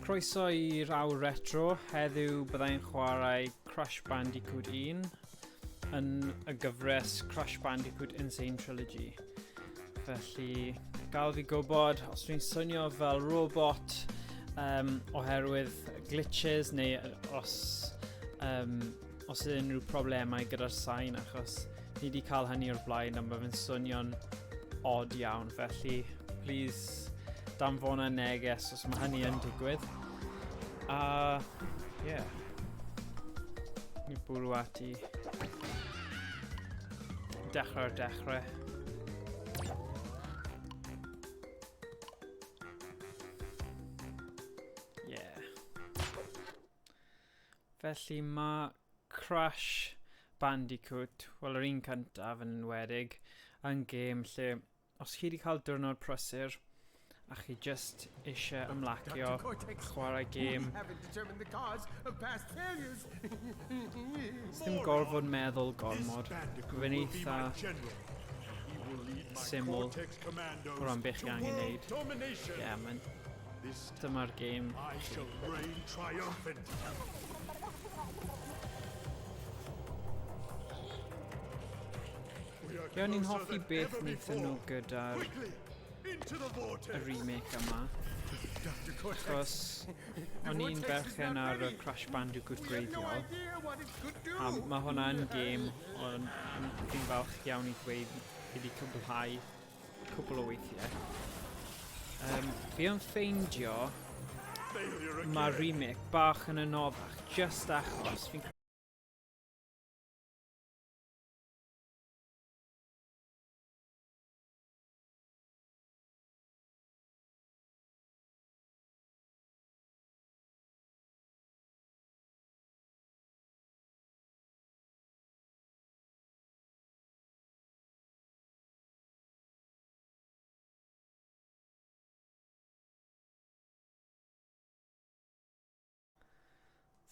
Croeso i'r awr retro. Heddiw byddai'n chwarae Crash Bandicoot 1 yn y gyfres Crash Bandicoot Insane Trilogy. Felly, gael fi gwybod os dwi'n swnio fel robot oherwydd glitches neu os, os unrhyw problemau gyda'r sain, achos ni wedi cael hynny o'r blaen a mae fe'n swnio'n odd iawn. Felly, please danfona neges os mae hynny yn digwydd. A, yeah. Ni bwrw ati. Dechrau'r dechrau. Yeah. Felly mae Crash Bandicoot, wel yr un cyntaf yn enwedig, yn gêm lle os chi wedi cael diwrnod prysur a chi just eisiau ymlacio, chwarae gêm, ddim gorfod meddwl gormod. Fe'n eitha syml o ran beth chi angen neud. Ie, yeah, mae'n... Dyma'r gêm. Ie, o'n i'n hoffi beth wnaethon nhw gyda'r y remake yma. Achos o'n i'n berchen ar y Crash Bandicoot gwreiddiol. A mae hwnna yn gêm, ond fi'n falch iawn i ddweud fi wedi cwblhau cwbl o weithiau. Fi yn ffeindio mae'r remake bach yn anoddach, just achos fi'n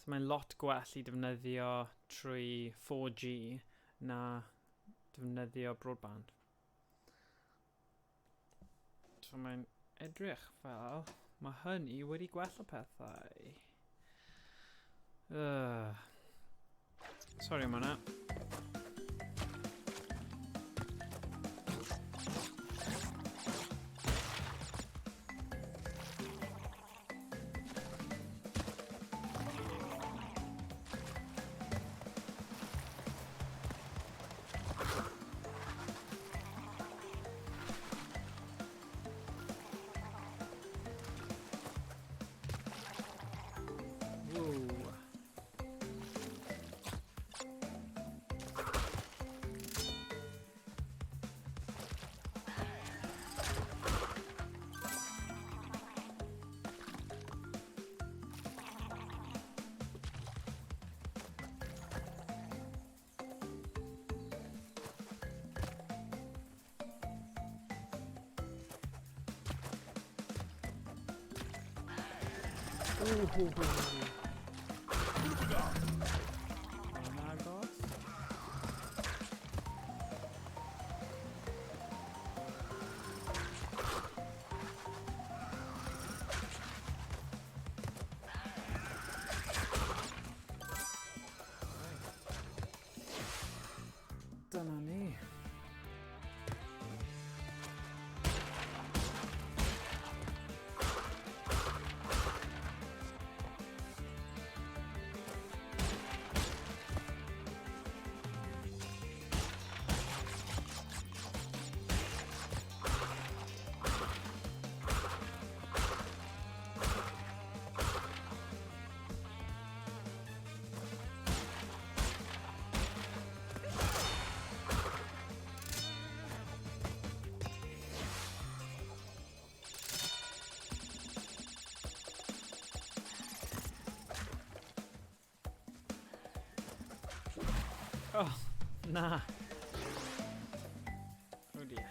So mae'n lot gwell i defnyddio trwy 4G na defnyddio broadband. So mae'n edrych fel mae hynny wedi gwella pethau. Sorry am hwnna. Whoa. Mae'n agos. Dyna ni. Oh, na. Oh dear.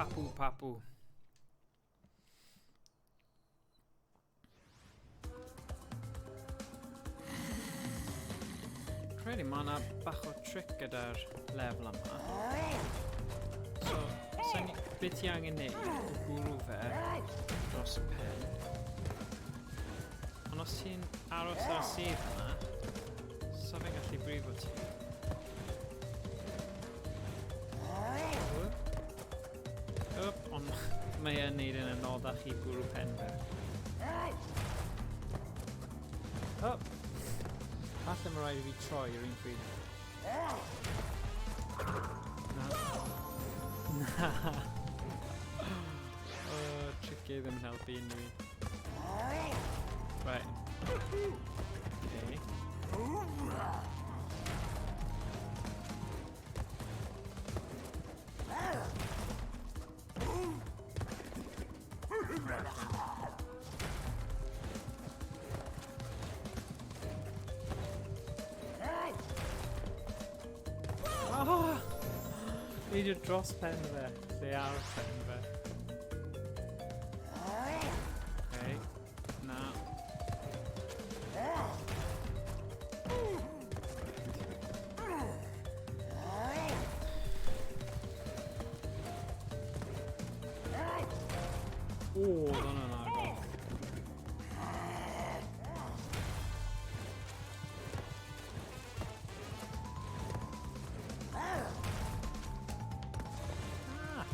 Papu Papu. Credu mae yna bach o trick gyda'r lefel yma. So, sa'n beth ti angen neud yw bwrw fe dros y pen. Ond os ti'n aros ar y sedd yna, sa fe'n gallu brifo ti. Up, ond mae e'n neud yn anoddach i bwrw pen fe. Up! Falle mae rhaid i fi troi yr un pryd. Na. Na. Oh, tricky ddim yn helpu unrhyw un. Right. Okay. Oh! Neidio dros pen fe. Lle ar pen fe. Okay. Na. O, oedd hwnna'n agos. Ah!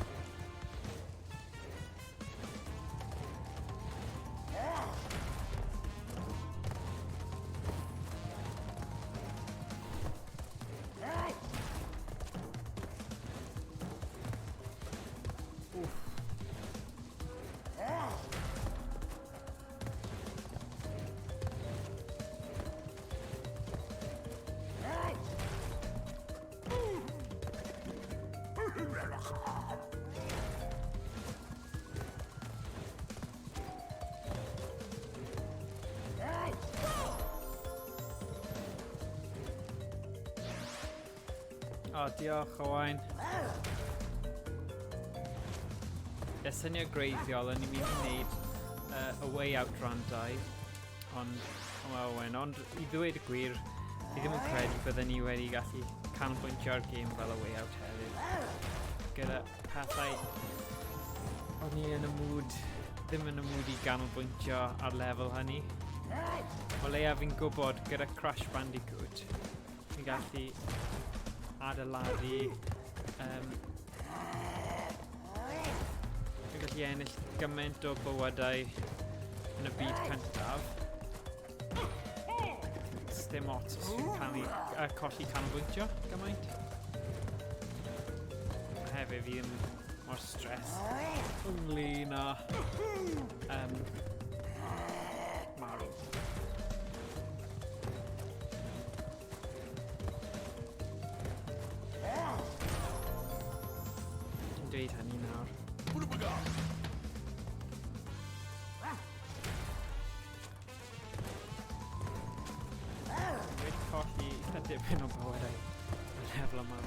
Oof. O, diolch, Owain. Y syniad greiddiol, o'n i'n mynd i wneud A Way Out rhan 2, ond, oh, Owain, ond i ddweud y gwir, fi ddim yn credu bydden ni wedi gallu canolbwyntio ar gêm fel A Way Out hefyd. Gyda pethau o'n i yn y mood, ddim yn y mood i ganolbwyntio ar lefel hynny. O leia fi'n gwybod gyda Crash Bandicoot, fi'n gallu adeiladu, fi'n gallu ennill gymaint o bywydau yn y byd cyntaf. Dim ots os fi'n colli canolbwyntio gymaint. A hefyd fi ddim mor stress ynglyn â marw. Ti'n dweud hynny nawr. Wedi colli eitha dipyn o bywydau y lefel yma.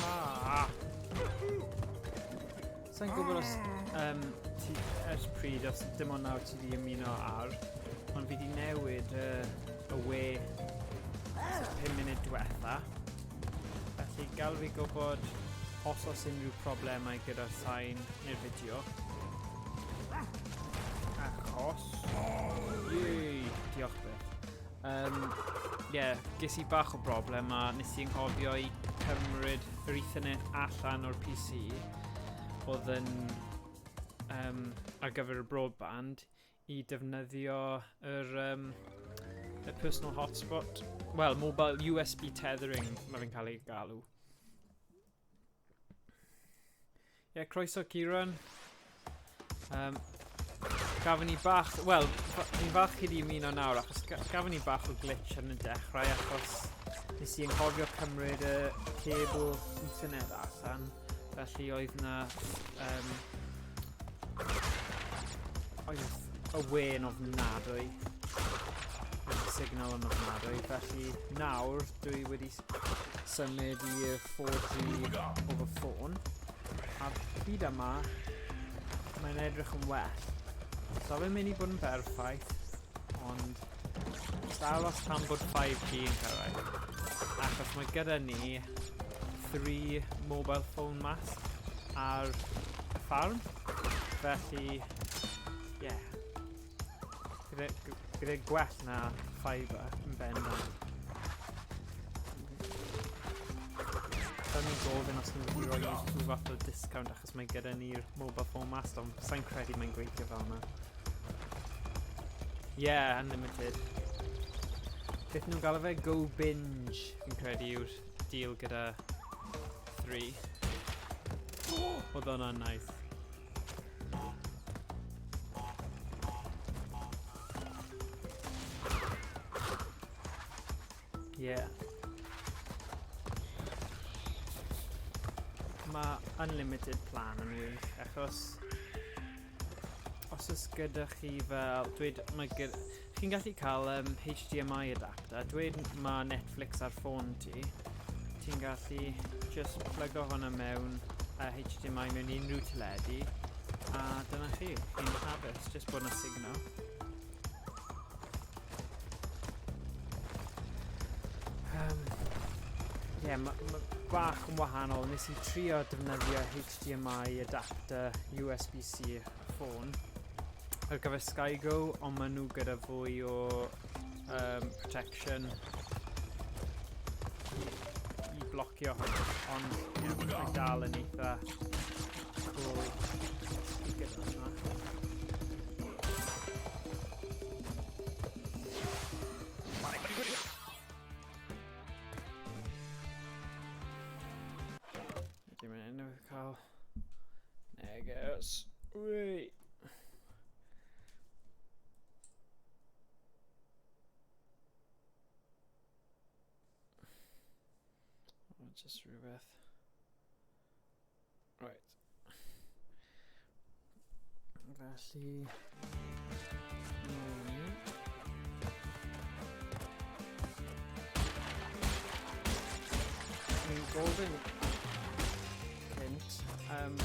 Ah. Sa'n gwybod os ti, ers pryd, os dim ond nawr ti wedi ymuno ar, ond fi wedi newid y we ers 5 munud diwetha. Felly gael fi gwybod os oes unrhyw problemau gyda'r sain neu'r fideo. Achos... Yay! Diolch byth. Yeah, ges i bach o broblem a nes i anghofio i cymryd yr Ethernet allan o'r PC oedd yn ar gyfer y broadband i defnyddio y personal hotspot, well, mobile USB tethering mae fe'n cael ei galw. Ie, yeah, croeso Kieran. Um, gafon ni bach, wel, ni'n falch chi di ymuno nawr, achos gafon ni bach o glitch yn y dechrau, achos nes i anghofio cymryd y cebl Ethernet allan, felly oedd na, um, oedd y we yn ofnadwy, oedd y signal yn ofnadwy, felly nawr dwi wedi symud i'r 4G o fy ffôn. A hyd yma, mae'n edrych yn well. So fe'n mynd i bod yn berffaith, ond jyst aros tan bod 5G yn cyrraedd. Achos mae gyda ni 3 mobile phone mast ar y ffarm. Felly, ie. Yeah. Bydd e, bydd e gwell na fibre yn bendant. Dyna ni'n gofyn os nhw'n gallu rhoi ni rhyw fath o discount achos mae gyda ni'r mobile phone mast, ond sa'n credu mae'n gweithio fel yna. Yeah, unlimited. Beth nhw'n galw fe? Go Binge, fi'n credu yw'r deal gyda 3. Oedd hwnna'n nice. Yeah. Mae unlimited plan yn wych, achos os oes gyda chi fel, dweud, mae gyda, chi'n gallu cael um, HDMI adapter, dweud mae Netflix ar ffôn ti, ti'n gallu just plygo hwnna mewn uh, HDMI mewn unrhyw teledu, a dyna chi, chi'n hapus, just bod yna signal. Um, yeah, mae ma bach yn wahanol. Nes i trio defnyddio HDMI adapter USB-C ffôn ar gyfer Sky Go, ond maen nhw gyda fwy o um, protection i, i blocio hwn. Ond yeah, mae dal yn eitha cool i gyda hwnna. Dim yn enw cael neges. Wei. Just rhywbeth. Right. Felly... Ni'n gofyn cynt, um,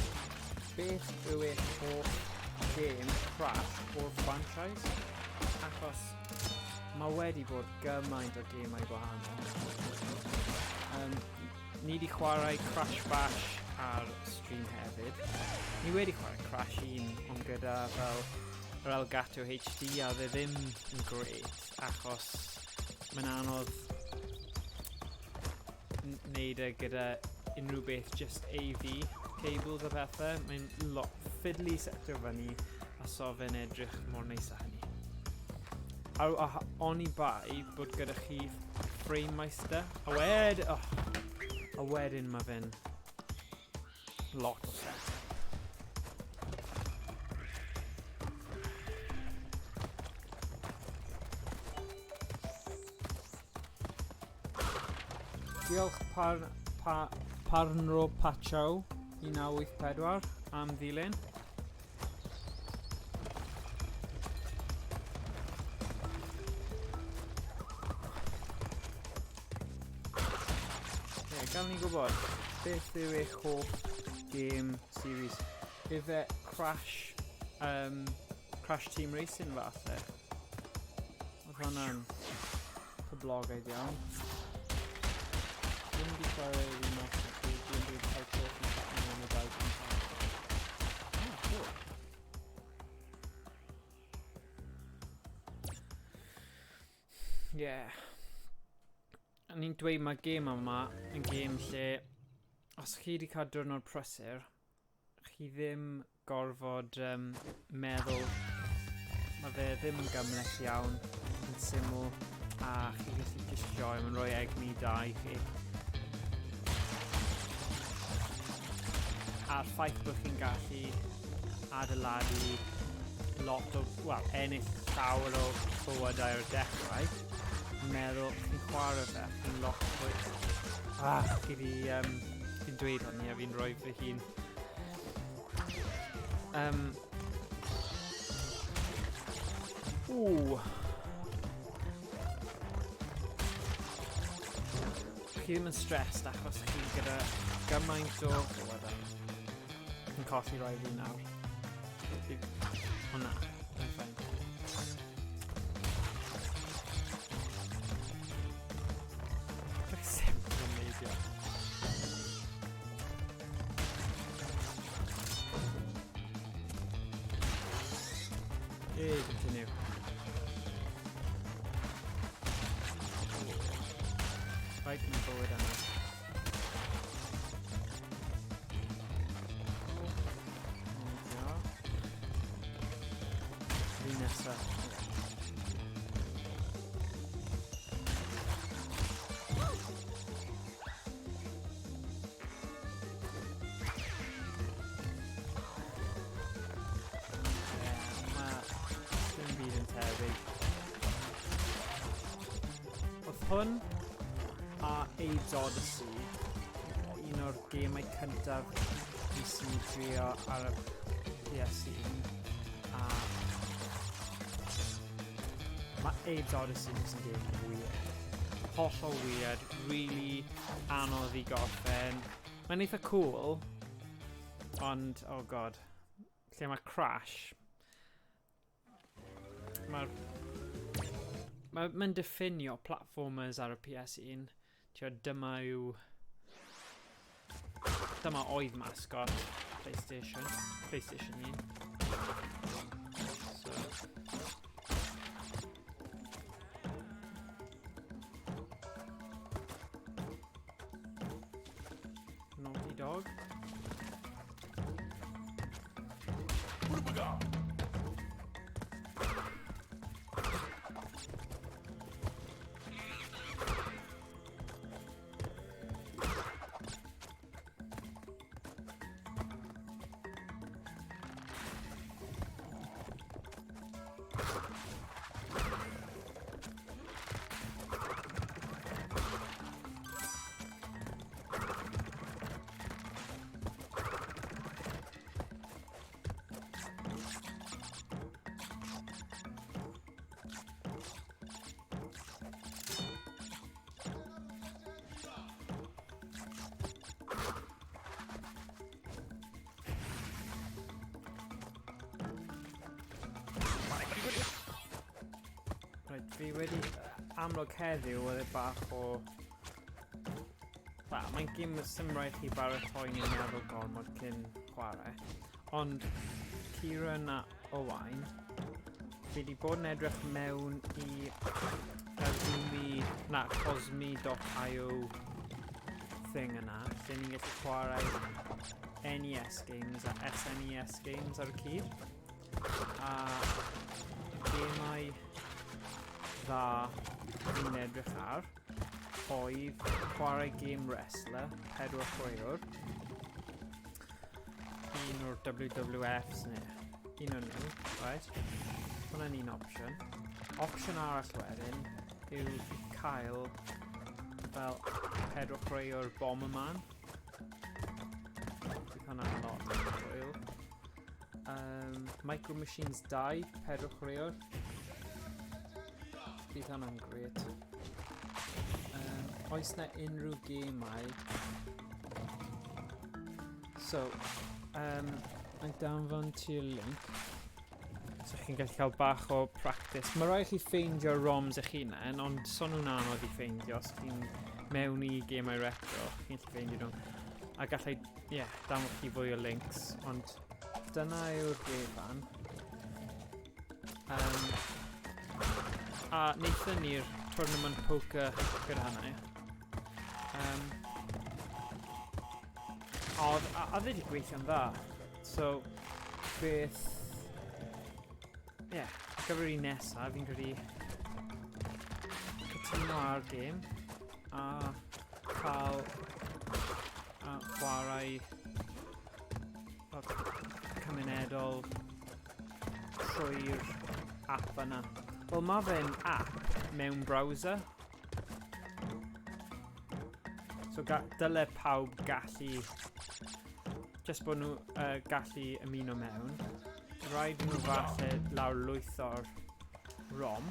beth yw eich hoff gêm Crash o'r franchise? Achos mae wedi bod gymaint o gemau gwahanol. Um, Ni wedi chwarae Crash Bash ar stream hefyd. Ni wedi chwarae Crash 1, ond gyda fel yr Elgato HD a dde ddim yn gret achos mae'n anodd wneud e gyda unrhyw beth just AV cables a pethau. Mae'n lot fiddly setio fyny a so fe'n edrych mor neis â hynny. A, a oni bai bod gyda chi Frame Meister. A wed... Oh, a wedyn mae fe'n lot o set. Diolch par, pa, Parnro Pachow 1984 am ddilyn. Ie, gael ni gwybod, beth yw eich hoff game series? Ife Crash, um, Crash Team Racing falle? Oedd hwnna'n poblogaidd iawn. Ddim wedi chwarae remake na pryd, dwi'n dweud cael cwrs yn platinum am y dau gyntaf. Ah, cool. Yeah. A ni'n dweud mae gêm yma yn gêm lle os chi wedi cael diwrnod prysur, chi ddim gorfod um, meddwl, mae fe ddim yn gymhleth iawn, yn syml, a chi gallu just joio, mae'n rhoi egni da i chi. A'r ffaith bod chi'n gallu adeiladu lot o, wel, ennill llawer o bywydau ar y dechrau, meddwl chi'n chwarae fe, chi'n lot fwy... Ah, chi fi, fi'n dweud hynny a fi'n rhoi fy hun. Ww. Chi ddim yn stressed achos chi gyda gymaint o bywydau. Yn colli rai fi nawr. O na, mae'n fine. Dwi'n simple yn neidio. Yay, continue. Rhaid yn bywyd yna. Fi nesaf. Mae dim byd yn tebyg. Oedd hwn a Abe's Odyssey un o'r gemau cyntaf nes i drio ar y PS1 a mae Abe's Odyssey jyst yn gêm weird. Hollol weird, really anodd i gorffen. Mae'n eitha cool, ond, oh god, lle mae Crash, mae'r... Mae'n ma diffinio platformers ar y PS1. Tio, dyma yw... Dyma oedd mascot PlayStation. PlayStation 1. So... Naughty Dog. Reit, fi wedi amlwg heddiw oedd e bach o... Wel, mae'n gym sy'n rhaid chi baratoi ni'n meddwl gormod cyn chwarae. Ond Kieran a Owain, fi wedi bod yn edrych mewn i Kazumi, na, Cosmi.io thing yna, lle ni'n gallu chwarae NES games a SNES games ar y cyd. A gemau dda ni'n edrych ar oedd chwarae Game Wrestler, pedwar chwaraewr, un o'r WWFs neu un o'n nhw, right? Hwna'n un opsiwn. Opsiwn arall wedyn yw cael fel pedwar chwaraewr Bomberman. Bydd hwnna'n lot o hwyl. Micro Machines 2, pedwar chwaraewr. Bydd hwnna'n gret. Oes na unrhyw gemau? So, mae'n danfon ti'r link. So chi'n gallu cael bach o practice. Mae rhaid chi ffeindio ROMs eich hunain, ond son nhw'n anodd i ffeindio os chi'n mewn i gemau retro, chi'n gallu ffeindio nhw. A gallai, ie, yeah, danfon chi fwy o links, ond dyna yw'r gwefan. A wnaethon ni'r tournament poker gyda hynny. Oedd, a dde wedi gweithio'n dda. So, beth... Ie, yeah, ar gyfer un nesaf, fi'n credu cytuno ar gêm a cael a chwarae gydol trwy'r app yna. Wel, mae fe'n app mewn browser. So dyle pawb gallu, just bod nhw gallu ymuno mewn. Rhaid nhw falle lawrlwytho'r ROM,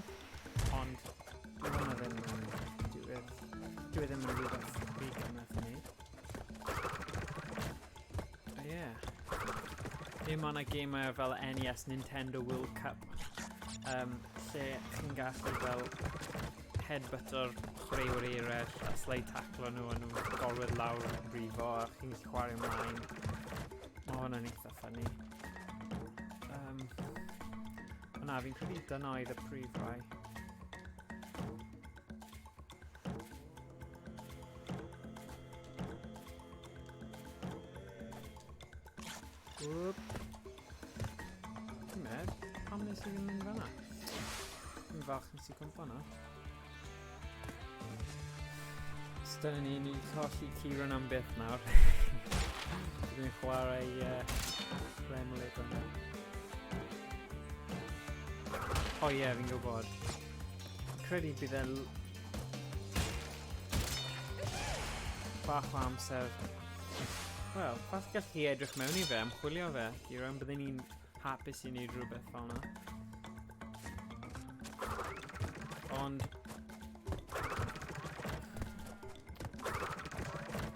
ond dwi hwnna ddim yn diwedd. Dwi e ddim yn rhywbeth rhy gymhleth i wneud. Ie. Yeah. Neu mae yna gemau fel NES Nintendo World Cup lle chi'n gallu fel headbutto'r chwaraewyr eraill a slide tacklo nhw a nhw'n gorwedd lawr yn brifo a chi'n gallu chwarae ymlaen. Mae hwnna'n eitha ffynnu. Na, fi'n credu dyna oedd y prif rai. Whoop. Ti'n medd, pam nes i ddim mynd fanna? Fi'n falch nes i cwmpa na. So dyna ni, ni colli Kieran am byth nawr. Dwi'n chwarae Remlid yna. O ie, yeah, fi'n gwybod. Credu bydd e'n bach o amser. Wel, falle gall chi edrych mewn i fe, ymchwilio fe, Kieran, byddwn ni'n hapus i wneud rhywbeth fel yna. Ond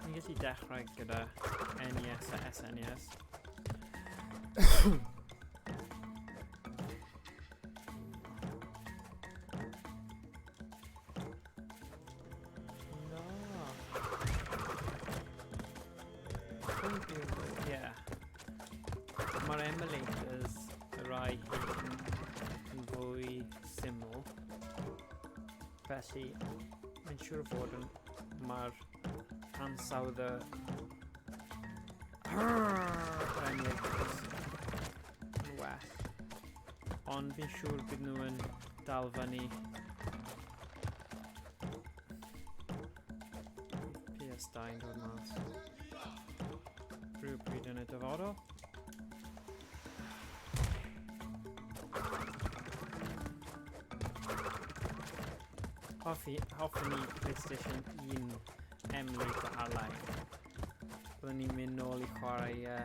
ni'n gallu dechrau gyda NES a SNES. Na. Yeah. Mae'r emulators, y rai hyn, yn fwy syml. Felly, mae'n siŵr fod yn, mae'r ansawdd y emulators yn well. Ond fi'n siŵr bydd nhw yn dal fyny. PS2 yn dod mas. Rhywbryd yn y dyfodol. Hoffwn i PlayStation 1 emulator ar-lein. Byddwn ni'n mynd nôl i chwarae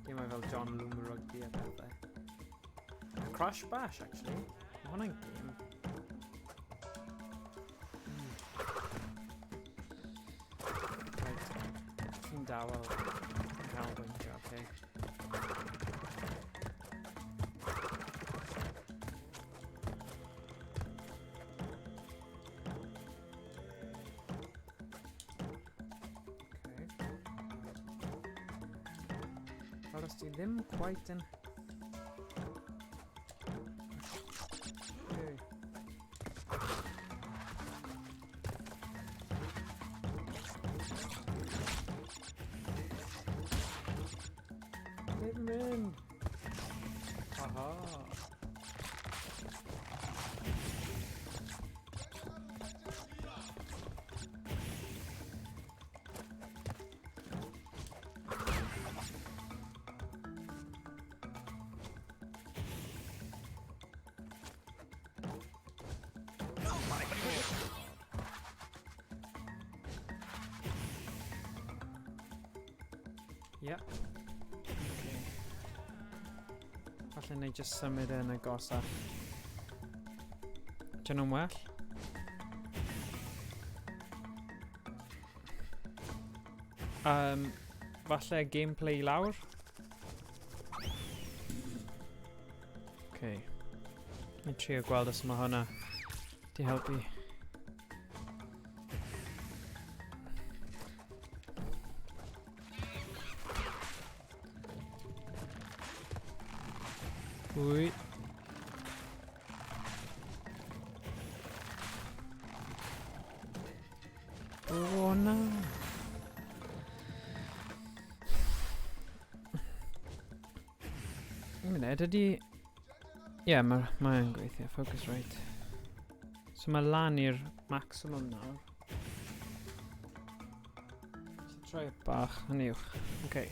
gemau fel John Loomer Rugby a pethau. A Crash Bash, actually. Mae hwnna'n gêm. Right. Ti'n dawel yn canolbwyntio, oce. Okay. Fel os ti ddim quite yn... Okay. Ble fi'n mynd? Aha. Yep. Okay. Falle na i just symud e yn agosach. Dyn nhw'n well? Falle gameplay i lawr? Okay. Mae'n trio gweld os mae hwnna di helpu. Wy. O na. Un munud, ydy... Ie, yeah, mae'n mae gweithio, focus right. So mae lan i'r maximum nawr. So troi bach yn uwch. Okay.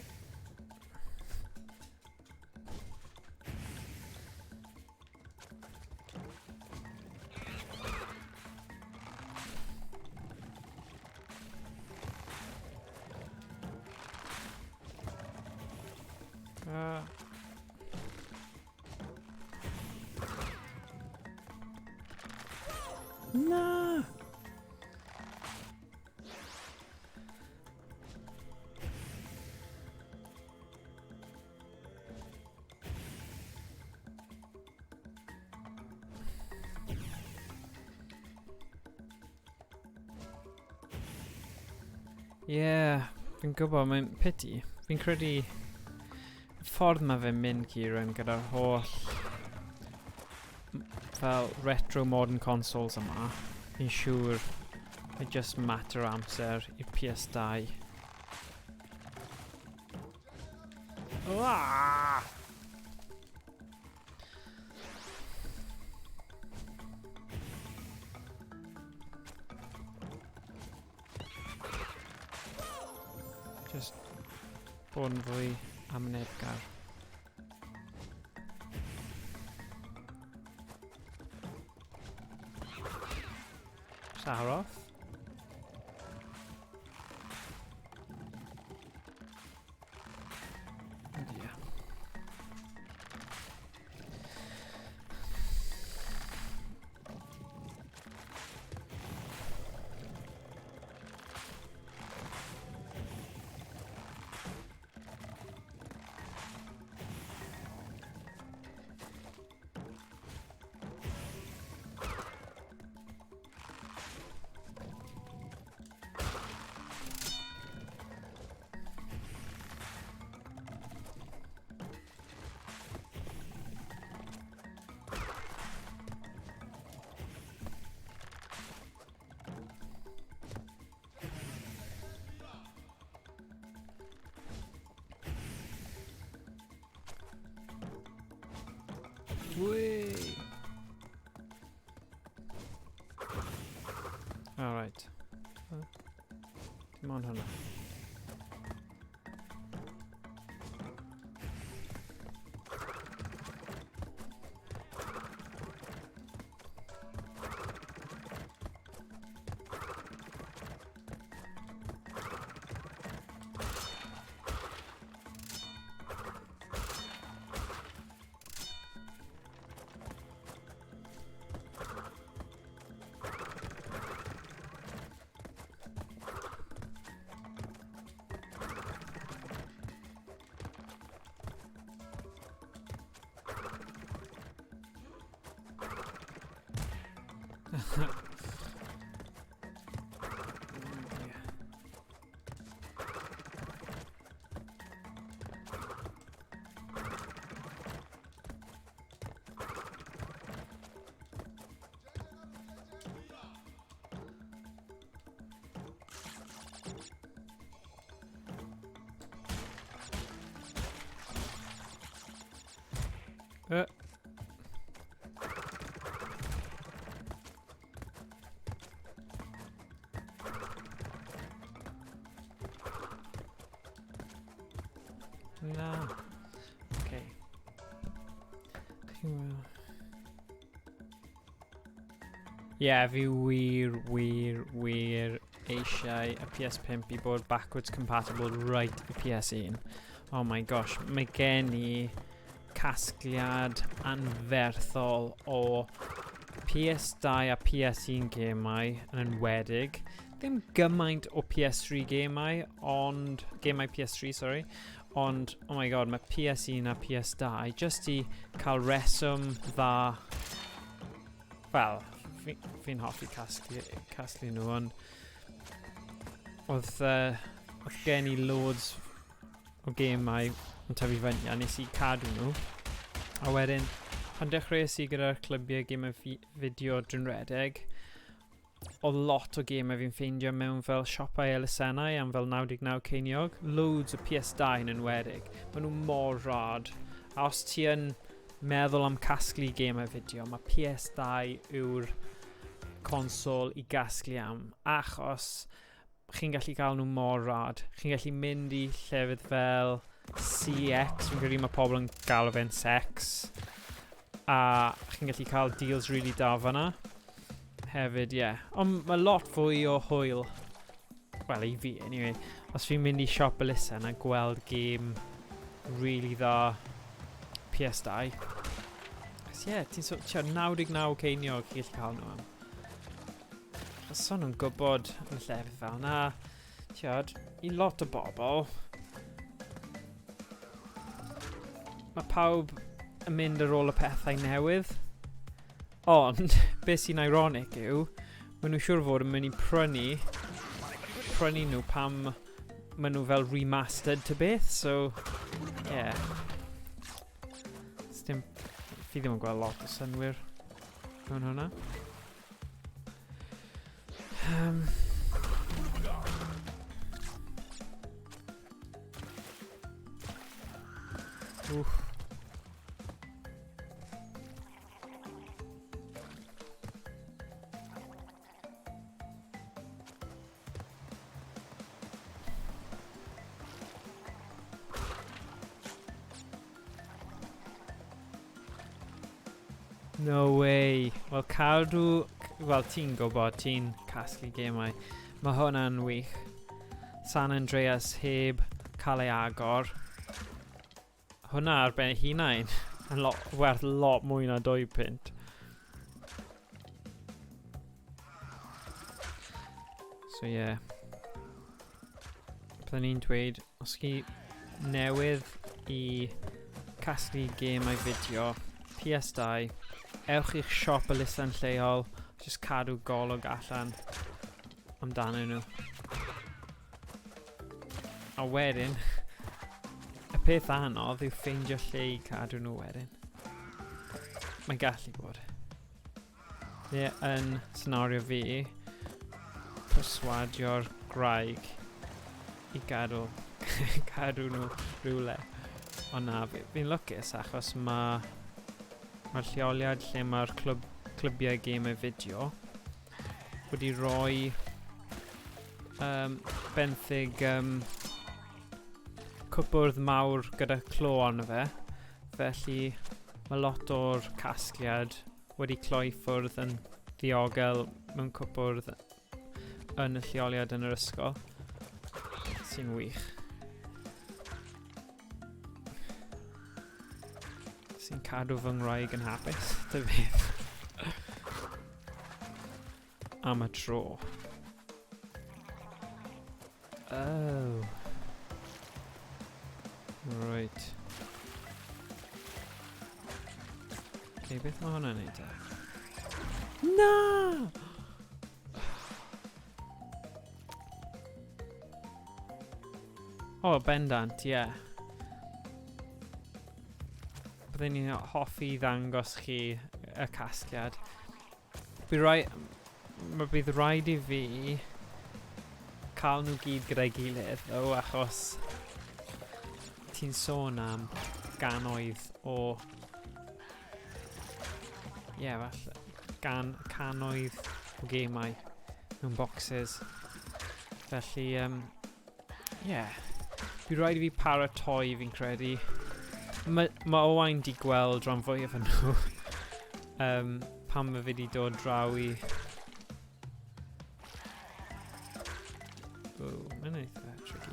Ie, yeah, fi'n gwybod, mae'n pity. Fi'n credu y ffordd mae fe'n mynd, Kieran, gyda'r holl fel retro modern consoles yma, fi'n siŵr mae just matter o amser i'r PS2. Ah! Just bod yn fwy amyneddgar. Just aros. Oh dear. Whee! Alright. Dim ond hwnna. Na. Okay. Ie, yeah, fi wir, wir, wir eisiau y PS5 i bod backwards compatible right i PS1. Oh my gosh, mae gen i casgliad anferthol o PS2 a PS1 gemau yn enwedig. Ddim gymaint o PS3 gemau, ond... Gemau PS3, sorry. Ond, oh my god, mae PS1 a PS2 just i cael reswm dda... Wel, fi'n fi hoffi casglu, casglu nhw, ond... Oedd, oedd gen i loads o gemau yn tyfu fyny a nes i cadw nhw. A wedyn, pan dechreuais i gyda'r clybiau gemau fideo drwy'n redeg, oedd lot o gemau fi'n ffeindio mewn fel siopau elusennau am fel 99 ceiniog. Loads o PS2 yn enwedig. Maen nhw mor rad. A os ti yn meddwl am casglu gemau fideo, mae PS2 yw'r consol i gasglu am. Achos chi'n gallu cael nhw mor rad. Chi'n gallu mynd i llefydd fel CX, fi'n credu mae pobl yn galw fe'n sex. A chi'n gallu cael deals really da fanna. Hefyd, ie. Yeah. Ond mae lot fwy o hwyl. Wel, i fi, anyway. Os fi'n mynd i siop elusen a gweld game really dda PS2. Cos ie, yeah, ti'n so, 99 ceiniog chi'n gallu cael nhw am. Os o'n nhw'n gwybod yn y llefydd fel yna, tiod, i lot o bobl, mae pawb yn mynd ar ôl y pethau newydd. Ond, beth sy'n ironic yw, maen nhw'n siŵr fod yn mynd i prynu prynu nhw pam maen nhw fel remastered to beth, so, yeah. Dim, fi ddim yn gweld lot o synwyr mewn hwnna. Wff. No way. Wel, cadw... Wel, ti'n gwybod, ti'n casglu gemau. Mae hwnna'n wych. San Andreas heb cael ei agor. Hwnna ar ben ei hunain yn lot, werth lot mwy na 2 punt. So ie. Yeah. Byddwn ni'n dweud, os chi newydd i casglu gemau fideo PS2, ewch i'ch siop elusen lleol, jyst cadw golwg allan amdanyn nhw. A wedyn, y peth anodd yw ffeindio lle i cadw nhw wedyn. Mae'n gallu bod. Neu yn scenario fi, perswadio'r graig i gadw, cadw nhw rhywle. Ond na, fi'n fi lwcus achos mae mae'r lleoliad lle mae'r clwb, clybiau gemau fideo wedi rhoi benthyg cwpwrdd mawr gyda clo arno fe. Felly mae lot o'r casgliad wedi cloi ffwrdd yn ddiogel mewn cwpwrdd yn y lleoliad yn yr ysgol. Sy'n wych. Sy'n cadw fy ngwraig yn hapus, dy beth. Am y tro. Oh. Right. Okay, beth mae hwnna'n neud e? Na! O, oh, bendant, ie. Yeah. Byddwn ni'n hoffi ddangos chi y casgliad. Bydd rai... Mae bydd rhaid i fi cael nhw gyd gyda'i gilydd, ddo, achos ti'n sôn am gannoedd o... Ie, yeah, falle. Gan, cannoedd o gemau mewn boxes. Felly, yeah. Bydd rhaid i fi paratoi, fi'n credu. Mae ma Owain di gweld rhan fwyaf yn nhw. Pan mae fe di dod draw i... O, mae'n eitha tricky.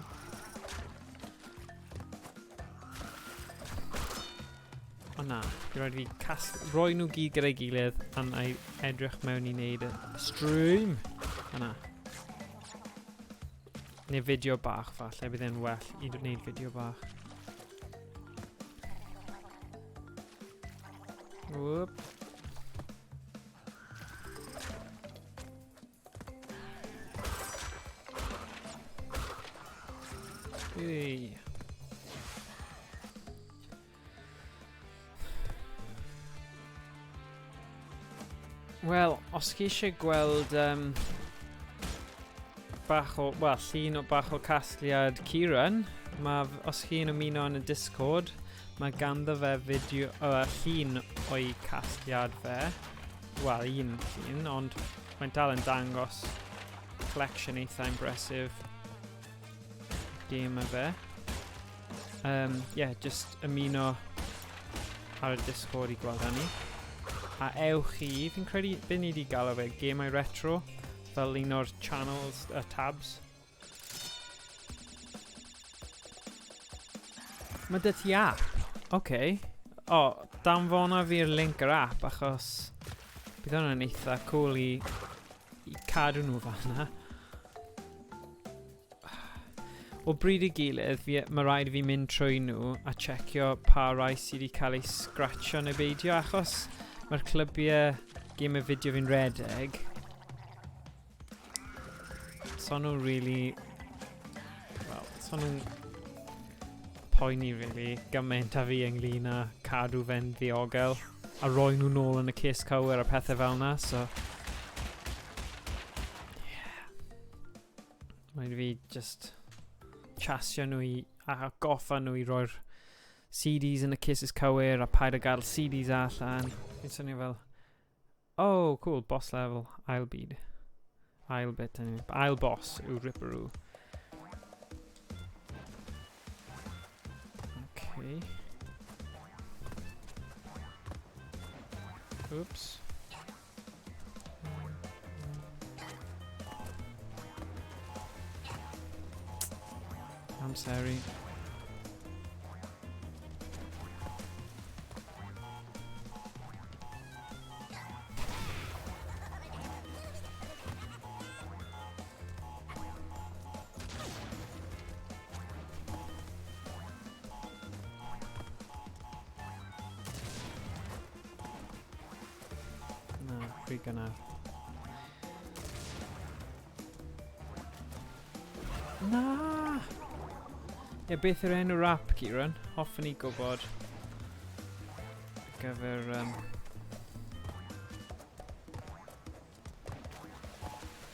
O na, bydd rhaid i fi cas roi nhw gyd gyda'i gilydd a na i edrych mewn i wneud y stream. O na. Neu fideo bach falle, bydd e'n well i wneud fideo bach. Whoop. Hey. Wel, os chi eisiau gweld bach o, wel, llun o bach o casgliad Kieran, mae, os chi'n ymuno yn y Discord, mae ganddo fe fideo, llun o'i casgliad fe. Wel, un llun, ond mae'n dal yn dangos collection eitha impressive game fe. Yeah, just ymuno ar y Discord i gweld hynny. A ewch i, fi'n credu, be ni wedi galw fe, Gemau Retro, fel un o'r channels, y tabs. Mae dy ti app? Oce. Okay. O, danfona fi'r link yr app, achos bydd hwnna'n eitha cool i cadw nhw fan'na. O bryd i gilydd, fi, mae rhaid i fi mynd trwy nhw a checio pa rai sydd wedi cael eu scratcho neu beidio, achos mae'r clybiau gemau fideo fi'n redeg. So nhw really... Wel, so nhw'n poeni really gymaint a fi ynglyn â cadw fe'n ddiogel a roi nhw nôl yn y case cywir a pethau fel yna, so... Yeah. Mae'n fi just chasio nhw i, a goffa nhw i roi'r CDs yn y cases cywir a paid a gael CDs allan. Fi'n swnio fel, oh, cool, boss level, ail byd. Ail bit, anyway. Ail boss yw Ripperoo. Okay. Oops. I'm sorry. Na, rhy gynnar. Na! Ie, beth yw'r enw'r app, Kieran? Hoffwn i gwybod. Ar gyfer...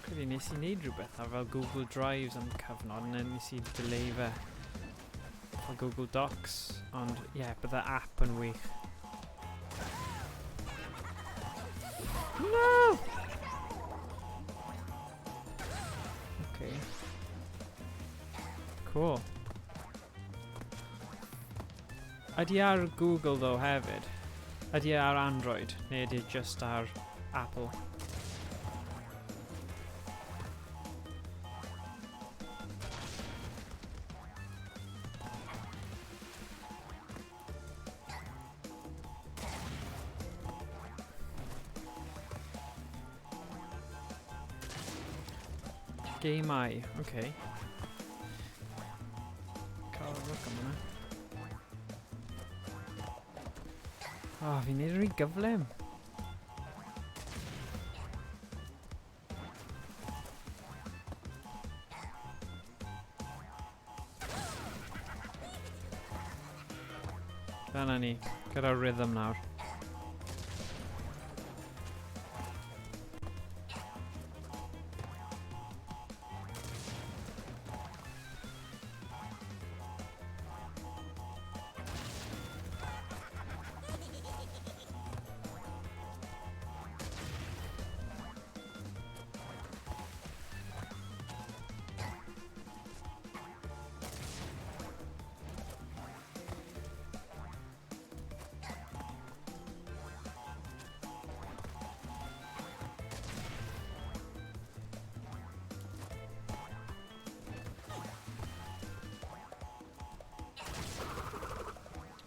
Credu nes i wneud rhywbeth ar fel Google Drives am cyfnod, and then nes i delay fe. Fel Google Docs, ond ie, yeah, bydde app yn wych. No! Okay. Cool. Ydy ar Google though hefyd? Ydy ar Android? Neu ydy just ar Apple? Game Eye, okay. Cael y look am hwnna. Oh, fi'n neud yn rhy gyflym. Dyna ni, gyda rhythm nawr.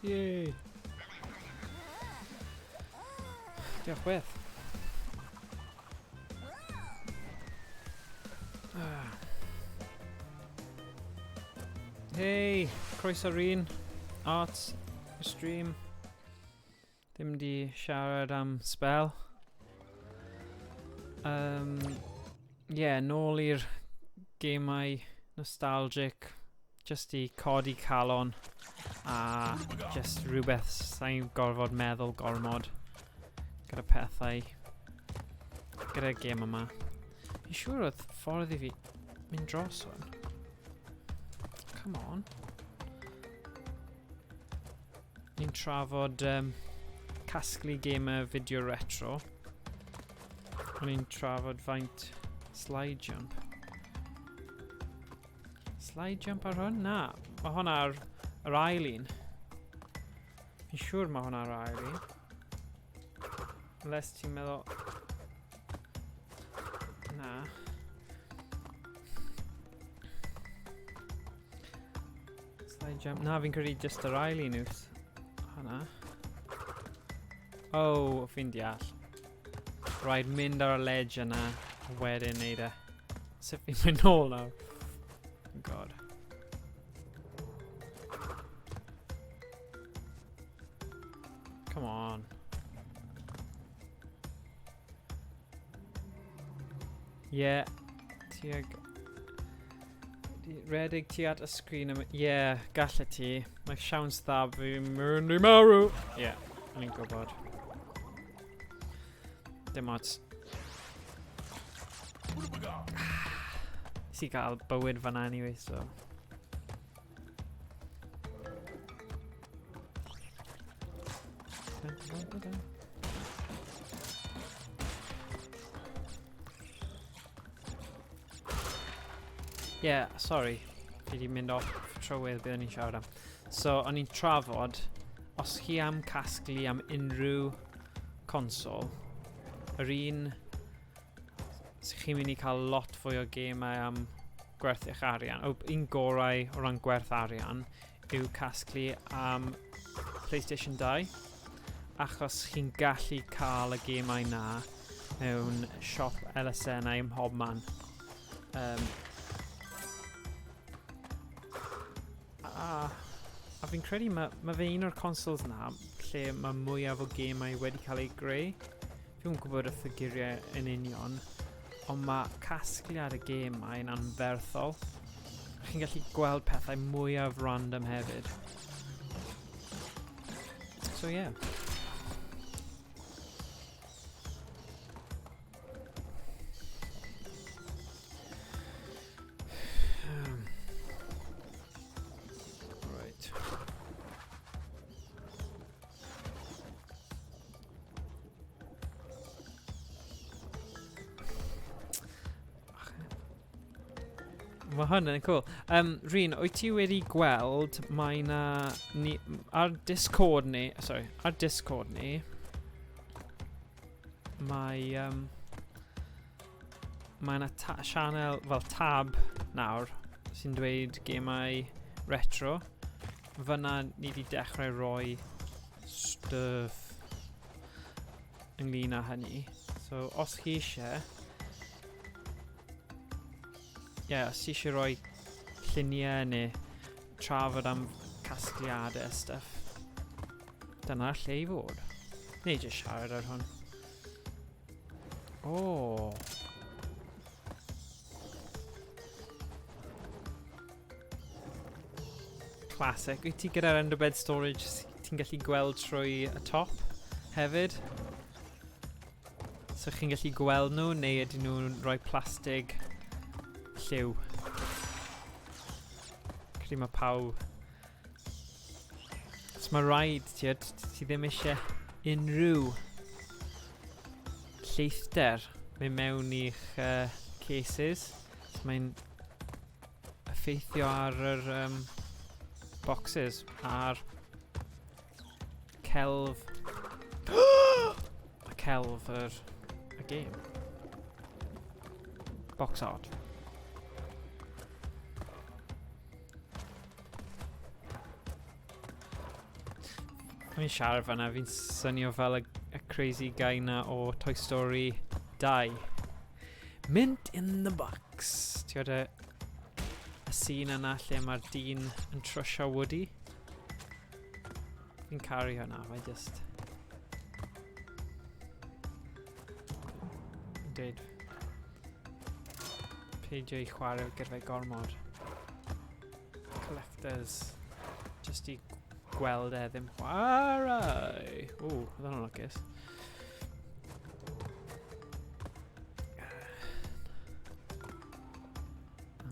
Yay! Diolch byth. Ah. Hei, croeso Rhun, Arts, y stream. Ddim di siarad am spel. Yeah, nôl i'r gemau nostalgic, just i codi calon a just rhywbeth sa'n gorfod meddwl gormod gyda pethau gyda'r gêm yma. Fi'n siŵr oedd ffordd i fi mynd dros hwn. Come on. Ni'n trafod casglu gemau fideo retro. O'n i'n trafod faint slide jump. Slide jump ar hwn? Na, mae hwn ar yr ail un. Fi'n siŵr mae hwn ar yr ail un. Unless ti'n meddwl... Na. Slide jump. Na, fi'n credu just yr ail un yw hwnna. Oh, fi'n deall. Rhaid mynd ar y ledge yna, a wedyn neud e. Sut fi'n mynd nôl nawr? Oh God. Come on. Yeah, tuag Redeg ti at y sgrin am... Ie, yeah, gallet ti. Mae siawns dda fi'n mynd i marw. Ie, yeah, o'n i'n gwybod. Dim ots. Nes i gael bywyd fanna anyway, so... Dun, dun, dun, dun. Yeah, sorry. Fi wedi mynd off trywydd beth o'n i'n siarad am. So, o'n i'n trafod, os chi am casglu am unrhyw consol, yr un sy'n chi'n mynd i cael lot fwy o gemau am gwerth eich arian, o, un gorau o ran gwerth arian, yw casglu am PlayStation 2, achos chi'n gallu cael y gemau na mewn siop elusennau ym mhob man. Um, a, a fi'n credu mae, mae fe un o'r consoles na lle mae mwyaf o gemau wedi cael ei greu. Fi'n gwybod y ffiguriau yn union, ond mae casgliad y gemau yn anferthol. Chi'n gallu gweld pethau mwyaf random hefyd. So yeah. Right. Mae hwn yn cool. Um, Rhun, wyt ti wedi gweld mae na... Ni, ar Discord ni... Sorry, ar Discord ni... Mae... Um, mae yna sianel fel tab nawr sy'n dweud gemau retro. Fyna ni wedi dechrau rhoi stuff ynglyn â hynny. So, os chi eisiau... Ie, yeah, os ti eisiau rhoi lluniau neu trafod am casgliadau a stuff, dyna'r lle i fod. Neu jyst siarad ar hwn. Oh. Classic. Wyt ti gyda'r underbed storage ti'n gallu gweld trwy y top hefyd? So chi'n gallu gweld nhw neu ydyn nhw'n rhoi plastig lliw? Credu mae pawb... So mae rhaid, ti, ti ddim eisiau unrhyw lleithder mynd mewn i'ch cases. So mae'n effeithio ar yr boxes a'r celf. Y celf yr y game. Box art. Fi'n siarad fanna, fi'n swnio fel y, y crazy guy na o Toy Story 2. Mint in the box. Ti'n gwybod y, y scene yna lle mae'r dyn yn trwsio Woody? Fi'n caru hwnna, mae just... Dweud... Peidio i chwarae gyda fe gormod. Collectors. Just i gweld e ddim chwarae. Ww, oedd hwnna'n lwcus.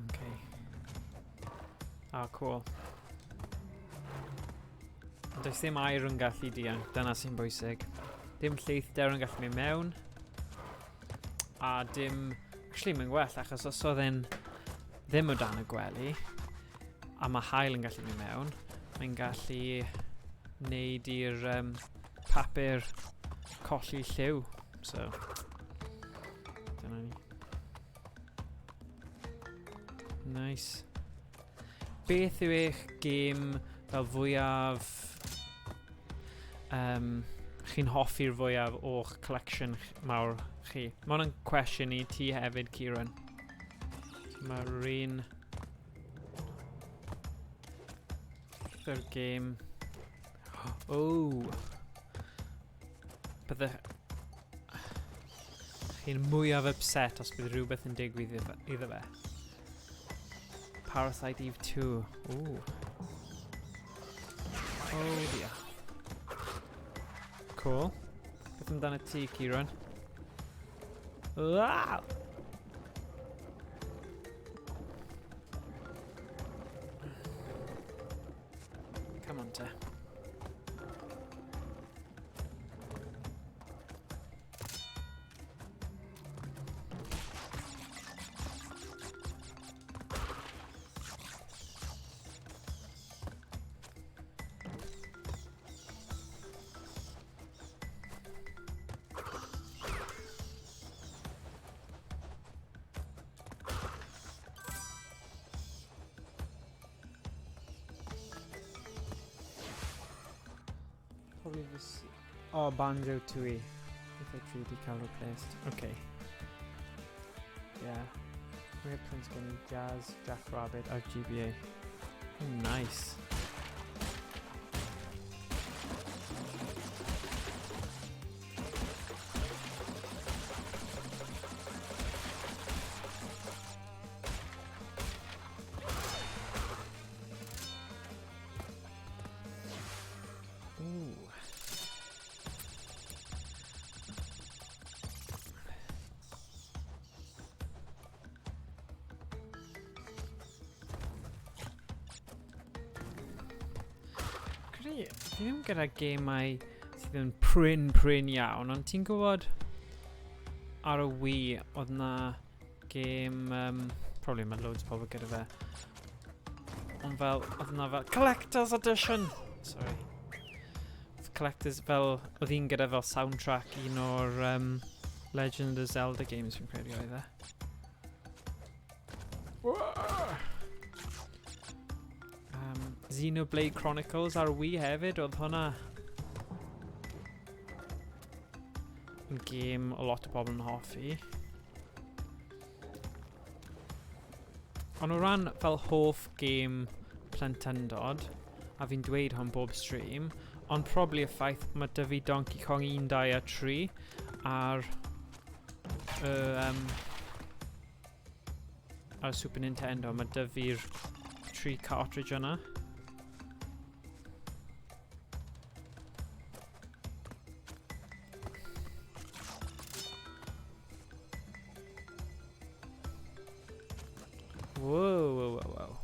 Okay. Ah, cool. Ond does ddim air yn gallu dianc, dyna sy'n bwysig. Dim lleithder yn gallu mynd mewn. A dim... Actually, mae'n well, achos os oedd e'n ddim o dan y gwely, a mae haul yn gallu mynd mewn, mae'n gallu wneud i'r papur colli lliw. So, dyna ni. Nice. Beth yw eich gêm fel fwyaf... Chi'n hoffi'r fwyaf o'ch collection mawr chi? Mae hwnna'n cwestiwn i ti hefyd, Kieran. So mae'r un... Yw'r gêm... Oh! Bydde... Chi'n mwyaf upset os bydd rhywbeth yn digwydd iddo fe. Parasite Eve 2. Ooh. Oh dear. Cool. Beth amdano ti, Kieran? Ah! Come on, te. Probably this... Oh, Banjo Tooie. If I 3D cael replaced. Okay. Yeah. Reprint gen i Jazz, Jack Rabbit ar GBA. Oh, nice. Ooh. Credu, fi ddim gyda gemau sydd yn prin prin iawn, ond ti'n gwybod ar y Wii oedd na gêm, probably mae loads o pobl gyda fe, ond fel, oedd na fel Collector's Edition! Sorry. Collector's, fel, oedd un gyda fel soundtrack un o'r Legend of Zelda games fi'n credu oedd e. Xenoblade Chronicles ar Wii hefyd, oedd hwnna yn gêm o lot o bobl yn hoffi. Ond o ran fel hoff gêm plentyndod, a fi'n dweud hwn bob stream, ond probably y ffaith mae dy fi Donkey Kong 1, 2 a 3 ar y, ar Super Nintendo, mae dy fi'r 3 cartridge yna. Whoa, whoa, whoa, whoa.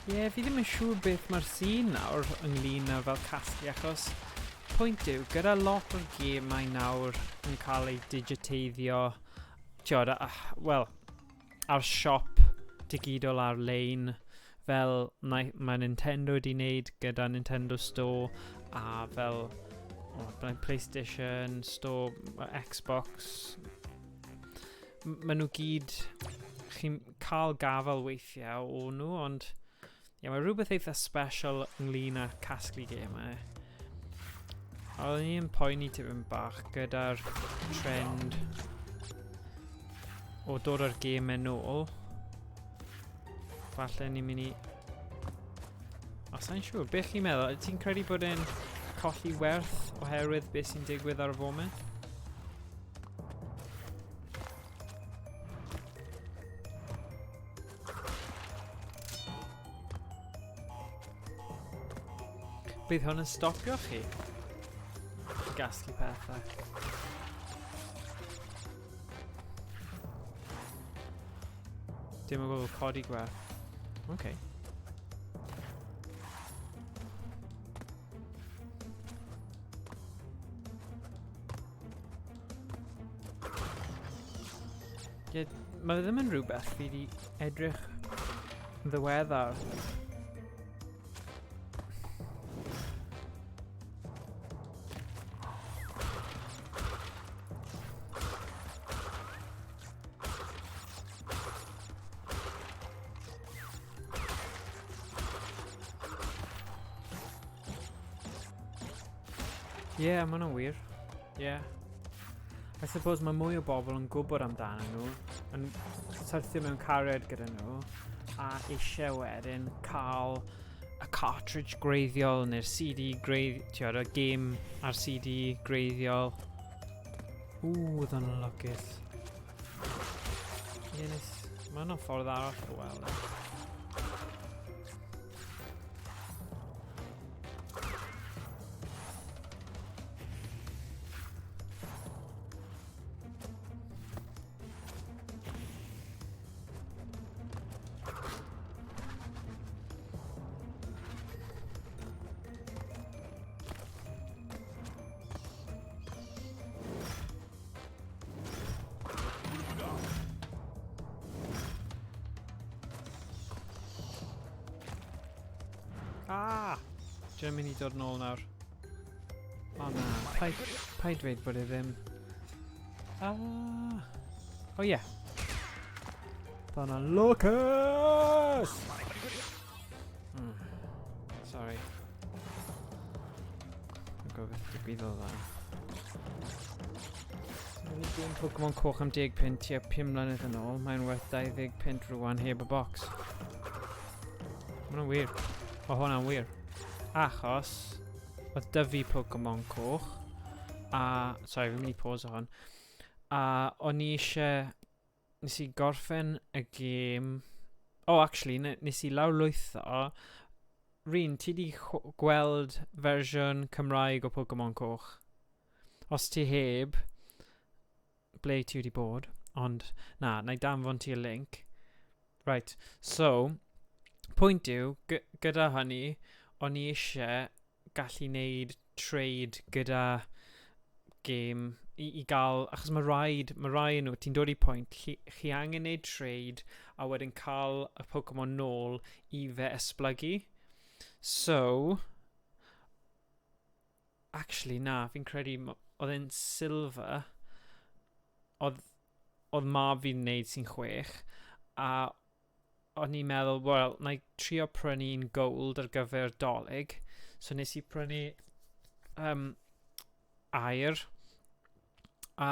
Ie, yeah, fi ddim yn siŵr beth mae'r sîn nawr ynglyn â fel casglu, achos pwynt yw, gyda lot o'r gemau nawr yn cael eu digiteiddio, tiod, wel, ar siop digidol ar-lein, fel mae, mae Nintendo wedi wneud gyda Nintendo Store a fel oh, PlayStation Store, Xbox. Maen nhw gyd, chi'n cael gafael weithiau o nhw, ond ie, mae rhywbeth eitha special ynglyn â casglu gemau. A oeddwn i'n poeni tipyn bach gyda'r trend o dod â'r gemau nôl. Falle ni'n mynd i... O, sa'n siŵr. Beth chi'n meddwl? Ti'n credu bod e'n colli werth oherwydd beth sy'n digwydd ar y foment? Bydd hwn yn stopio chi i gasglu pethau. Dim yn gwybod codi gwerth. Okay. Ie, mae fe ddim yn rhywbeth fi wedi edrych yn ddiweddar. Ie, yeah, mae hwnna'n wir. Ie. Yeah. I suppose mae mwy o bobl yn gwybod amdano nhw, yn syrthio mewn cariad gyda nhw, a eisiau wedyn cael y cartridge gwreiddiol neu'r CD gwreiddiol, ti'n y game ar CD gwreiddiol. Ww, oedd o'n lwcus. Ie, nes... Mae yna ffordd arall o weld e. Ah! Dwi'n mynd i dod nôl nawr. O na, paid, paid dweud bod e ddim. Ah! O oh, ie. Yeah. Dyna lwcus! Sorry. Dwi'n gwybod beth digwyddodd dda. Mae'n i gêm Pokemon coch am 10 punt tua 5 mlynedd yn ôl. Mae'n werth 20 punt rwan heb y box. Mae hwnna'n wir. Mae hwnna'n wir. Achos, oedd dyfu Pokemon coch, a... Sorry, fi'n mynd i pause o hwn. A o'n i eisiau... Nes i gorffen y gêm... Oh, actually, nes i lawrlwytho... Rhun, ti di gweld fersiwn Cymraeg o Pokemon Coch? Os ti heb, ble ti wedi bod? Ond, na, na i danfon ti y link. Right, so, pwynt yw, gyda hynny, o'n i eisiau gallu neud trade gyda game i, i gael, achos mae rhaid, mae rai nhw, ti'n dod i pwynt, chi, chi angen neud trade a wedyn cael y Pokemon nôl i fe esblygu. So, actually na, fi'n credu oedd e'n silver, oedd, oedd mab fi'n neud sy'n chwech, a o'n i'n meddwl, wel, na i trio prynu un gold ar gyfer dolyg. So nes i prynu um, air. A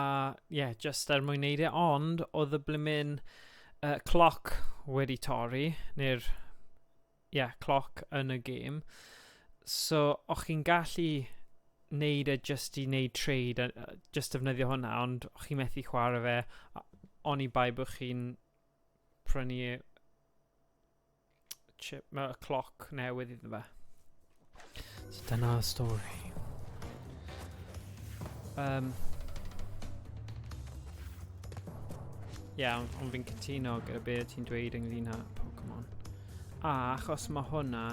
ie, yeah, just er mwyn neud e. Ond oedd y blimyn cloc wedi torri, neu'r yeah, cloc yn y gêm. So, o'ch chi'n gallu neud e just i neud trade, a, just defnyddio hwnna, ond o'ch chi'n methu chwarae fe, oni bai bod chi'n prynu chip, y cloc newydd iddo fe. So dyna'r stori. Um, yeah, ond on fi'n cytuno gyda beth ti'n dweud ynglyn â Pokemon. A achos mae hwnna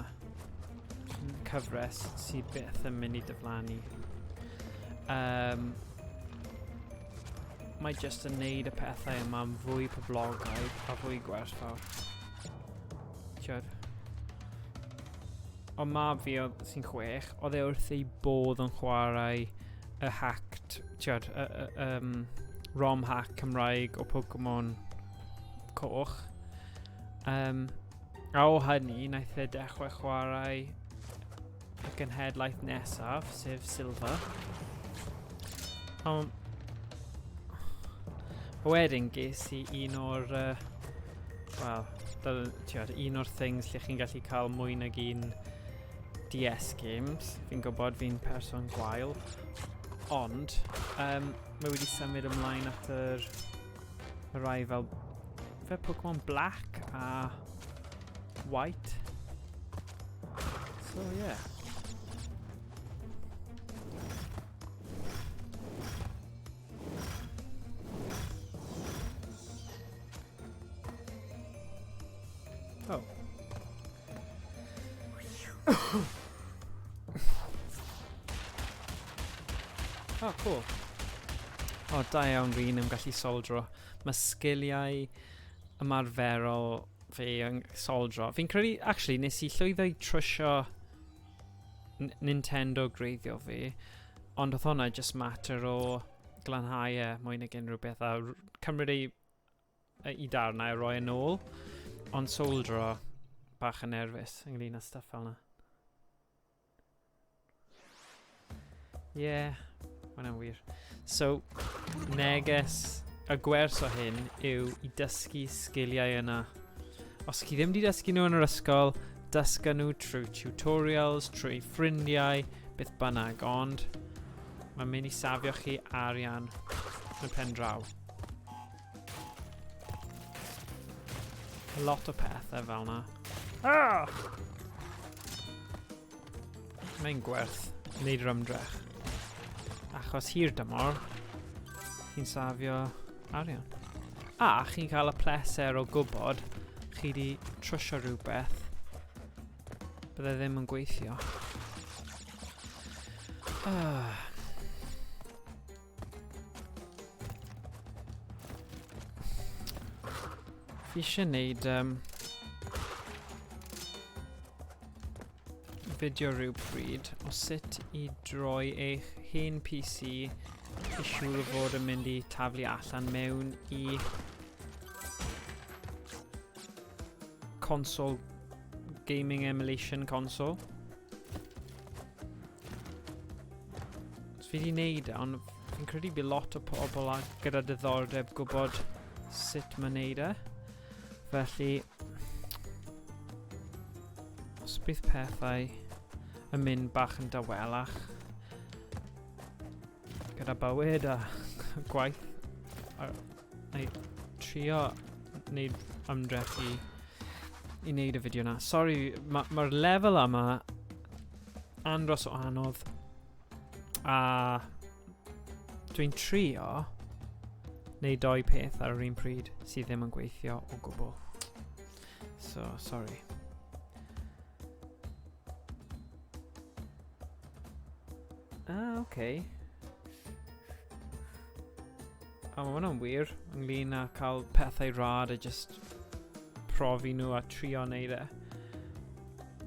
yn cyfres sydd byth yn mynd i diflannu. Um, mae jyst yn neud y pethau yma'n fwy poblogaidd a fwy gwerthfawr. Tiod? Ond mab fi oedd sy'n chwech, oedd e wrth ei bodd yn chwarae y hacked, tiod, y, y, um, ROM hack Cymraeg o Pokemon coch. Um, a o hynny, wnaeth e dechrau chwarae y genhedlaeth nesaf, sef Silver. Ond wedyn ges i un o'r, uh, wel, tiod, un o'r things lle chi'n gallu cael mwy nag un DS games. Fi'n gwybod fi'n person gwael, ond um, mae wedi symud ymlaen at yr, y rai fel, fe Pokemon Black a White. So, yeah. Oh. Oh, cool. O, oh, da iawn fi'n am gallu soldro. Mae sgiliau ymarferol fi yn soldro. Fi'n credu, actually, nes i llwyddo i trwsio Nintendo greiddiol fi, ond oedd hwnna just mater o glanhau e mwy nag unrhyw beth a cymryd ei, i darnau a roi yn ôl. Ond soldro, bach yn nerfus ynglyn â stuff fel yna. Ie, yeah, hwnna'n wir. So, neges y gwers o hyn yw i dysgu sgiliau yna. Os chi ddim wedi dysgu nhw yn yr ysgol, Dysga nhw trwy tutorials, trwy ffrindiau, beth bynnag, ond mae'n mynd i safio chi arian yn y pen draw. Lot o pethau fel na. Ah! Mae'n gwerth wneud yr ymdrech. Achos hir dymor, chi'n safio arian. A chi'n cael y pleser o gwybod chi wedi trwsio rhywbeth bydde ddim yn gweithio. Ah. Fi eisiau gwneud fideo rhyw pryd o sut i droi eich hen PC i siŵr o fod yn mynd i taflu allan mewn i console, gaming emulation console. So fi wedi neud e, ond fi'n credu bydd lot o pobl a gyda diddordeb gwybod sut mae'n neud e. Felly, os bydd pethau yn mynd bach yn dawelach gyda bywyd a gwaith, a, neu trio wneud ymdrech i i wneud y fideo na. Sorry, mae'r ma, lefel yma andros o anodd. A dwi'n trio wneud doi peth ar yr un pryd sydd ddim yn gweithio o gwbl. So, sorry. Ah, oce. Okay. A mae hwnna'n wir ynglyn â cael pethau rad a just profi nhw a trio neud e.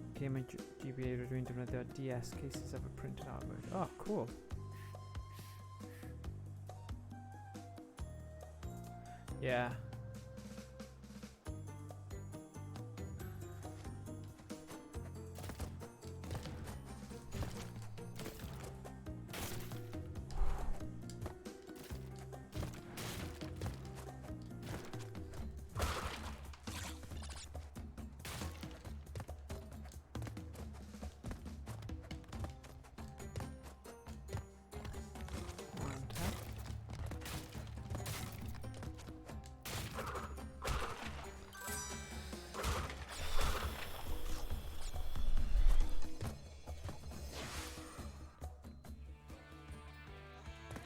Okay, mae GBA rydw i'n defnyddio DS cases efo printed artwork. Oh, cool. Yeah.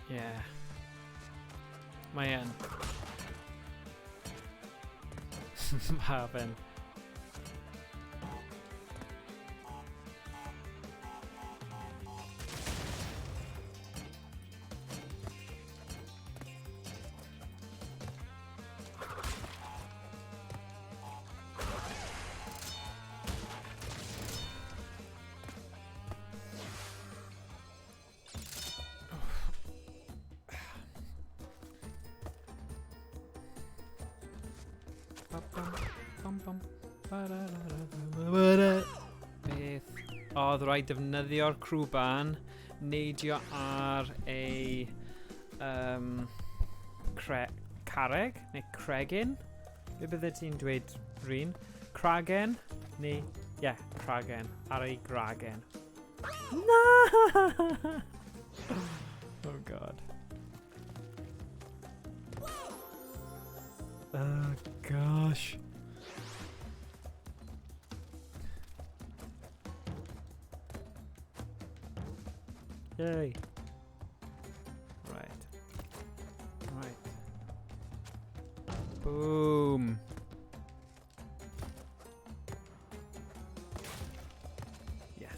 Yeah. Mae yn. Mae fe'n. Beth? Oedd rhaid defnyddio'r crwban, neidio ar ei cre carreg, neu cregyn? Be bydde ti'n dweud, Rhun? Cragen? Neu, ie, yeah, cragen. Ar ei gragen. Na! Oh god. Oh gosh. Yay. Right. Right. Boom. Yes.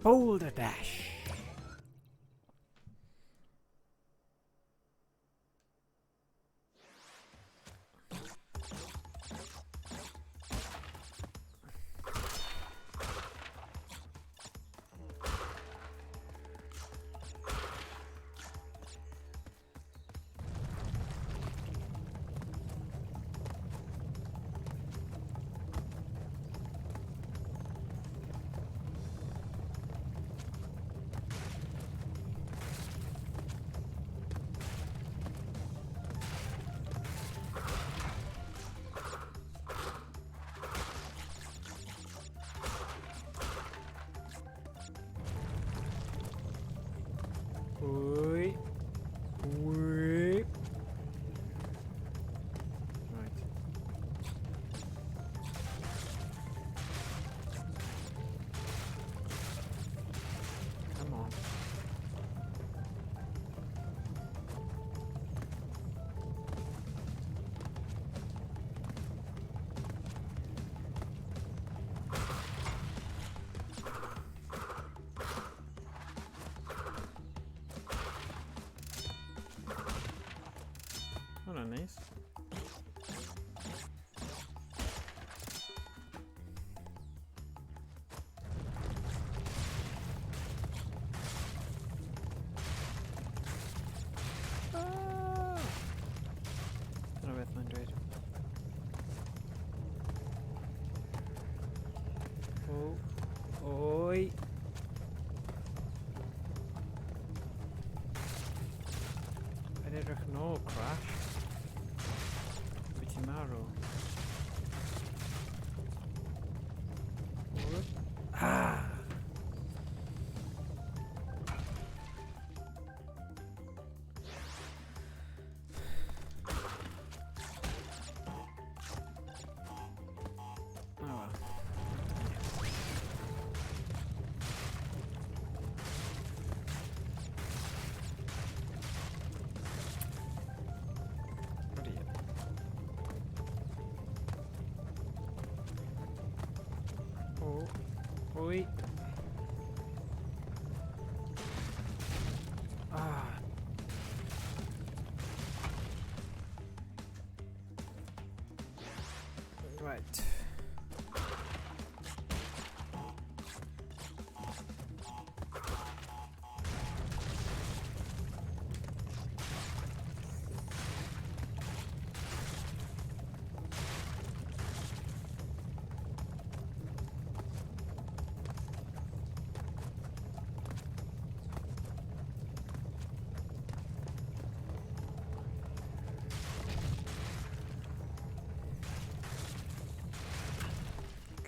Boulder Dash. Hwnna'n neis. Ah! Dyna beth mae'n dweud. O, oi. Yn edrych nôl, Crash. Fi ti'n marw. Ah! Oh well. Ydy. O. Oi. Ah. Right.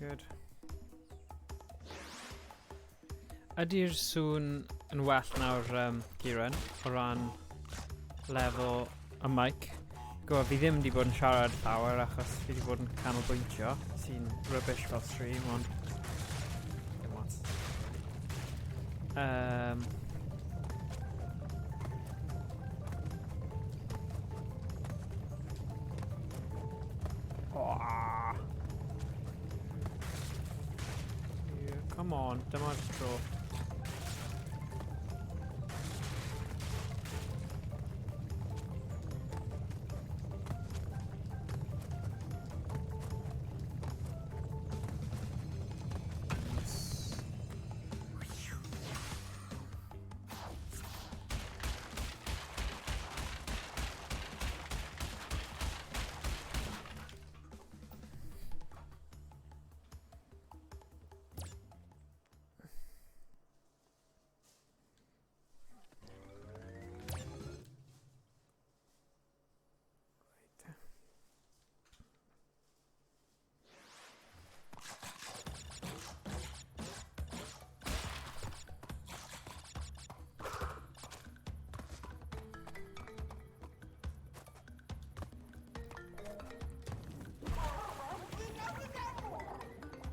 Good. Ydy'r sŵn yn well nawr, Kieran, o ran lefel y mic? Gwybod, fi ddim wedi bod yn siarad llawer achos fi wedi bod yn canolbwyntio, sy'n rubbish fel stream, ond dim ots. Oh. Yeah, come on, dyma'r tro. Nice.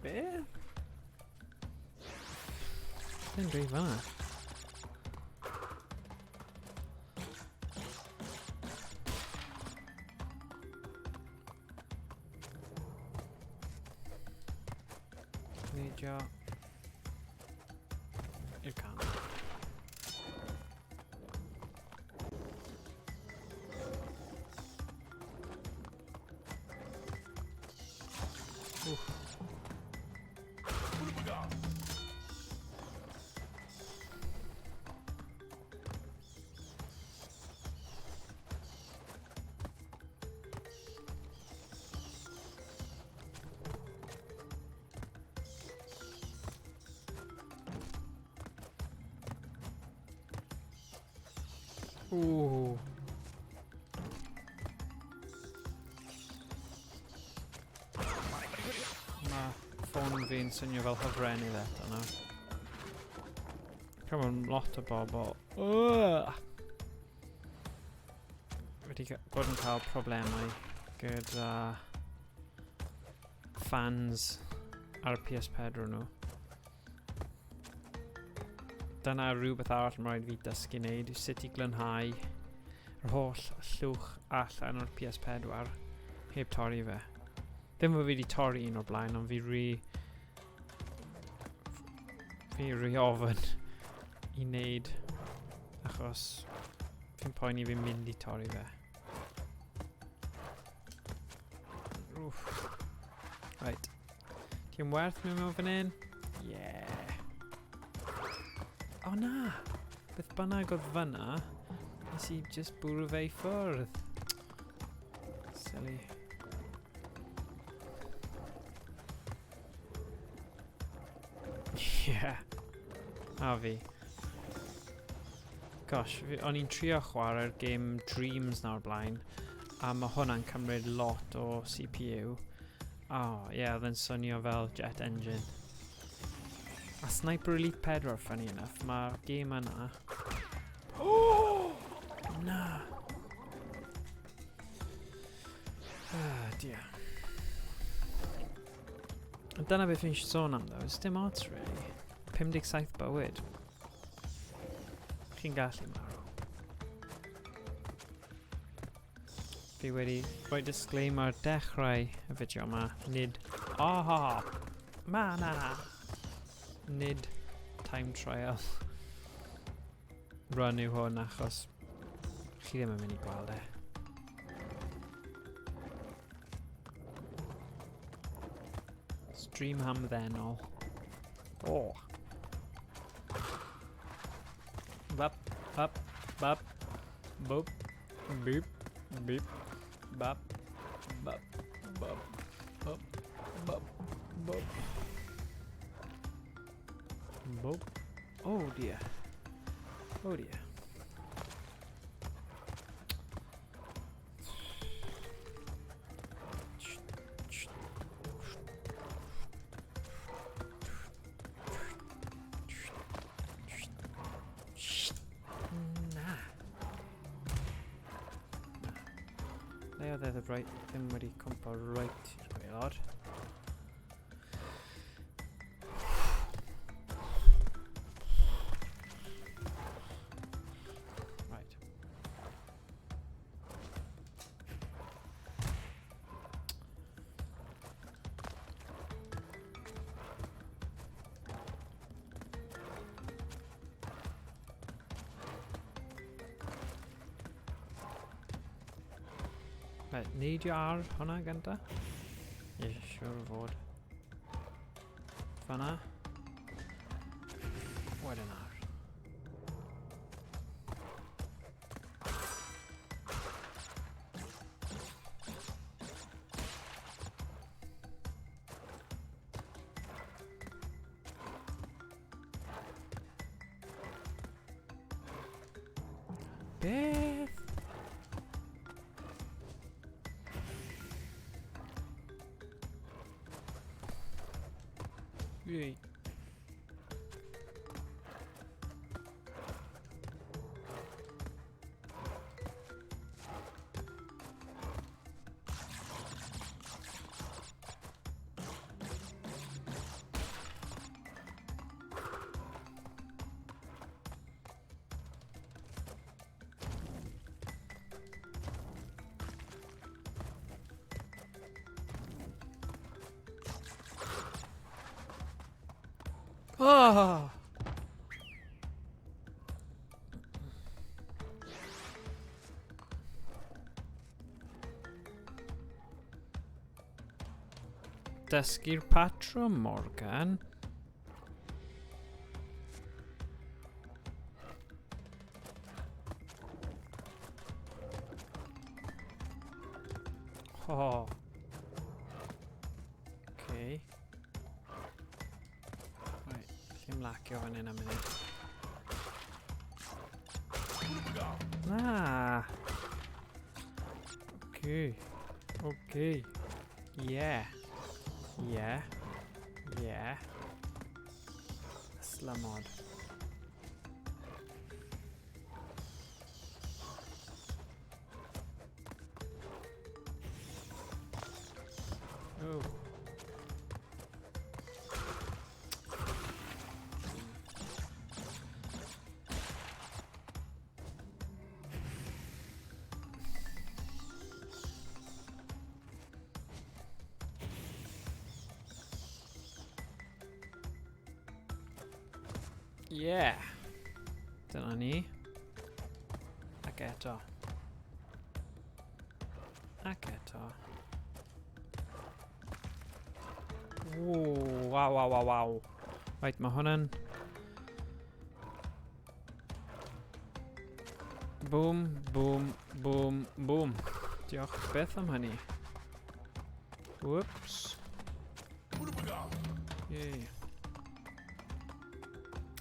Be? Ddim dweud fan'na. Neidio i'r canol. Uff. Ooh. Mae ffôn fi'n swnio fel hofrennydd eto nawr. Come on, lot o bobl. Ugh! Wedi bod yn cael problemau gyda fans ar y PS4 nhw. Dyna rhywbeth arall mae rhaid fi dysgu wneud, yw sut i glanhau yr holl llwch allan o'r PS4 heb torri fe. Ddim fod fi wedi torri un o'r blaen, ond fi rhy ofyn i wneud achos fi'n poeni fi'n mynd i torri fe. Wff. Right. Ti'n werth mewn mewn fan hyn? Yeah. O na! Beth bynnag oedd fyna, nes i just bwrw fe i ffwrdd. Silly. Yeah. A fi. Gosh, o'n i'n trio chwarae'r game Dreams nawr blaen, a mae hwnna'n cymryd lot o CPU. Oh, yeah, oedd e'n swnio fel jet engine. A Sniper Elite 4, funny enough, mae'r game yna... Oh! Na! Ah, dear. Ond dyna beth fi'n sôn am, though. It's dim ots, really. 57 bywyd. Chi'n gallu marw. Fi wedi rhoi disclaimer dechrau y fideo yma. Nid... Aha! Ma na! Nid time trial run yw hwn achos chi ddim yn mynd i gweld e. Stream hamddenol. Oh. Bap, bap, bap, boop, beep, beep, bap, bap, bap, bap, bap, bop. Boop. Oh dear. Oh dear. Na. Na. Le oedd e right, ddim wedi cwmpo right i'r gwaelod. Right. Right, neidio ar hwnna gynta. Ie, siwr o fod. Fanna. Wedyn ar. Beth? Yay. Oh! Dysgu'r patrwm, Morgan. Oh. Okay. Right, lle mlacio fan hyn am munud. Na! Okay. Okay. Yeah. Yeah. Yeah. Slumod. Oh. Yeah. Dyna ni. Ac eto. Ac eto. Ww, waw, waw, waw, waw. Right, mae hwnna'n... Boom, boom, boom, boom. Diolch beth am hynny. Whoops. Yay.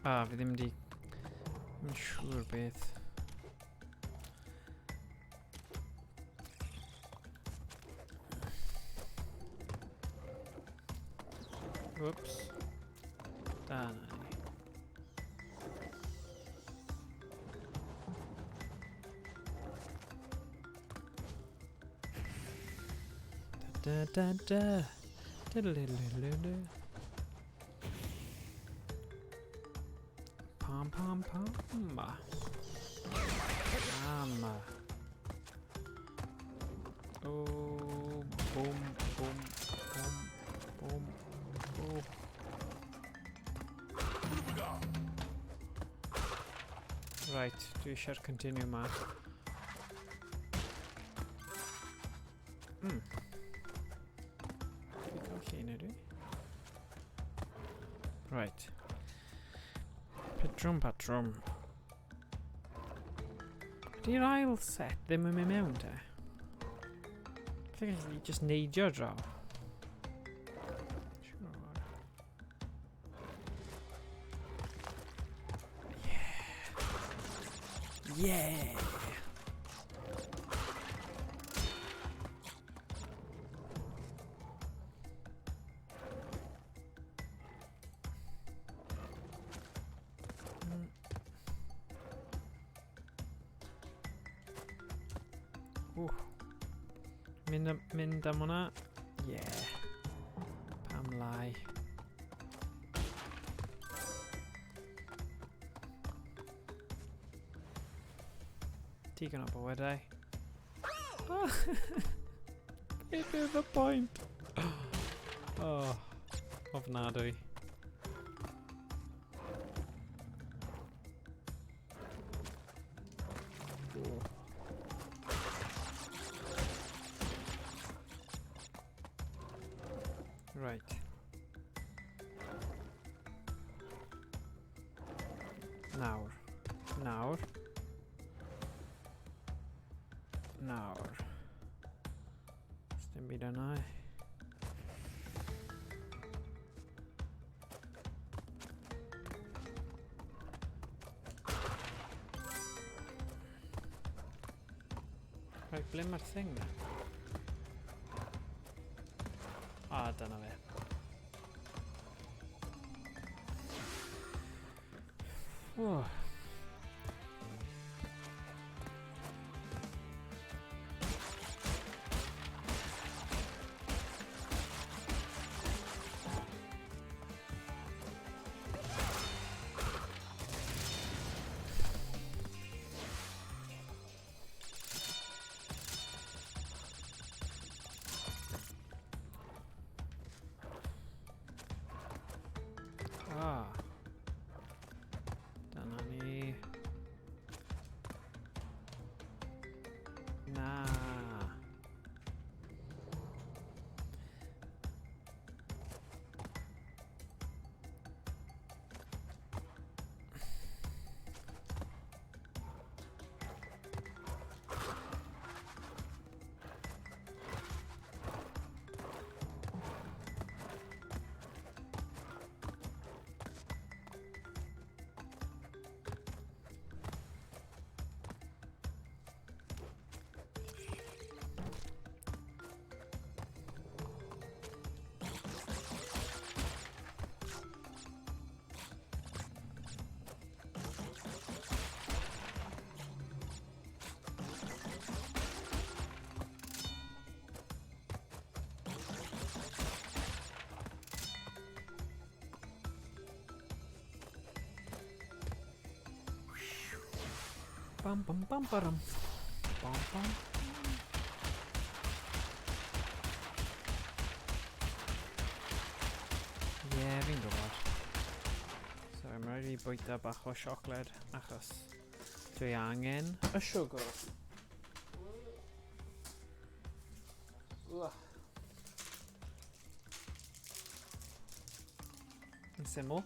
Ah, fi ddim di... Ddim yn siŵr beth. Whoops. Da na ni. Da da da da. Diddle-diddle-diddle-diddle. Pam pam pam. Pam. Oh, boom, boom, boom, boom, oh. Right, dwi eisiau'r continue ma. Dwi cael llun ydw i? Right. Patrwm, patrwm. Ydy'r ail set ddim yn mynd mewn te? Felly gallu just neidio draw. Sure. Yeah. Yeah. Ww. Mynd am hwnna. Yeah. Pam lai. Digon o bywydau. Beth yw the point? Oh, ofnadwy. Right. Nawr. Nawr. Nawr. Dim byd yna. Right, ble mae'r thing na? Ah, dyna fe. Oh. Ah. Dyna ni. Na. Bam bam bam baram. Bam bam. Ie, yeah, fi'n gwybod. So, mae'n rhaid i fi bwyta bach o siocled achos dwi angen y siwgr. Ugh. Yn syml.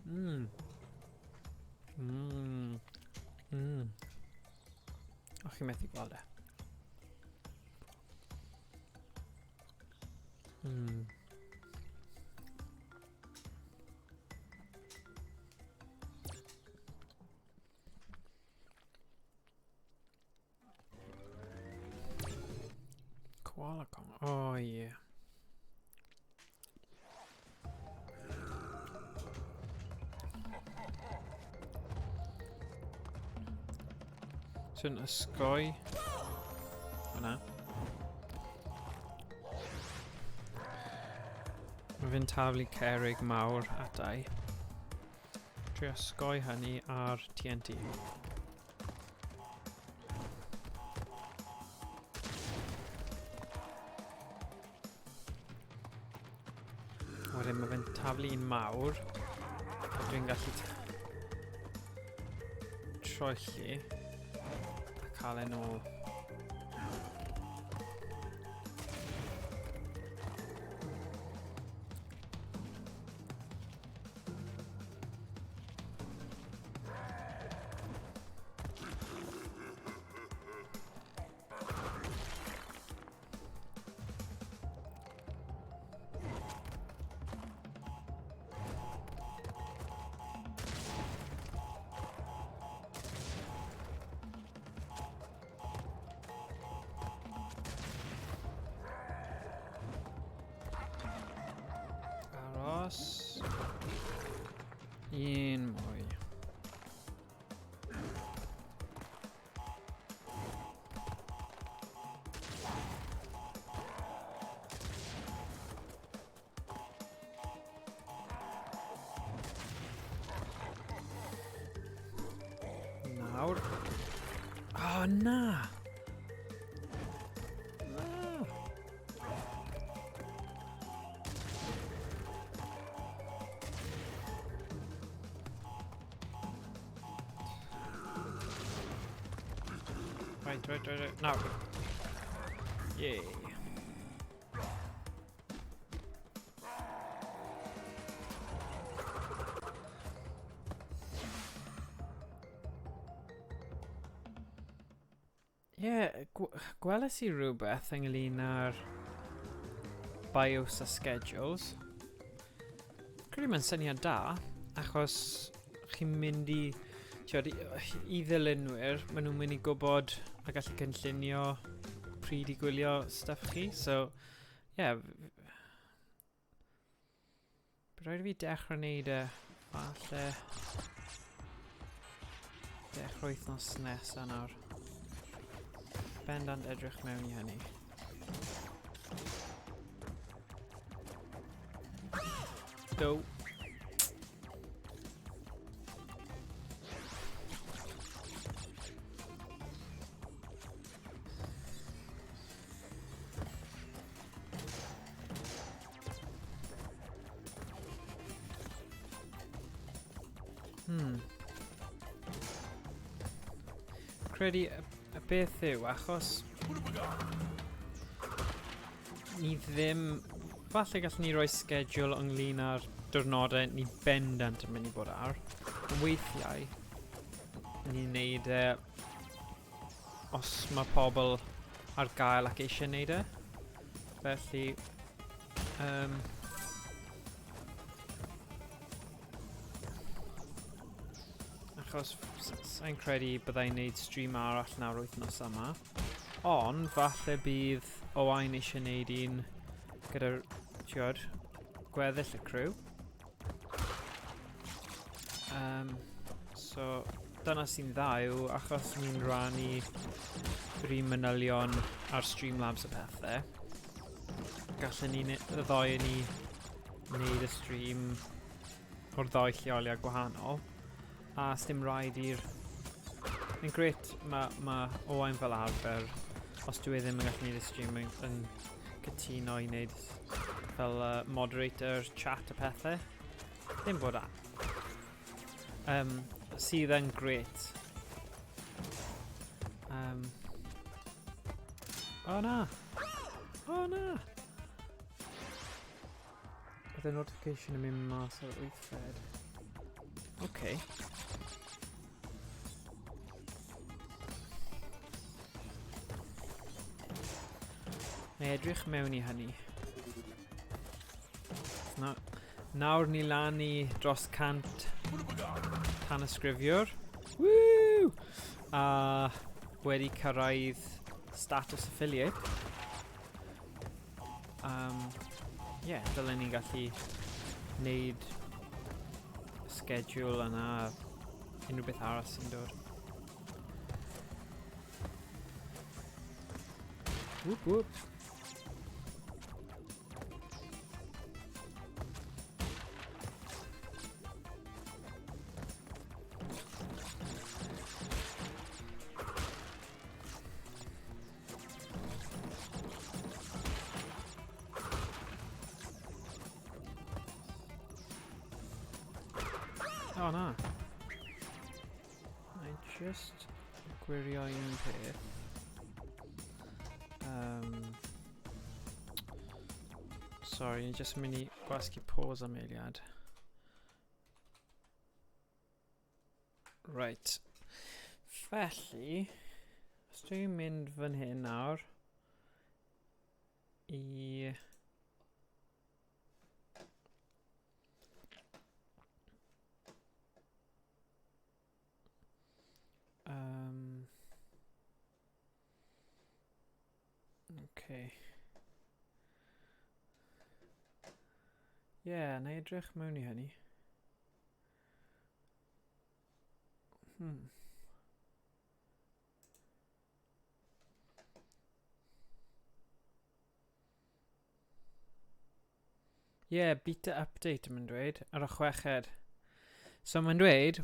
Mmm. Mmm. Mmm. O, chi'n methu gweld e. Mmm. Koala Kong. Oh, yeah. Sy'n ysgoi. Hwna. Mae fe'n taflu cerrig mawr atai. Trio osgoi hynny ar TNT. Wedyn mae fe'n taflu un mawr. A dwi'n gallu troelli a cael e'n ôl. Aros. Un mwy. Nawr. O, oh, na! Na! Right, right, right, right. Nawr. Yay. Ie, yeah, gweles i rhywbeth ynglyn â'r BIOS a schedules. Credu mae'n syniad da, achos chi'n mynd i, tiod, i, i ddilynwyr, maen nhw'n mynd i gwybod a gallu cynllunio pryd i gwylio stuff chi. So, ie, yeah, bydd rhaid i fi dechrau wneud e falle dechrau wythnos nesaf nawr. Bendant edrych mewn i hynny. Do. Credu y beth yw, achos ni ddim... Falle gallwn ni roi schedule ynglyn â'r diwrnodau ni bendant yn mynd i bod ar. Ond weithiau, ni'n neud e os mae pobl ar gael ac eisiau neud e. Felly, achos sa'n credu byddai'n neud stream arall nawr wythnos yma. Ond, falle bydd Owain eisiau neud un gyda'r, tiod, gweddill y crew. So, dyna sy'n dda yw, achos ni'n rannu yr un manylion ar Streamlabs a pethau, gallen ni, y ddoi ni wneud y stream o'r ddoi lleoliad gwahanol, a sdim rhaid i'r... Mae'n gret, mae ma Owain fel arfer, os dwi e ddim yn gallu gwneud y stream, yn, yn cytuno i wneud fel moderator, chat a pethau. Ddim bod a. Sydd yn gret. O na! O na! Bydd y notification yn mynd mas ar wythfed. Okay. Mae edrych mewn i hynny. Na, nawr ni lan i dros 100 tanysgrifiwr. Woo! A wedi cyrraedd status affiliate. Yeah, dylen ni'n gallu wneud schedule yna unrhyw beth arall sy'n dod. Whoop whoop. O na. I just gwirio un peth. Sorry, ni just mynd i gwasgu pause am eiliad. Right. Felly, os dwi'n mynd fan hyn nawr i... Okay. Yeah, na i edrych mewn i hynny. Yeah, beta update mae'n dweud, ar y chweched. So mae'n dweud,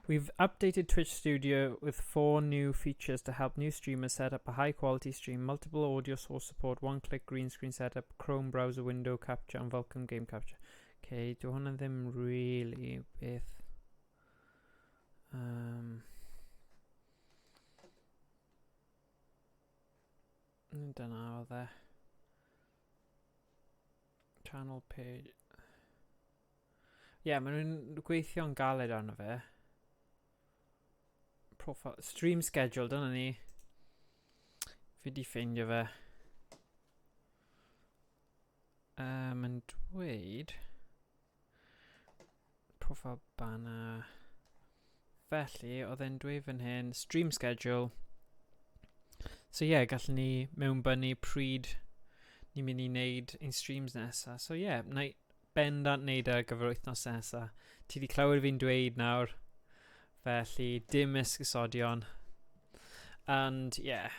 we've updated Twitch Studio with 4 new features to help new streamers set up a high quality stream, multiple audio source support, one-click green screen setup, Chrome browser window capture and Vulkan game capture. Okay, dwi hwnna ddim really beth. Dyna oedd e. Channel page. Ie, yeah, maen nhw'n gweithio'n galed arno fe. Profile, stream schedule, dyna ni. Fi di ffeindio fe. Mae'n dweud... Profile banner. Felly, oedd e'n dweud fan hyn, stream schedule. So ie, yeah, gallwn ni mewnbynnu pryd ni'n mynd i wneud ein streams nesa. So ie, yeah, na i bendant wneud ar gyfer wythnos nesa. Ti di clywed fi'n dweud nawr. Felly, dim esgusodion. And yeah.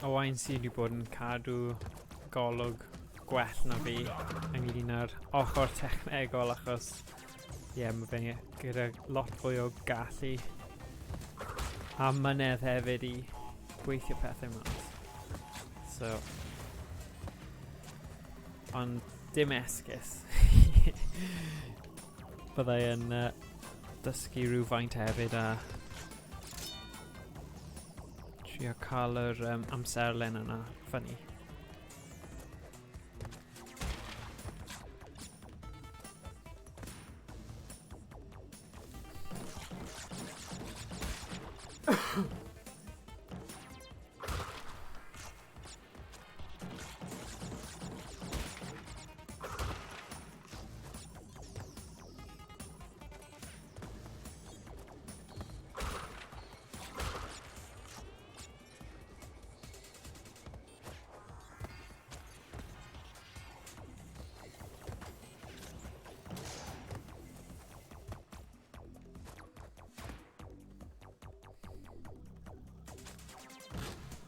Owain sydd wedi bod yn cadw golwg gwell na fi ynglyn â'r ochr technegol achos ie, yeah, mae fe gyda lot fwy o gallu a mynedd hefyd i gweithio pethau mas. So, ond dim esgus. Byddai yn dysgu rhywfaint hefyd a trio cael yr amserlen yna fyny.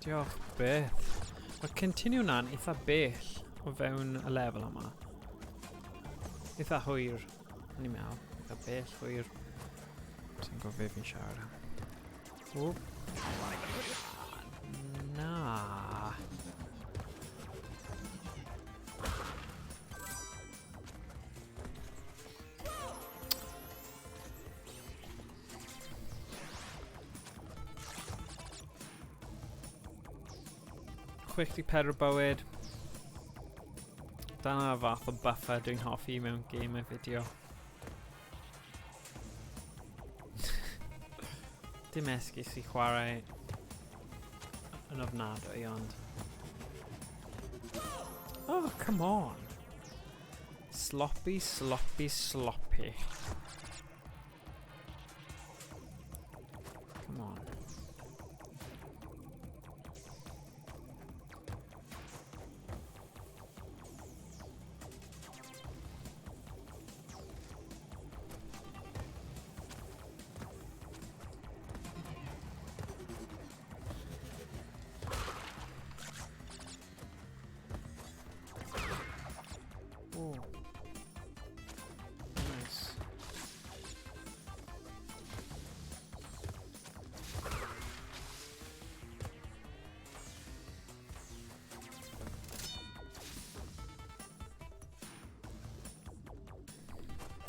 Diolch byth. Mae'r continue na'n eitha bell o fewn y lefel yma. Eitha hwyr, o'n i'n meddwl. Eitha bell hwyr. Sy'n gwybod beth fi'n siarad am. O. Na. 64 bywyd. Dyna fath o buffer dwi'n hoffi mewn game fideo. Dim esgus i chwarae yn ofnadwy, ond... Oh, come on! Sloppy, sloppy, sloppy. Come on. Oh. Nice.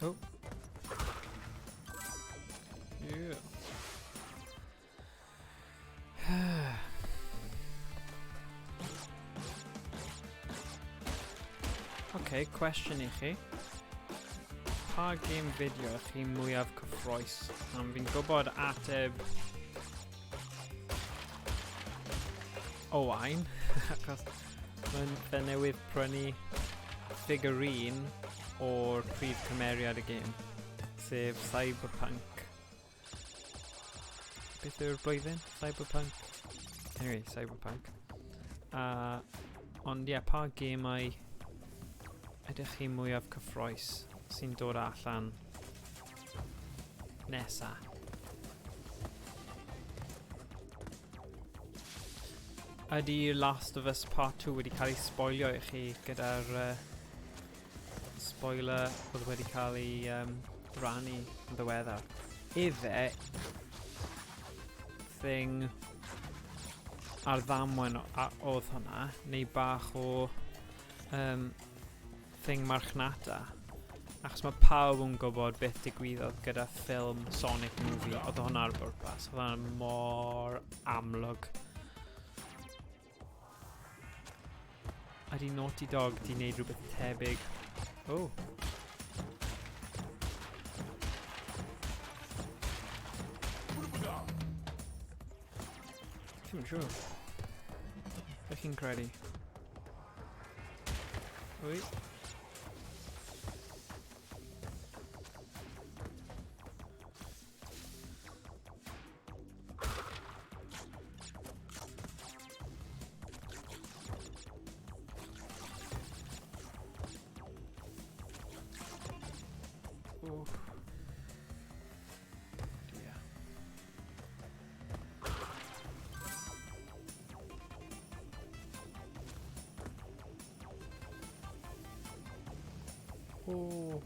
Oh. Yeah. OK, cwestiwn i chi. Pa game fideo ych chi mwyaf cyffroes? Am fi'n gwybod ateb Owain, achos mae'n fe newydd prynu figurine o'r prif cymeriad y gêm, sef Cyberpunk. Beth yw'r blwyddyn? Cyberpunk? Anyway, Cyberpunk. Ond ie, yeah, pa gemau ydych chi mwyaf cyffroes sy'n dod allan nesa? Ydy Last of Us Part 2 wedi cael ei spoilio i chi gyda'r spoiler oedd wedi cael ei rannu yn ddiweddar? Ife thing ar ddamwen oedd hwnna, neu bach o thing marchnata? Achos mae pawb yn gwybod beth digwyddodd gyda ffilm Sonic Movie, oedd hwnna ar bwrpas, oedd hwnna mor amlwg. Ydy Naughty Dog di wneud rhywbeth tebyg? Oh. Ddim yn siŵr. Beth chi'n credu? Wy. Oof. Dear. Oh.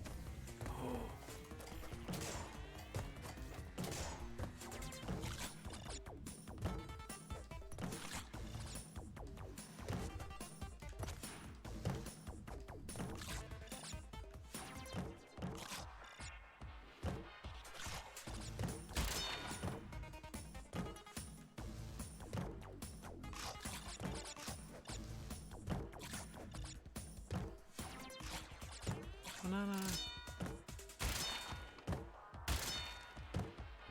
Na, na.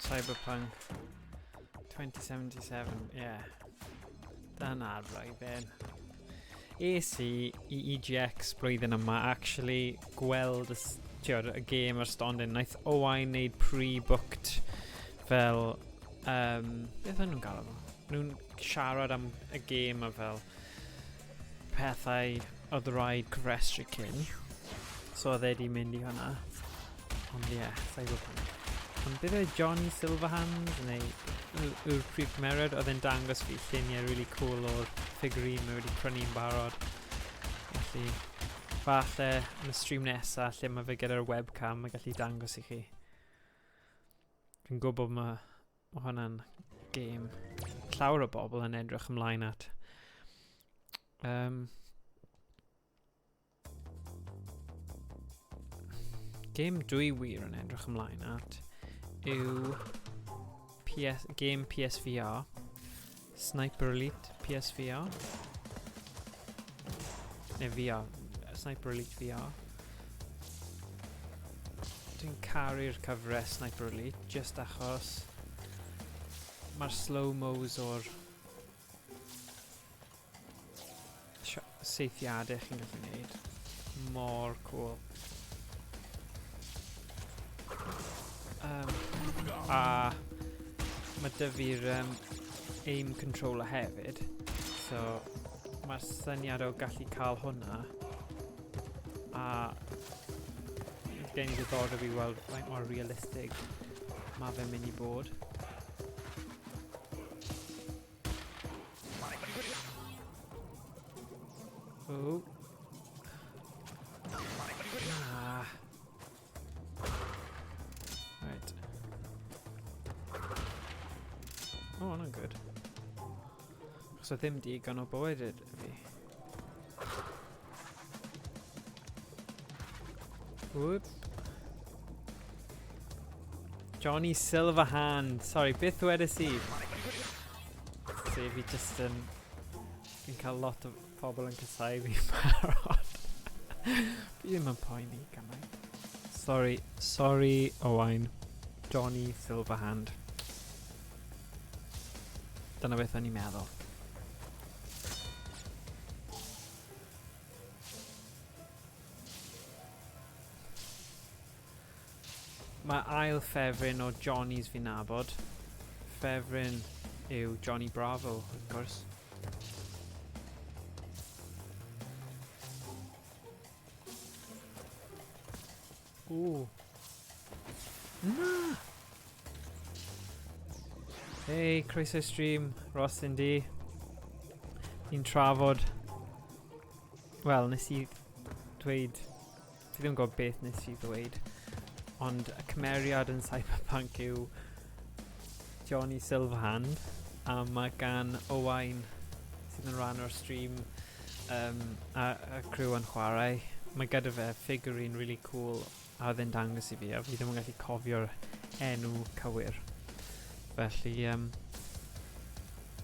Cyberpunk 2077, yeah. Dyna'r flwyddyn. Es i i EGX blwyddyn yma actually gweld y, tiod, y gêm ar stondin. Naeth Owain wneud pre-booked fel... Beth o'n nhw'n galw fo? Nhw'n siarad am y gêm a fel pethau oedd rhaid cofrestru cyn. So oedd e di mynd i hwnna. Ond ie, yeah, Cyberpunk. Ond bydd e Johnny Silverhand, neu yw'r prif cymeriad, oedd e'n dangos fi lluniau really cool o'r figurine mae wedi prynu'n barod. Felly, falle yn y stream nesa lle mae fe gyda'r webcam mae gallu dangos i chi. Fi'n gwybod mae hwnna'n gêm llawer o bobl yn edrych ymlaen at. Gêm dwi wir yn edrych ymlaen at yw PS, game PSVR, Sniper Elite PSVR. Neu VR. Sniper Elite VR. Dwi'n caru'r cyfres Sniper Elite, just achos mae'r slow-mos o'r seithiadau chi'n gallu gwneud. Mor cool. Um, a mae dy fi'r um, aim controller hefyd. So mae'r syniad o gallu cael hwnna a gen i ddiddordeb i weld faint mor realistig mae fe'n mynd i bod. Oh. Ah. Right. Oh, hwnna'n good. Achos oedd ddim digon o bywyd i fi. Whoop. Johnny Silverhand. Sorry, beth wedes i? See, fi just yn... Fi'n cael lot o pobl yn casau fi barod. fi ddim yn poeni gymaint. Sorry, sorry Owain. Johnny Silverhand. Dyna beth o'n i'n meddwl. Mae ail ffefryn o Johnny's fi'n nabod. Ffefryn yw Johnny Bravo, wrth gwrs. Ooh. Na! Hey, croeso i stream, Ross yn di. Ni'n trafod... Wel, nes i dweud... Fi ddim yn gwybod beth nes i ddweud. Ond y cymeriad yn Cyberpunk yw Johnny Silverhand. A mae gan Owain, sydd yn rhan o'r stream, um, a, a crew yn chwarae. Mae gyda fe figurine really cool a oedd e'n dangos i fi a fi ddim yn gallu cofio'r enw cywir. Felly, um,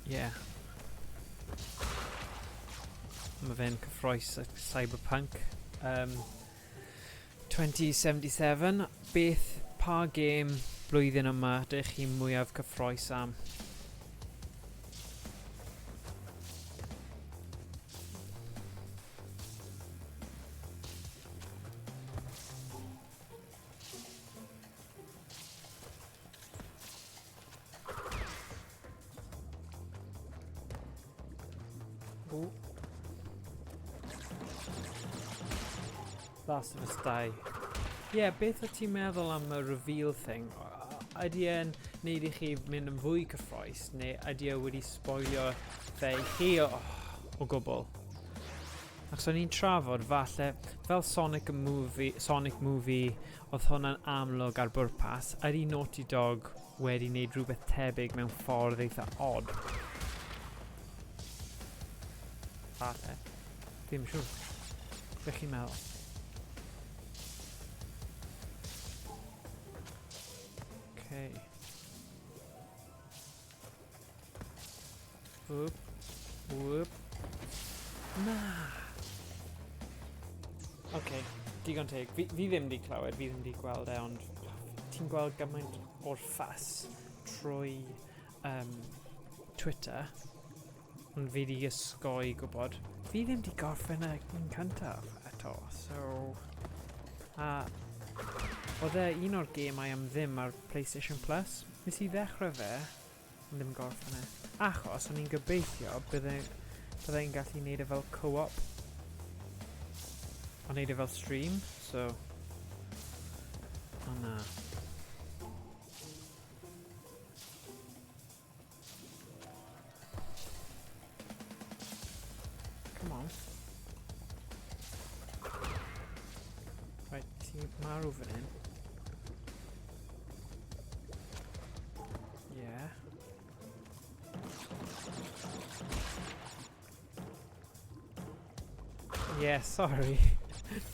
yeah. Mae fe'n cyffroes at Cyberpunk. Um, 2077, beth, pa gêm blwyddyn yma dych chi mwyaf cyffroes am? Ooh. Last of Us 2. Ie, yeah, beth o ti'n meddwl am y reveal thing? Ydy e'n neud i chi mynd yn fwy cyffroes, neu ydy e wedi spoilio fe i chi o, o gwbl? Achos o'n i'n trafod falle, fel Sonic Movie, Sonic Movie, oedd hwnna'n amlwg ar bwrpas, ydy Naughty Dog wedi wneud rhywbeth tebyg mewn ffordd eitha odd? Falle. Ddim yn siŵr. Be chi'n meddwl? Okay. Whoop. Whoop. Na! Oce, okay, digon teg. Fi, fi ddim di clywed, fi ddim di gweld e, ond ti'n gweld gymaint o'r ffas trwy um, Twitter, ond fi di ysgoi gwybod. Fi ddim di gorffen y un cyntaf eto, so... A oedd e un o'r gemau am ddim ar PlayStation Plus. Nes i ddechrau fe, ond ddim gorffen e. Achos o'n i'n gobeithio bydde, bydde i'n gallu neud e fel co-op. Ond neud e fel stream, so... O na. Come on. Right, nes i marw fan hyn. Yeah. Yeah, sorry.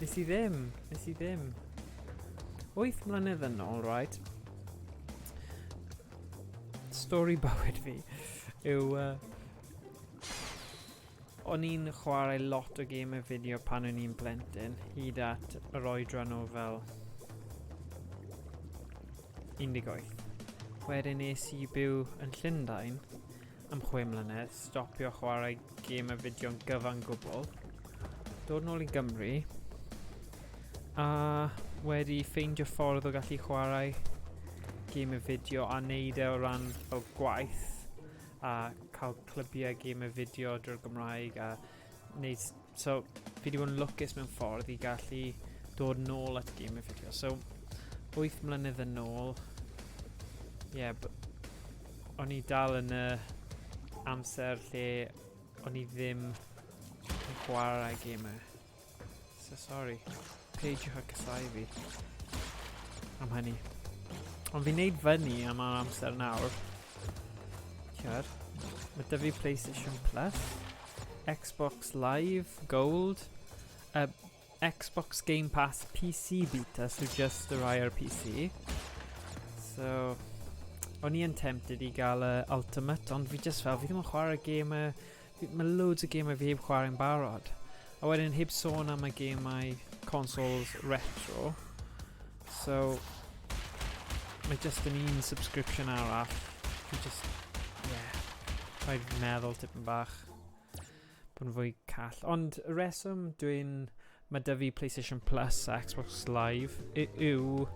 nes i ddim. Nes i ddim. 8 mlynedd yn ôl, right? Stori bywyd fi yw... Uh, O'n i'n chwarae lot o gemau fideo pan o'n i'n blentyn, hyd at yr oedran o fel 18. Wedyn es i byw yn Llundain am 6 mlynedd, stopio chwarae gemau fideo'n gyfan gwbl, dod nôl i Gymru, a wedi ffeindio ffordd o gallu chwarae gemau fideo a neud e o ran fel gwaith a cael clybiau gemau fideo drwy'r Gymraeg a wneud... So, fi wedi bod yn lwcus mewn ffordd i gallu dod nôl at gemau fideo. So, 8 mlynedd yn ôl, ie, yeah, o'n i dal yn y amser lle o'n i ddim yn chwarae gemau. So sorry. Peidiwch â casau fi am hynny. Ond fi'n neud fyny am yr amser nawr. Tiar. Mae dy fi PlayStation Plus, Xbox Live Gold, Xbox Game Pass PC Beta, so just y rai ar PC. So, o'n i yn tempted i gael y Ultimate, ond fi just fel, fi ddim yn chwarae gemau, mae loads o gemau fi heb chwarae'n barod. A wedyn heb sôn am y gemau consoles retro. So, mae just yn un subscription arall. Fi just, yeah, rhaid meddwl tipyn bach. Bod yn fwy call. Ond y reswm dwi'n... Mae dy fi PlayStation Plus a Xbox Live yw...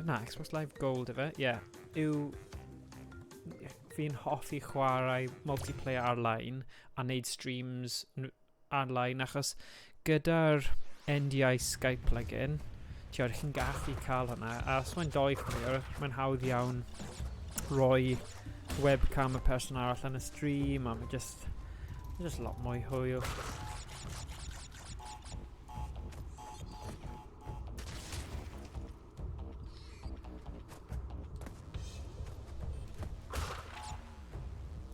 Na, Xbox Live Gold efe, ie. Yeah, yw... Fi'n hoffi chwarae multiplayer ar-lein a wneud streams ar-lein achos gyda'r NDI Skype plugin, ti'n chi'n gallu cael hwnna, a os mae'n doi chwaraewr, mae'n hawdd iawn roi webcam y person arall yn y stream, a mae just, mae just lot mwy hwyl.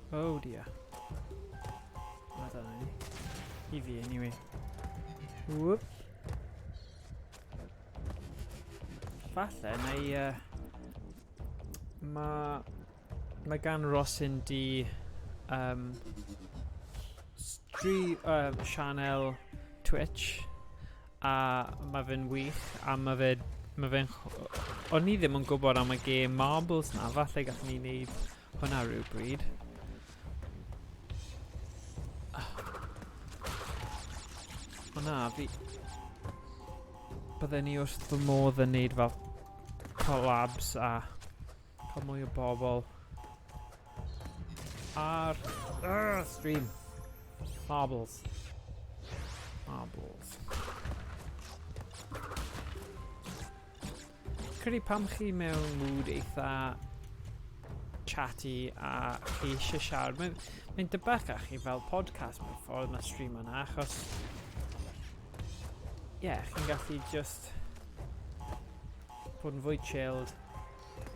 Oh dear. Na dyna ni. I fi, anyway. Whoop. Falle, neu... Mae ma gan Rosin di um, stream, channel Twitch a mae fe'n wych a mae fe mae fe'n o'n i ddim yn gwybod am y gêm Marbles na, falle gallwn ni wneud hwnna rhywbryd. O na, fi... Bydden ni wrth fy modd yn neud fel collabs a cael mwy o bobl ar stream. Marbles. Marbles. Credu pam chi mewn mood eitha chatty a chi eisiau siarad, mae'n mae dybach â chi fel podcast mewn ffordd mae stream yna, achos ie, yeah, chi'n gallu just bod yn fwy chilled,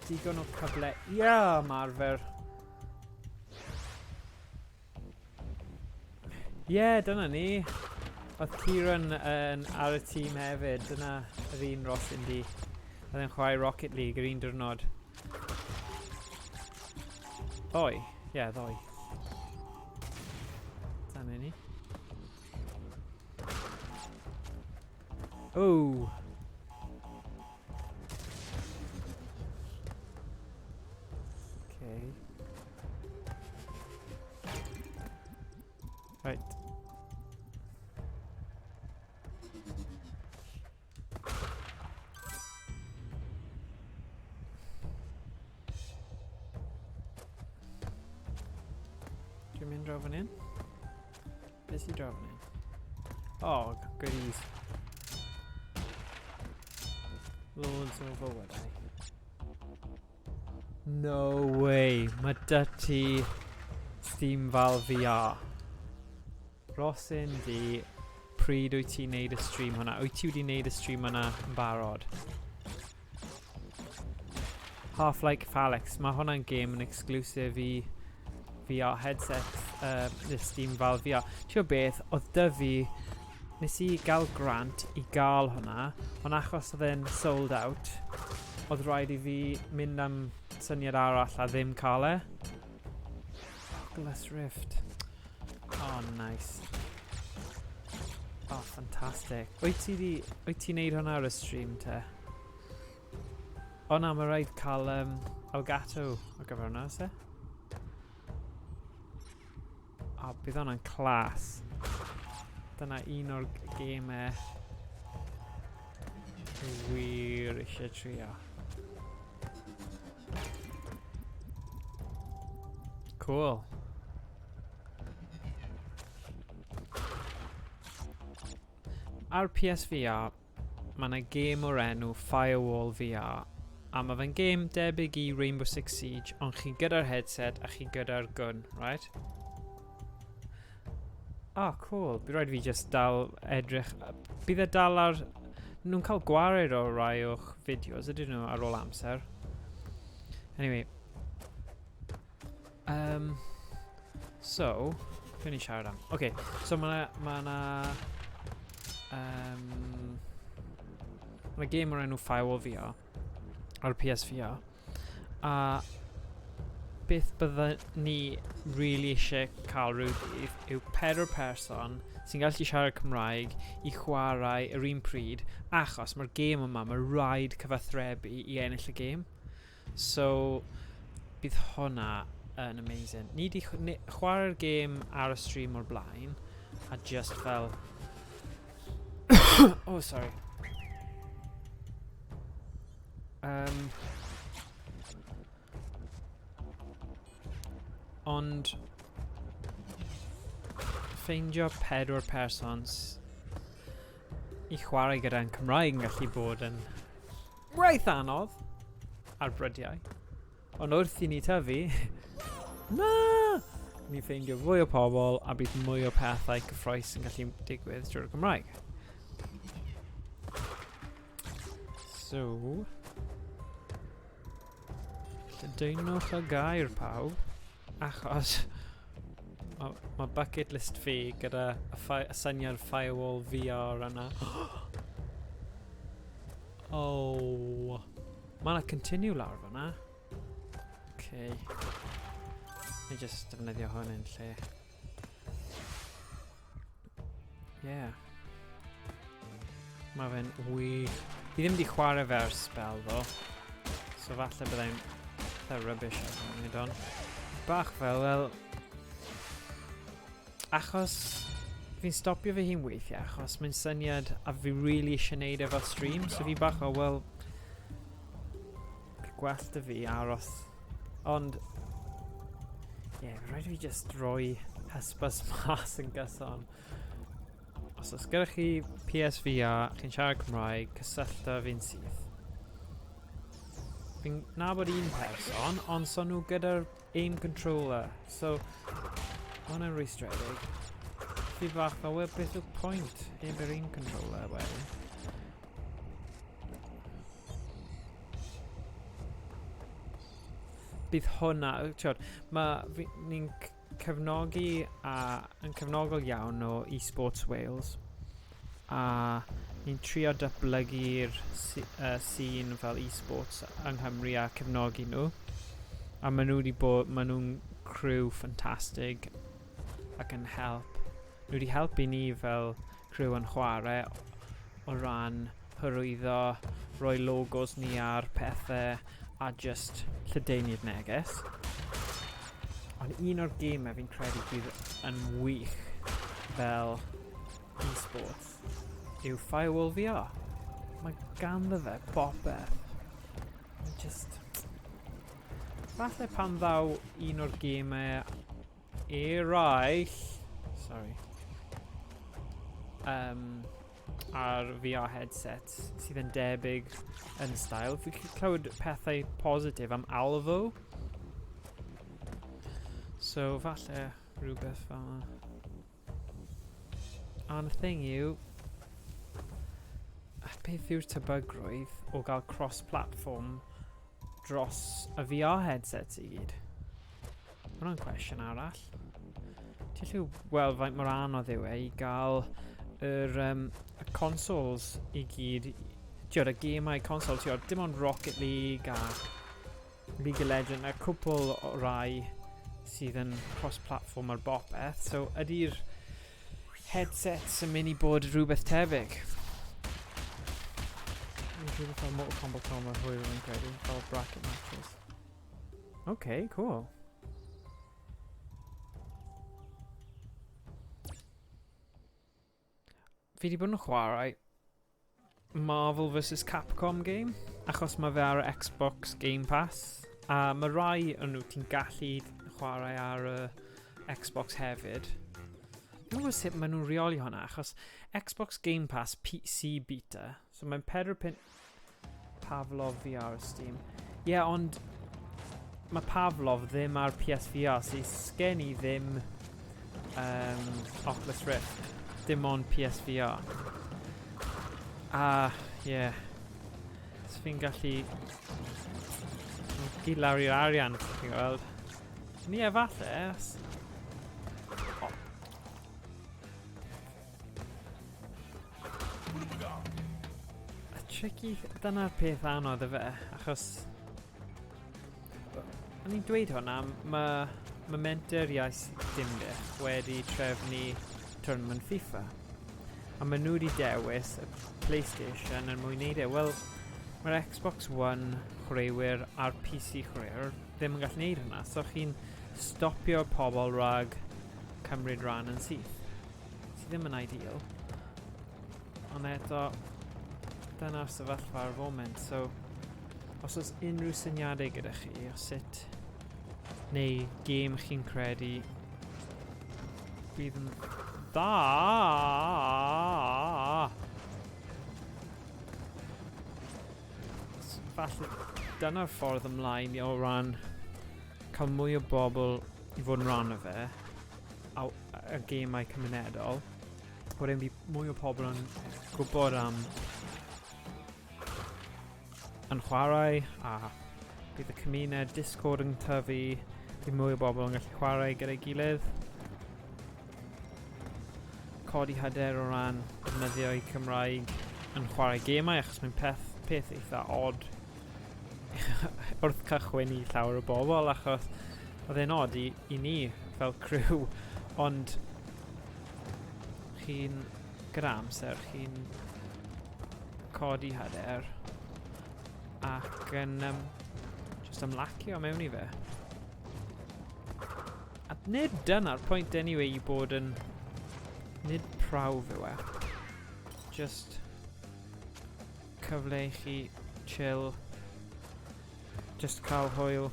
digon o cyfle i yeah, ymarfer. Ie, yeah, dyna ni. Oedd Kieran yn ar y tîm hefyd. Dyna yr un Ross Indy. Oedd e'n chwarae Rocket League yr un diwrnod. Ddoe? Ie, yeah, ddoe. Dyna ni. Oh! Okay. Right. Dwi'n mynd draw fan hyn. Beth sy'n draw fan hyn? Oh, goodies. Loads o fywydau. No way. Mae dy ti Steam Valve VR. Rosyn di, pryd wyt ti'n neud y stream hwnna? Wyt ti wedi neud y stream hwnna yn barod? Half-Life Alyx, mae hwnna'n game yn exclusive i VR headset, the Steam Valve VR. Ti'n beth, oedd dy fi, nes i gael grant i gael hwnna, ond achos oedd e'n sold out, oedd rhaid i fi mynd am syniad arall a ddim cael e. Oculus Rift. Oh, nice. Oh, fantastic. Wyt ti di... Wyt ti'n neud hwnna ar y stream te? O na, mae rhaid cael Elgato ar gyfer hwnna, oes e? O, bydd hwnna'n clas. Dyna un o'r gemau dwi wir eisiau trio. Cool. Ar PSVR, mae yna gêm o'r enw Firewall VR, a mae fe'n gêm debyg i Rainbow Six Siege, ond chi gyda'r headset a chi gyda'r gun, right? Ah, oh, cool. Bydd rhaid fi just dal edrych. Bydd e dal ar... Nhw'n cael gwared o rai o'ch fideos, ydyn nhw, ar ôl amser. Anyway. So, beth ni'n siarad am? Oce, okay, so mae yna... Mae yna... Mae game o'r enw Firewall VR ar PSVR. A beth bydda ni really eisiau cael rhyw ddydd yw pedwar person sy'n gallu siarad Cymraeg i chwarae yr un pryd achos mae'r gêm yma, mae rhaid cyfathrebu i ennill y gêm. So, bydd hwnna yn amazing. Ni di chwarae'r gêm ar y stream o'r blaen, a just fel... Oh, sorry. Ond ffeindio pedwar person i chwarae gyda'n Cymraeg yn gallu bod yn reit anodd ar brydiau. Ond wrth i ni tyfu, na! Ni ffeindio fwy o pobl a bydd mwy o pethau cyffroes yn gallu digwydd drwy'r Gymraeg. So, lledaenwch y gair pawb, achos mae ma bucket list fi gyda y, y syniad firewall VR yna. Oh. Mae yna continue lawr fyna. Okay. Ni just defnyddio hwn yn lle. Yeah. Mae fe'n wych. Fi ddim wedi chwarae fe ers spel ddo. So falle byddai'n eitha rubbish ar hwn, ond bach fel, wel, achos fi'n stopio fy hun weithiau achos mae'n syniad a fi really eisiau neud e fel stream, so fi bach o, wel, gwell dy fi aros. Ond, ie, yeah, rhaid i fi just roi hysbys mas yn gyson. Os oes gyda chi PSVR, chi'n siarad Cymraeg, cysyllta fi'n syth. Fi'n nabod un person, ond so nhw gyda'r aim controller. So, ma hwnna'n rwystredig. Fi bach fel, well, beth yw'r pwynt heb yr aim controller wedyn? Bydd hwnna, ti'od, mae ni'n cefnogi a yn cefnogol iawn o eSports Wales a ni'n trio datblygu'r scene fel eSports yng Nghymru a cefnogi nhw. A maen nhw wedi bod, maen nhw'n crew ffantastig ac yn help. Nhw wedi helpu ni fel crew yn chwarae o ran hyrwyddo, rhoi logos ni ar pethau a just lledaenu'r neges. Ond un o'r gemau fi'n credu bydd yn wych fel e-sports yw Firewall VR. Mae ganddo fe bopeth. Mae just... Falle pan ddaw un o'r gemau eraill... Sorry. Ar VR headsets sydd yn debyg yn style. Fi'n clywed pethau positif am Alvo. So falle rhywbeth fel yna. Ond y thing yw, beth yw'r tebygrwydd o gael cross-platform dros y VR headsets i gyd? Hwna'n cwestiwn arall. Ti'n gallu weld faint mor anodd yw e i gael yr, y consoles i gyd, ti'n y gemau console, ti'n dim ond Rocket League a League of Legends a cwpl o rai. sydd yn cross-platform ar bopeth, so ydy'r headsets yn mynd i bod rhywbeth tebyg? Rhywbeth fel Mortal Kombat Combat hwyl yn credu, fel bracket matches. Okay, cool. Fi wedi bod yn chwarae Marvel vs Capcom game, achos mae fe ar y Xbox Game Pass, a mae rai o'n nhw ti'n gallu chwarae ar y Xbox hefyd. Dwi'n gwybod sut maen nhw'n rheoli hwnna, achos Xbox Game Pass PC Beta, so mae'n 4 punt Pavlov VR Steam. Ie, yeah, ond mae Pavlov ddim ar PSVR, so sgen i ddim Oculus Rift. Dim ond PSVR. A, ie. Yeah. So fi'n gallu... Gyd lawr i'r arian, chi'n gweld. Ni efallai, os... A tricky, dyna'r peth anodd y fe, achos... O'n i'n dweud hwnna, mae ma Menter Iaith Dinbych wedi trefnu tournament FIFA. A maen nhw wedi dewis y PlayStation er mwyn neud e. Wel, mae'r Xbox One chwaraewyr a'r PC chwaraewyr ddim yn gallu neud hwnna. So chi'n stopio pobl rhag cymryd rhan yn syth. Sydd ddim yn ideal. Ond eto, dyna'r sefyllfa ar y foment. So, os oes unrhyw syniadau gyda chi o sut neu gêm chi'n credu bydd yn dda. Falle dyna'r ffordd ymlaen o ran cael mwy o bobl i fod yn rhan o fe, a, a gemau cymunedol, wedyn bydd mwy o pobl yn gwybod am yn chwarae, a bydd y cymuned Discord yn tyfu, bydd mwy o bobl yn gallu chwarae gyda'i gilydd. Codi hyder o ran defnyddio eu Cymraeg yn chwarae gemau, achos mae'n peth, peth eitha odd wrth cychwyn i llawer o bobl, achos oedd e'n od i, i ni fel criw, ond chi'n, gyda amser, chi'n codi hyder ac yn um, just ymlacio mewn i fe. A nid dyna'r pwynt anyway i bod yn... Nid prawf yw e. Just cyfle i chi chill, just cael hwyl.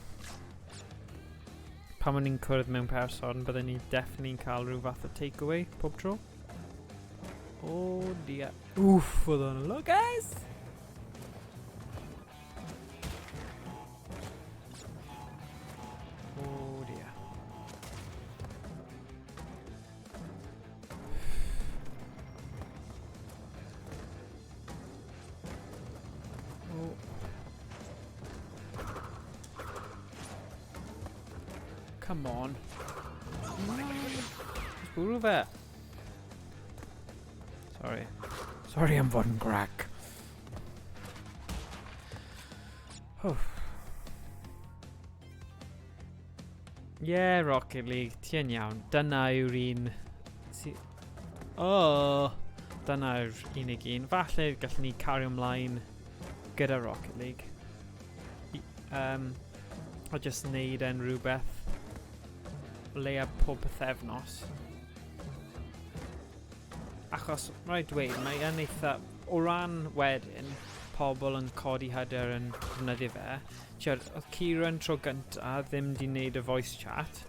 Pan o'n ni'n cwrdd mewn person, bydden ni definitely'n cael rhyw fath o takeaway pob tro. Oh dear. Wff, oedd o'n lwcus! Oh dear. Oh. Come on. No. Just bwrw fe. Sorry. Sorry am fod yn grac. Oh. Yeah, Rocket League, ti yn iawn. Dyna yw'r un... Si... Oh! Dyna yw'r unig un. Falle gallwn ni cario ymlaen gyda Rocket League. I, um, a just neud e'n rhywbeth leia pob pythefnos. Achos, rhaid dweud, mae yn eitha... O ran wedyn, pobl yn codi hyder yn defnyddio fe, Tiod, oedd Kieran tro gynta ddim di wneud y voice chat,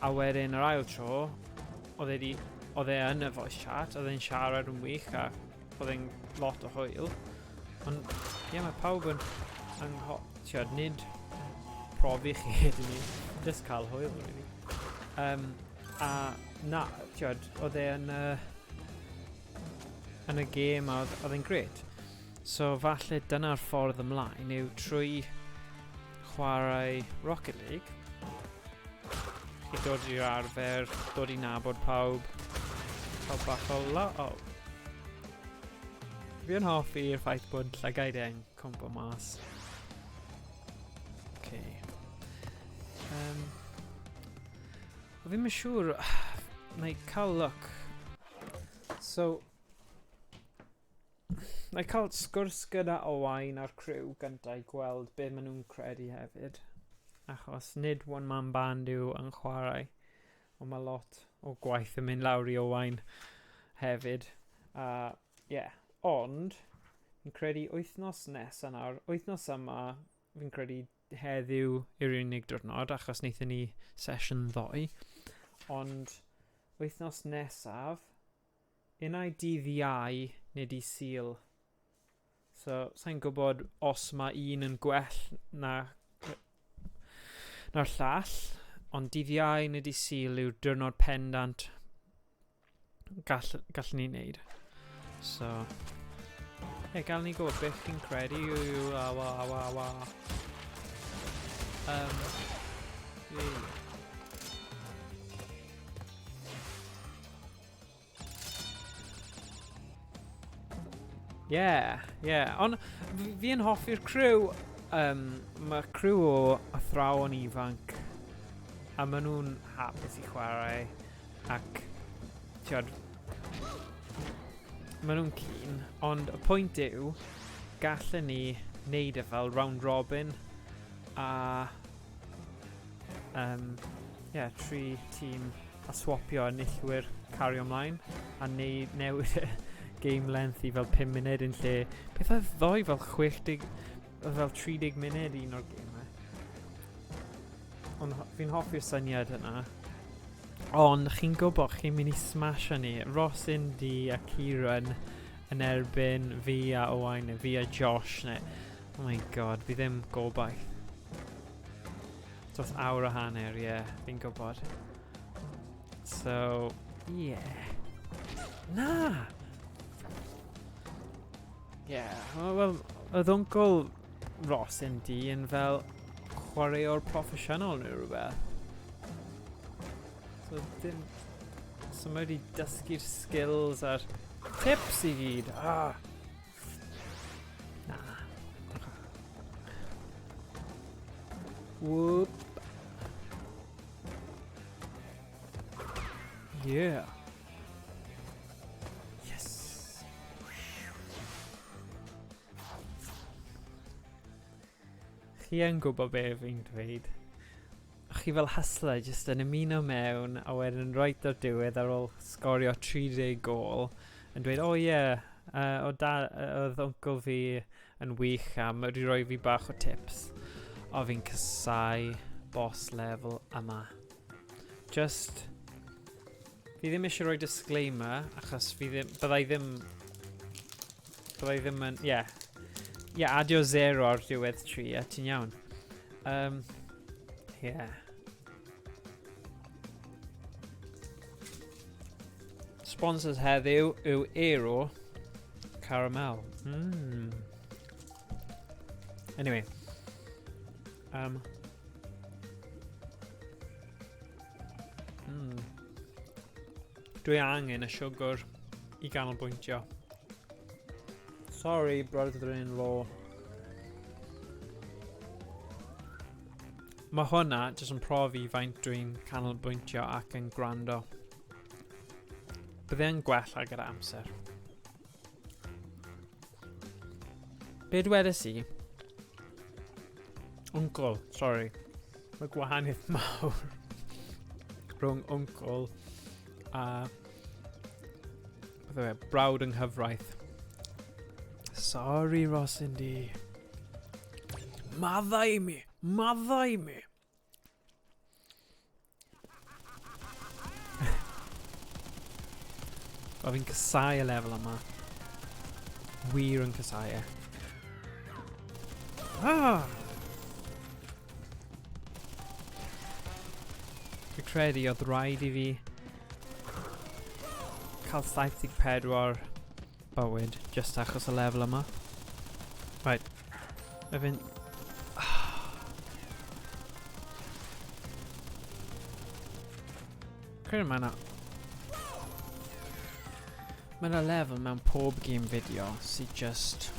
a wedyn yr ail tro, oedd e, di, oedd e yn y voice chat, oedd e'n siarad yn wych a oedd e'n lot o hwyl. Ond, ie, yeah, mae pawb yn, yn tiod, nid profi chi ydyn ni, just cael hwyl, really. Um, a na, tiod, oedd e yn, yn y gêm a oedd, oedd e'n gret. So falle dyna'r ffordd ymlaen yw trwy chwarae Rocket League. Chi dod i'r arfer, dod i nabod pawb, cael bach o la... Oh. Fi yn hoffi'r ffaith bod llygaid e'n cwmpo mas. Okay. Um, Fi'n yn siŵr, na i cael look. So, na i cael sgwrs gyda Owain a'r criw gyntaf i gweld be maen nhw'n credu hefyd. Achos nid one man band yw yn chwarae, ond mae lot o gwaith yn mynd lawr i Owain hefyd. A ie, yeah. Ond fi'n credu wythnos nesaf nawr, wythnos yma, fi'n credu heddiw yw'r unig diwrnod, achos wnaethon ni sesiwn ddoe. Ond wythnos nesaf, unai dydd Iau neu dydd Sul. So, sa'n gwybod os mae un yn gwell na na'r llall, ond dydd Iau neu dydd Sul yw'r diwrnod pendant gall, gallwn ni wneud. So, ie, yeah, gael ni gwybod beth chi'n credu. Wa, wa, wa, wa. Yeah. Yeah, yeah. Ond fi yn hoffi'r criw. Mae criw o athrawon ifanc a maen nhw'n hapus i chwarae ac, tiod, maen nhw'n keen. Ond y pwynt yw, gallen ni wneud e fel round robin a yeah, tri tîm a swapio enillwyr cario ymlaen a neu, newid y game length i fel 5 munud yn lle beth oedd ddoe fel 60 fel 30 munud un o'r gemau. Ond fi'n hoffi'r syniad yna. Ond chi'n gwybod chi'n mynd i smasho ni. Ross Indy a Kieran yn erbyn fi a Owain neu fi a Josh neu... Oh my god, fi ddim gobaith. Dros awr a hanner, ie, yeah, fi'n gwybod. So, yeah. Na! Yeah, wel, oedd uncle Ross Indy yn fel chwaraewr proffesiynol neu rhywbeth. So, dim... So mae wedi dysgu'r skills a'r tips i gyd. Ah! Na. Whoop. Yeah. Yes. Chi yn gwybod be fi'n dweud. Chi fel hustler jyst yn ymuno mewn a wedyn reit o'r diwedd ar ôl sgorio 30 gol yn dweud, oh yeah, o da, oedd uncle fi yn wych a mae wedi rhoi fi bach o tips. O, fi'n casau boss level yma. Just, fi ddim eisiau rhoi disclaimer, achos fi ddim, byddai ddim, byddai ddim yn, ie. Yeah. Ie, yeah, adio zero ar diwedd 3, a ti'n iawn. Yeah. Sponsors heddiw yw Aero Caramel. Anyway. Dwi angen y siwgr i ganolbwyntio. Sorry, brother-in-law. Mae hwnna jyst yn profi faint dwi'n canolbwyntio ac yn gwrando. Bydde yn gwella gyda amser. Be dwedes i? Uncle, sorry. Mae gwahaniaeth mawr rhwng uncle a beth yw e, brawd yng nghyfraith. Sorry, Rosindi. Maddau i mi! Maddau i mi! O, fi'n casau y lefel yma. Wir yn casau e. Ah! Fi credu oedd rhaid i fi cael 74 bywyd just achos y lefel yma. Right. Mae fi'n... Credu mae yna... Mae yna lefel mewn pob game fideo sydd just...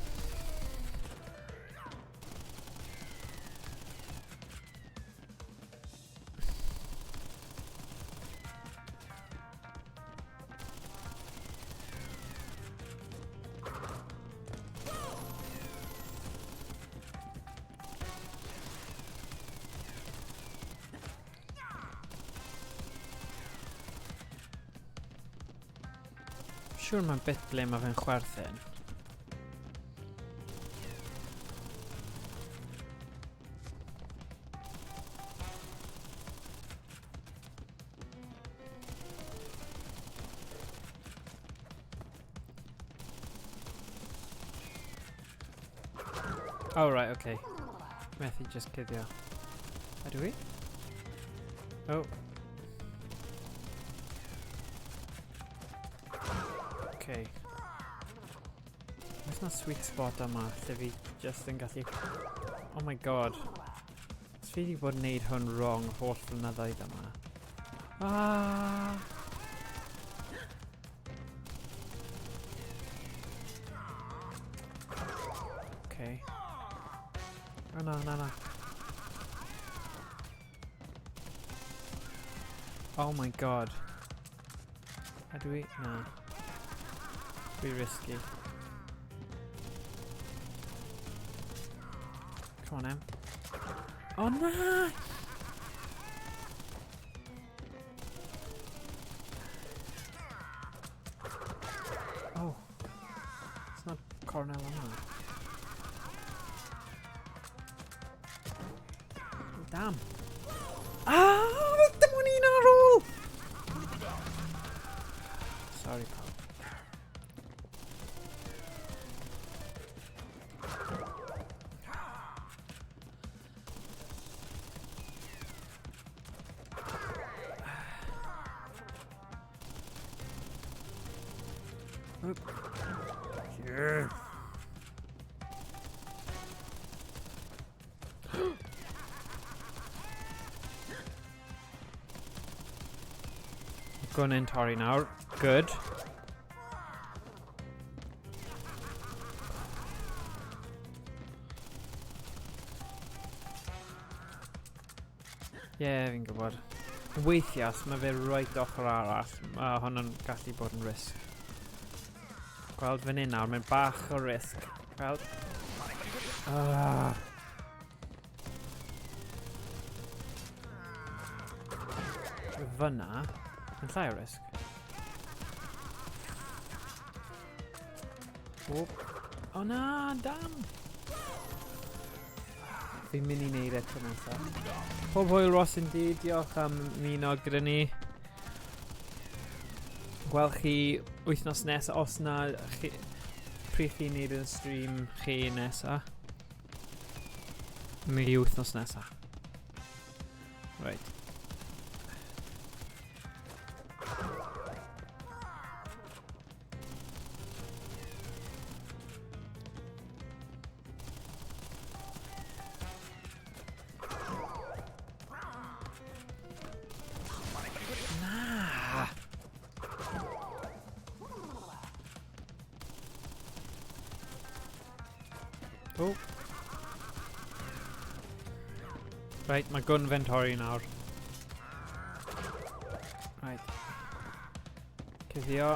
Siwr mae'n bit ble mae fe'n chwerthin. Oh, right, okay. Methu just cuddio. Ydw i? Oh. Okay. Oes na sweet spot yma lle fi just yn gallu... Oh my god. Os fi wedi bod yn neud hwn wrong holl flynyddoedd yma. Ah! Okay. Oh na, na, na. Oh my god. Ydw i? Na. Rhy risky. Come on, Em. Oh na! Oh. It's not cornel yma. Damn. Ah! Dim ond un ar ôl! Sorry, pal. Yeah. Gwn yn torri nawr. Good. Ie, yeah, fi'n gwybod. Weithiau, os mae fe right ochr arall, mae hwn yn gallu bod yn risg. Gweld fan hyn nawr, mae'n bach o risg. Gweld? Ah. Fyna, yn llai o risg. O, oh, na, dam! Fi'n mynd i wneud e tro nesaf. Pob hwyl Ross indeed, diolch am ymuno gyda ni. Gweld chi wythnos nesaf, os na chi, pryd chi'n neud yn stream chi nesaf. Mi wythnos nesaf. Right. Na! Oh. Right, mae gwn fe'n torri nawr. Right. Cuddio.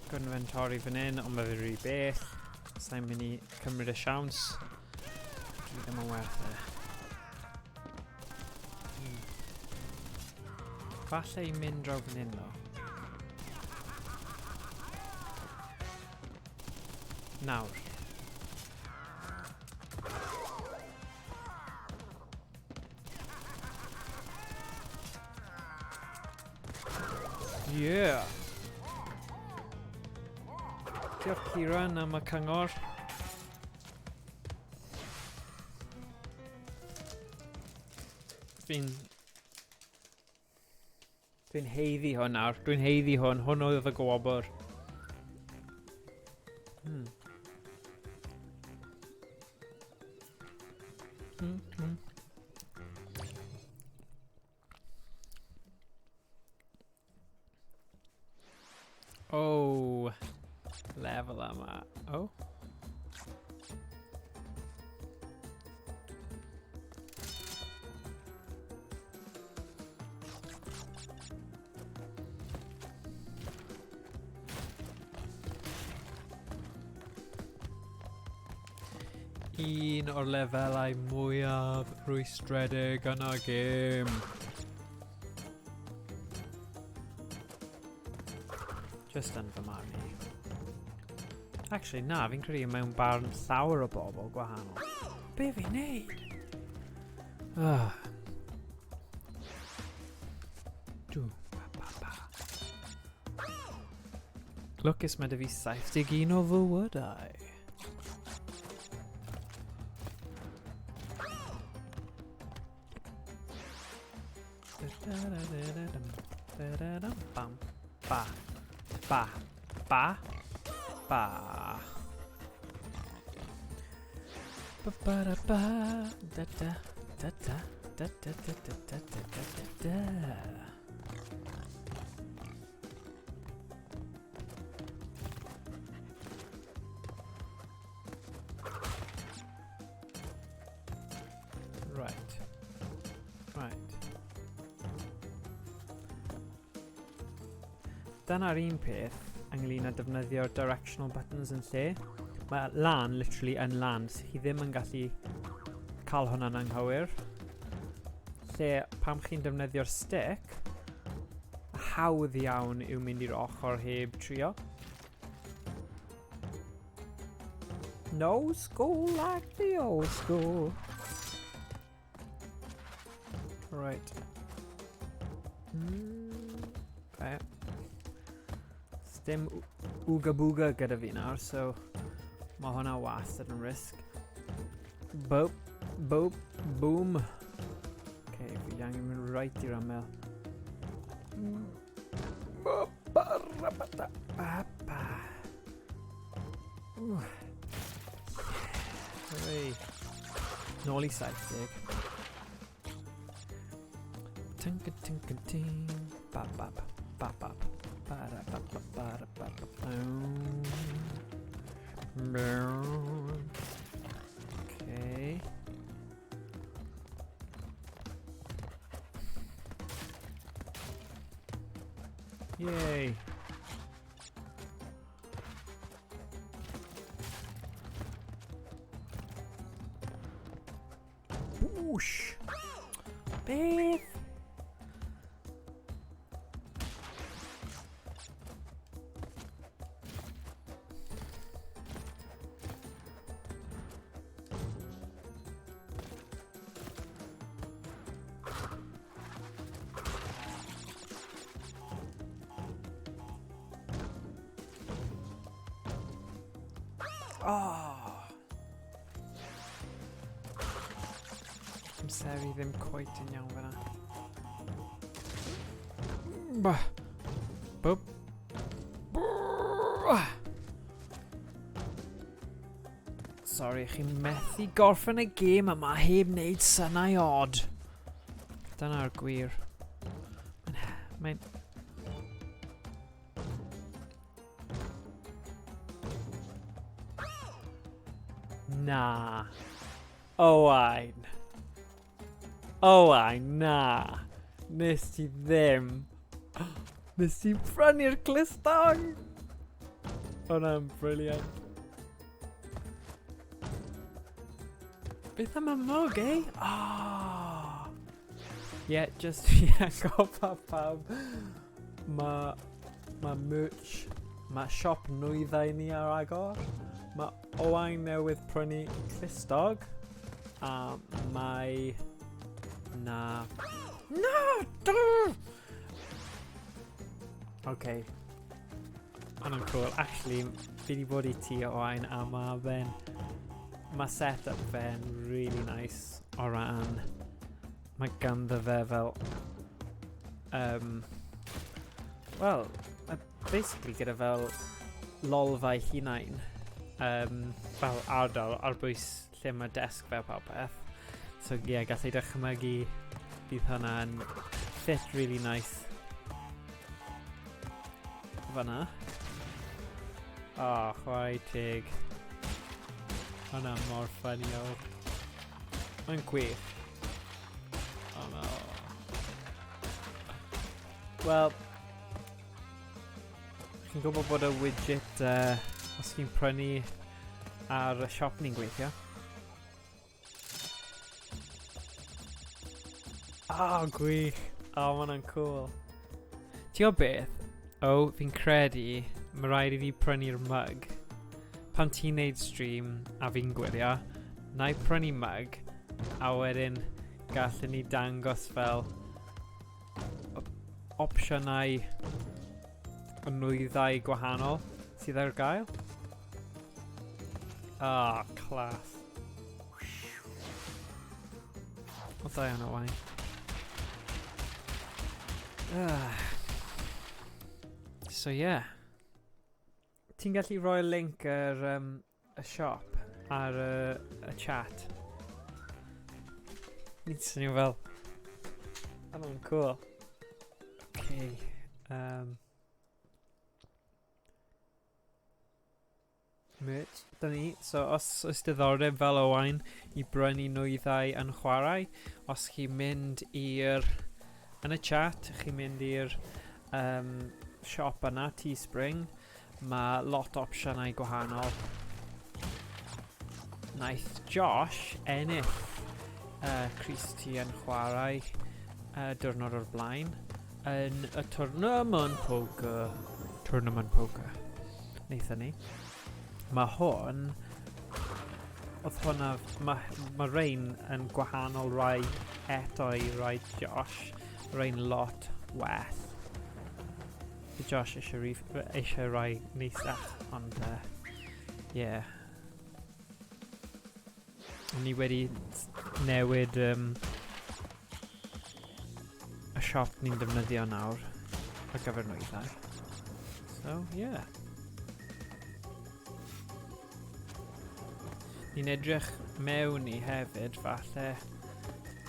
Gwn fe'n torri fan hyn, ond mae fe rhy bell. Sa'n mynd i cymryd y siawns. Dwi ddim yn werth e. Falle i mynd draw fan hyn, ddo. Nawr. Yeah! Diolch Kieran am y cyngor. Fi'n... Dwi'n heiddi hwn nawr. Dwi'n heiddi hwn. Hwn oedd y gwobr. Oh, lefel yma. Oh. Un o'r lefelau mwyaf rwystredig yn y gêm. Just yn fy marn i. Actually, na, fi'n credu mewn barn llawer o bobl gwahanol. Be fi'n neud? Ah. Dw, ba, ba, ba. Lwcus mae dy fi 71 o fywydau. Bam. Ba. Ba. Ba. Ba. Ba ba da ba da da da da da da da da da da da da. Right. Right. Dyna'r un peth ynglyn â defnyddio'r directional buttons yn lle. Mae lan, literally, yn lan, so chi ddim yn gallu cael hwnna'n anghywir. Lle pam chi'n defnyddio'r stick, hawdd iawn yw mynd i'r ochr heb trio. No school like the old school. Right. Okay. Dim ooga booga gyda fi nawr, so mae hwnna wastad yn risg. Boop, boop, boom. Okay, fi angen mynd right i'r ymyl. Hooray. Nôl i 70. Tinka tinka ting. Bap bap bap bap. Ba da ba ba ba da ba ba Okay. Yay! Whoosh! Beth? Oh. Amseru ddim cweit yn iawn fyna. Bah. Boop. Sorry, chi'n methu gorffen y gêm yma heb wneud synau od. Dyna'r gwir. Mae'n... Mae'n... Na. Owain. Owain, na. Nes ti ddim. Nes ti prynu'r clustog! Hwnna'n brilliant. Beth am y mwg, eh? Oh. Yeah, just i atgoffa pawb. Mae ma merch, mae siop nwyddau ni ar agor. Mae Owain newydd prynu clustog. A mae... Na. Na! OK. Hwnna'n cool. Actually, fi wedi bod i ti Owain a mae fe'n... Mae set-up fe'n really nice o ran... Mae ganddo fe fel... Wel, mae basically gyda fel lolfa ei hunain. Fel ardal ar bwys lle mae desg fe a popeth. So ie, yeah, gallai dychmygu bydd hwnna'n fit really nice fanna. O, oh, chwarae teg. Hwnna mor funny o. Mae'n gwych. Oh no. Wel, chi'n gwybod bod y widget, os chi'n prynu ar y siop ni'n gweithio. Oh, gwych. Oh, mae hwnna'n cool. Ti'n gwybod beth? O, fi'n credu mae rhaid i fi prynu'r mug. Pan ti'n neud stream a fi'n gwylio, na i prynu mug a wedyn gallwn ni dangos fel opsiynau o nwyddau gwahanol sydd ar gael. Ah, class. O, da iawn, Owain. Ah. So, yeah. Ti'n gallu rhoi link yr um, y siop ar y, y chat? Ni'n swnio fel... Hwnnw'n cool. Okay. Um, Merch, dyna ni. So, os oes diddordeb fel Owain i brynu nwyddau yn chwarae, os chi'n mynd i'r... Yn y chat, chi'n mynd i'r um, siop yna, Teespring, mae lot o opsiynau gwahanol. Naeth Josh ennill Chris T yn chwarae diwrnod o'r blaen yn y tournament poker. Tournament poker. Wnaethon ni. Mae hwn... Oedd hwnna... Mae, mae rein yn gwahanol rai eto i rai Josh. Rein lot well. Fi Josh eisiau, rif, eisiau rai neisach, ond... Yeah. Ni wedi newid um, y siop ni'n defnyddio nawr ar gyfer nwyddau. So, yeah. Ni'n edrych mewn i hefyd, falle,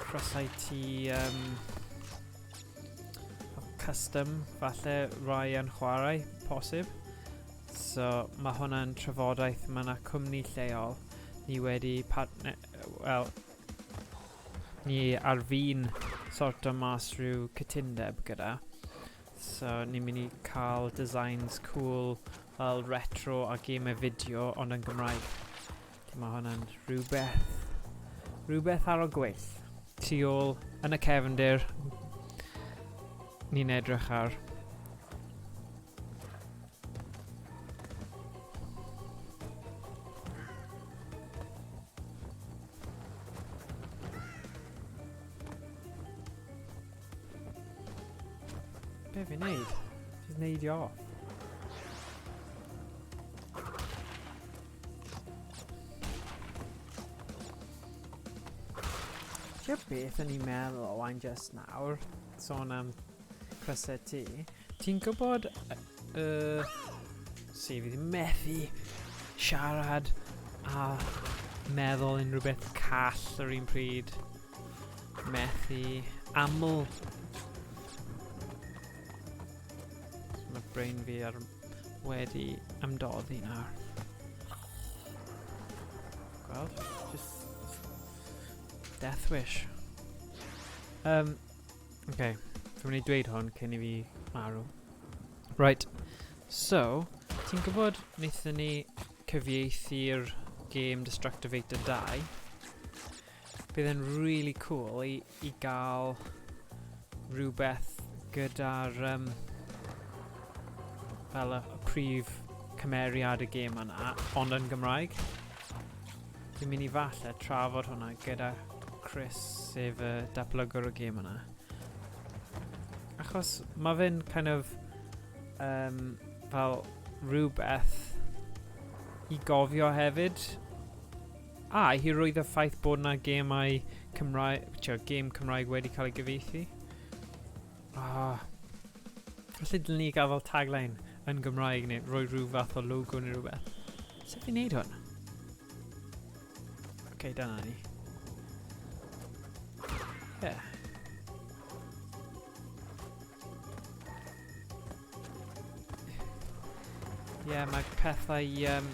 crysau ti um, custom, falle rai yn chwarae, posib. So, mae hwnna'n trafodaeth, mae yna cwmni lleol, ni wedi partner, wel, ni ar fin sorto mas rhyw cytundeb gyda. So, ni'n mynd i cael designs cool fel retro a gemau fideo, ond yn Gymraeg. Felly mae hwnna'n rhywbeth, rhywbeth ar y gweill. Tu ôl, yn y cefndir, ni'n edrych ar Be fi'n neud? Just neidio off. Ti'n beth o'n i'n meddwl Owain just nawr? Sôn am crysau ti. Ti'n gwybod... Uh, si, fi ddim methu siarad a meddwl unrhyw beth call yr un pryd. Methu aml. Mae brain fi ar wedi ymdoddi nawr. Gweld? Just death wish. Um, Ok, fi'n mynd i dweud hwn cyn i fi marw. Right, so, ti'n gwybod wnaethon ni cyfieithu'r game Destructivator 2? Bydd e'n really cool i, i gael rhywbeth gyda'r um, fel y, y prif cymeriad y gêm yna, ond yn Gymraeg. Fi'n mynd i falle trafod hwnna gyda Chris, sef y datblygwr y gêm yna. Achos mae fe'n kind of um, fel rhywbeth i gofio hefyd. A i hyrwyddo y ffaith bod yna gemau Cymraeg, tio, gêm Cymraeg wedi cael ei gyfieithu. Ah. Felly dylen ni gael fel tagline yn Gymraeg neu rhoi rhyw fath o logo neu rhywbeth. Sut fi'n neud hwn? Oce, okay, dyna ni. Yeah. Ie, yeah, mae pethau um,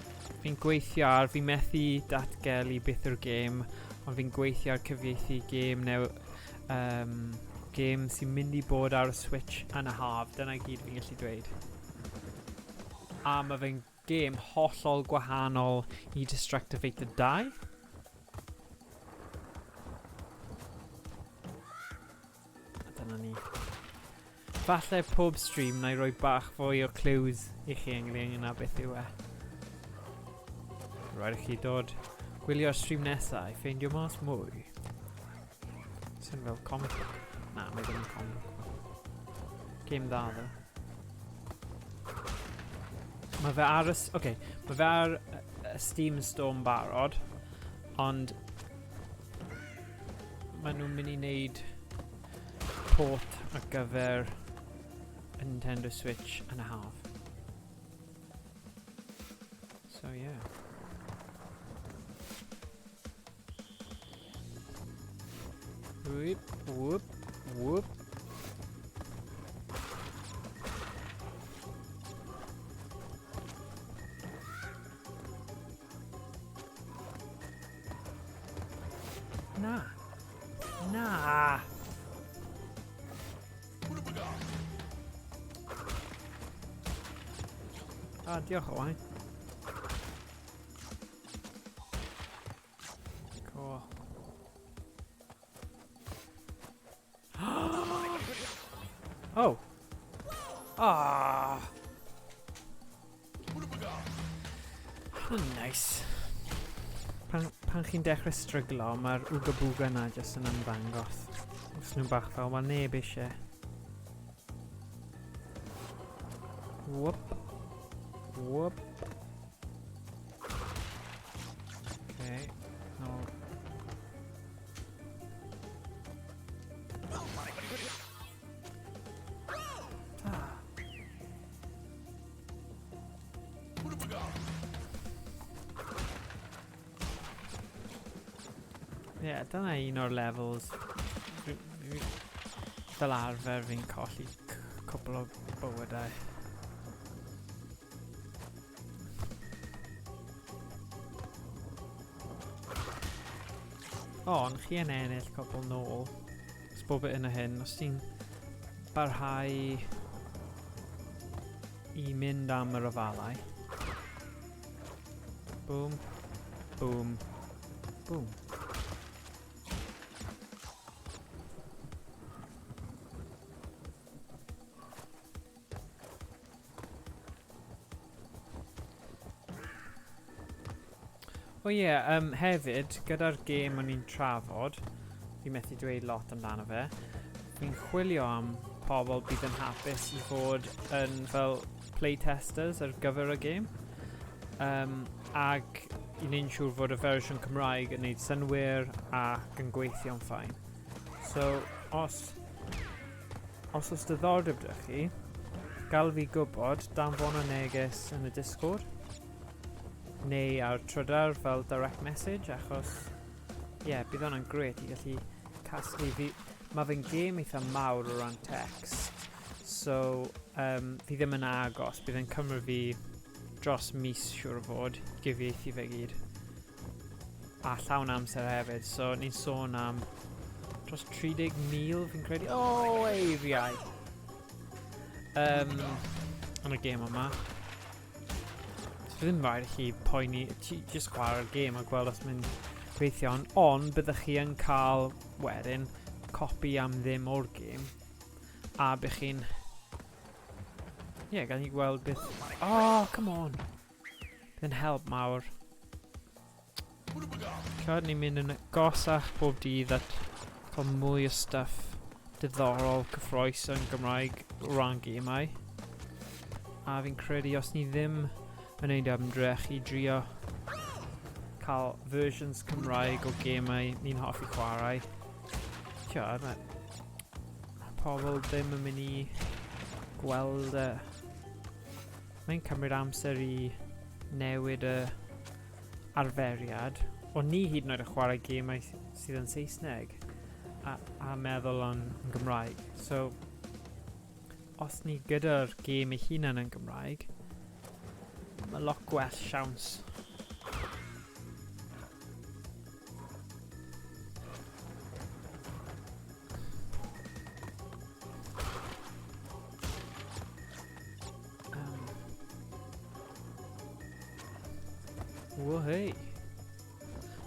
fi'n gweithio ar, fi'n methu datgelu beth yw'r gêm, ond fi'n gweithio ar cyfieithu gêm new, um, gêm sy'n mynd i bod ar y Switch yn y haf, dyna gyd fi'n gallu dweud. A mae fe'n gêm hollol gwahanol i Destructivator 2. A dyna ni. Falle pob stream na i roi bach fwy o clues i chi ynglyn â beth yw e. Rhaid i chi dod gwylio'r stream nesaf i ffeindio mas mwy. Sy'n fel comic book. Na, mae ddim yn comic book. Game dda, ddo. Mae fe ar y... Oce, okay, mae fe ar y Steam Store yn barod, ond maen nhw'n mynd i wneud port ar gyfer y Nintendo Switch yn y haf. So yeah. Whoop, whoop, whoop. Na. Na. Ah, diolch Owain. Cool. Oh! Ah! Nice. Pan, pan chi'n dechrau stryglo, mae'r Ooga Booga na jyst yn ymddangos. Os nhw'n bach fel, mae neb eisiau. Whoop. Whoop. Okay. No. Ah. Ie, yeah, dyna un o'r levels. Fel arfer fi'n colli cwpl o bywydau. O, ond chi yn ennill cwpl nôl. Os bob yn y hyn, os ti'n barhau i mynd am yr ofalau. Boom, boom, boom. O ie, yeah, um, hefyd, gyda'r gêm o'n i'n trafod, fi methu dweud lot amdano fe, fi'n chwilio am pobl bydd yn hapus i fod yn fel playtesters ar gyfer y gêm. Um, ac i wneud yn siŵr fod y fersiwn Cymraeg yn gwneud synwyr ac yn gweithio'n ffain. So, os Os oes diddordeb 'da chi, gael fi gwybod, danfon y neges yn y Discord neu ar Trydar fel direct message, achos ie, yeah, bydd hwnna'n gret i gallu casglu fi. Mae fe'n gêm eitha mawr o ran text, so um, fi ddim yn agos, bydd e'n cymryd fi dros mis siŵr o fod i gyfieithu fe gyd. A llawn amser hefyd, so ni'n sôn am dros 30,000 fi'n credu. O, oh, eiriau! Um, yn y gêm yma. So ddim rhaid i chi poeni, ti just chwarae'r gêm a gweld os mae'n gweithio, ond on, byddwch chi yn cael wedyn copi am ddim o'r gêm a bych chi'n... Ie, yeah, gan i gweld beth... Oh, come on! Bydd yn help mawr. Clywed ni'n mynd yn gosach bob dydd at cael mwy o stuff diddorol, cyffroes yn Gymraeg o ran gemau. A fi'n credu os ni ddim yn neud ymdrech i drio cael versions Cymraeg o gemau ni'n hoffi chwarae, tio, mae, mae pobl ddim yn mynd i gweld y... Mae'n cymryd amser i newid y arferiad. O'n ni hyd yn oed yn chwarae gemau sydd yn Saesneg a, a meddwl yn, yn Gymraeg. So, os ni gyda'r gêm ei hunan yn Gymraeg, mae lot gwell siawns. Woohoo!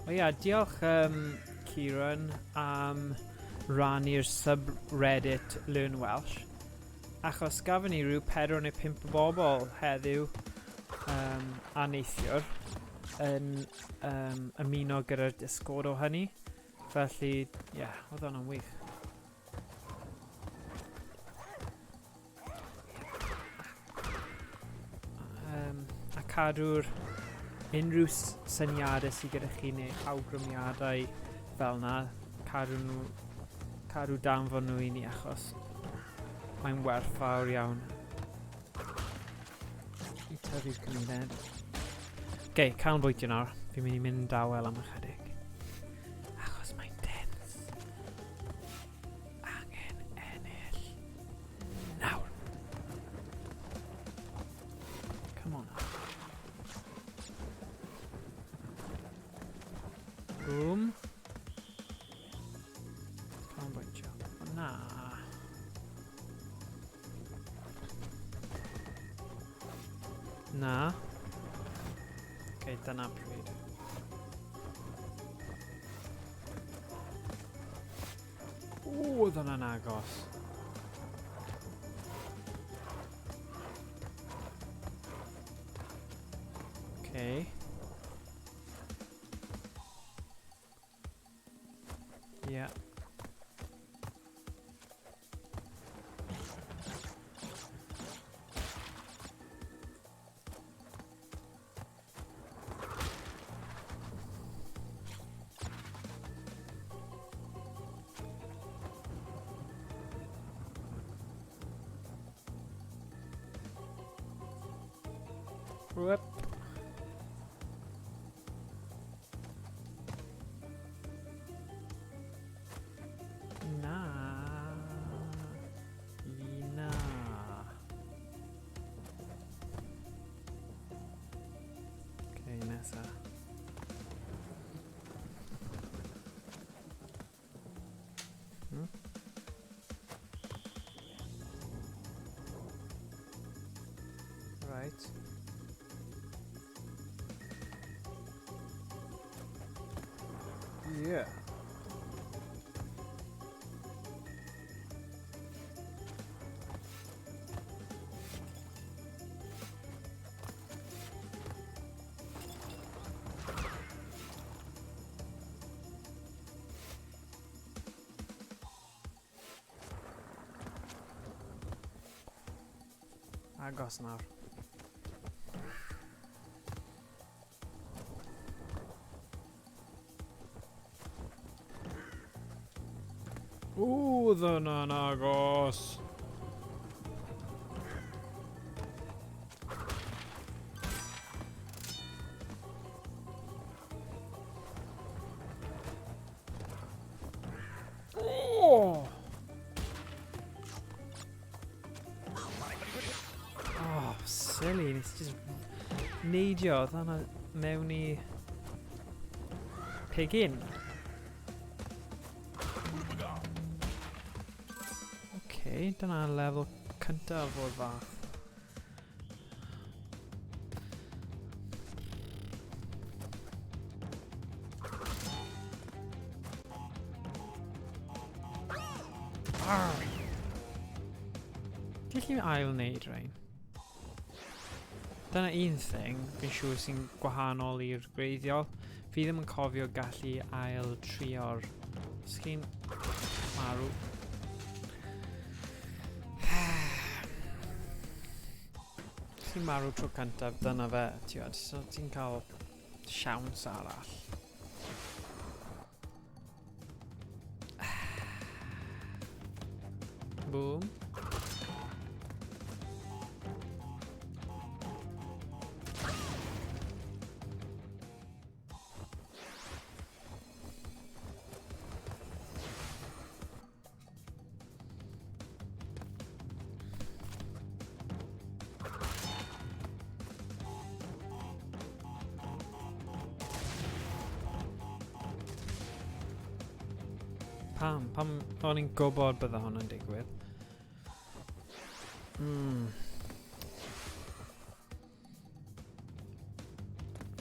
O ia, diolch um, Kieran am rannu'r subreddit Learn Welsh. Achos gafon ni rhyw 4 neu 5 o bobl heddiw a neithiwr yn ymuno gyda'r Discord o hynny. Felly, ie, yeah, oedd hwnna'n wych. A cadw'r unrhyw syniadau sydd gyda chi neu awgrymiadau fel na, cadw nhw, cadw danfon nhw i ni achos mae'n werthfawr iawn i tyfu'r cymuned. Ok, canolbwyntio nawr. Fi'n mynd i mynd yn dawel am ychydig. Achos mae'n tense. Angen ennill nawr. Come on. Boom. Canolbwyntio. O, na. Na. Ok, dyna pryd. Ww, oedd hwnna'n agos. Okay. Yeah. Whoop. Na. Na. Okay, nesa. Right. Yeah. Agos nawr. Ww, ddyna'n agos. Oh! Oh, silly. Nes just neidio. Oedd hwnna mewn i pigyn. Okay, dyna lefel cyntaf o'r fath. Gallu ail wneud rhain. Dyna un thing, fi'n siŵr sy'n gwahanol i'r gwreiddiol. Fi ddim yn cofio gallu ail trio'r... Os chi'n marw. Ti'n marw tro cyntaf, dyna fe, ti'n so ti'n cael siawns arall. Boom. Pam? Pam o'n i'n gwybod bydde hwn yn digwydd?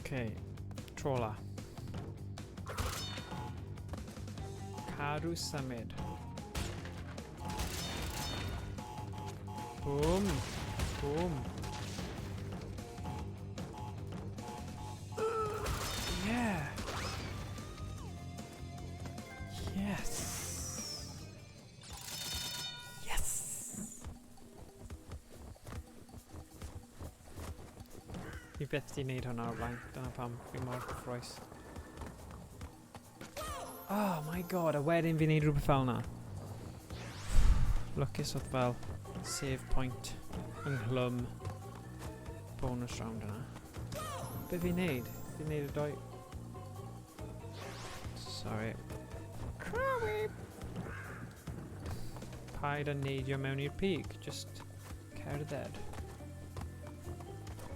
Okay, tro la. Cadw symud. Boom. Boom. Yeah. Yes. Yes! Fi byth di wneud hwnna o'r blaen. Dyna pam fi mor cyffroes. Oh my god, a wedyn fi'n neud rhywbeth fel yna. Lwcus oedd fel save point ynghlwm bonus round yna. Be fi'n neud? Fi'n neud y doi... Sorry. Crowy! Paid a neidio mewn i'r pig, just cerdded.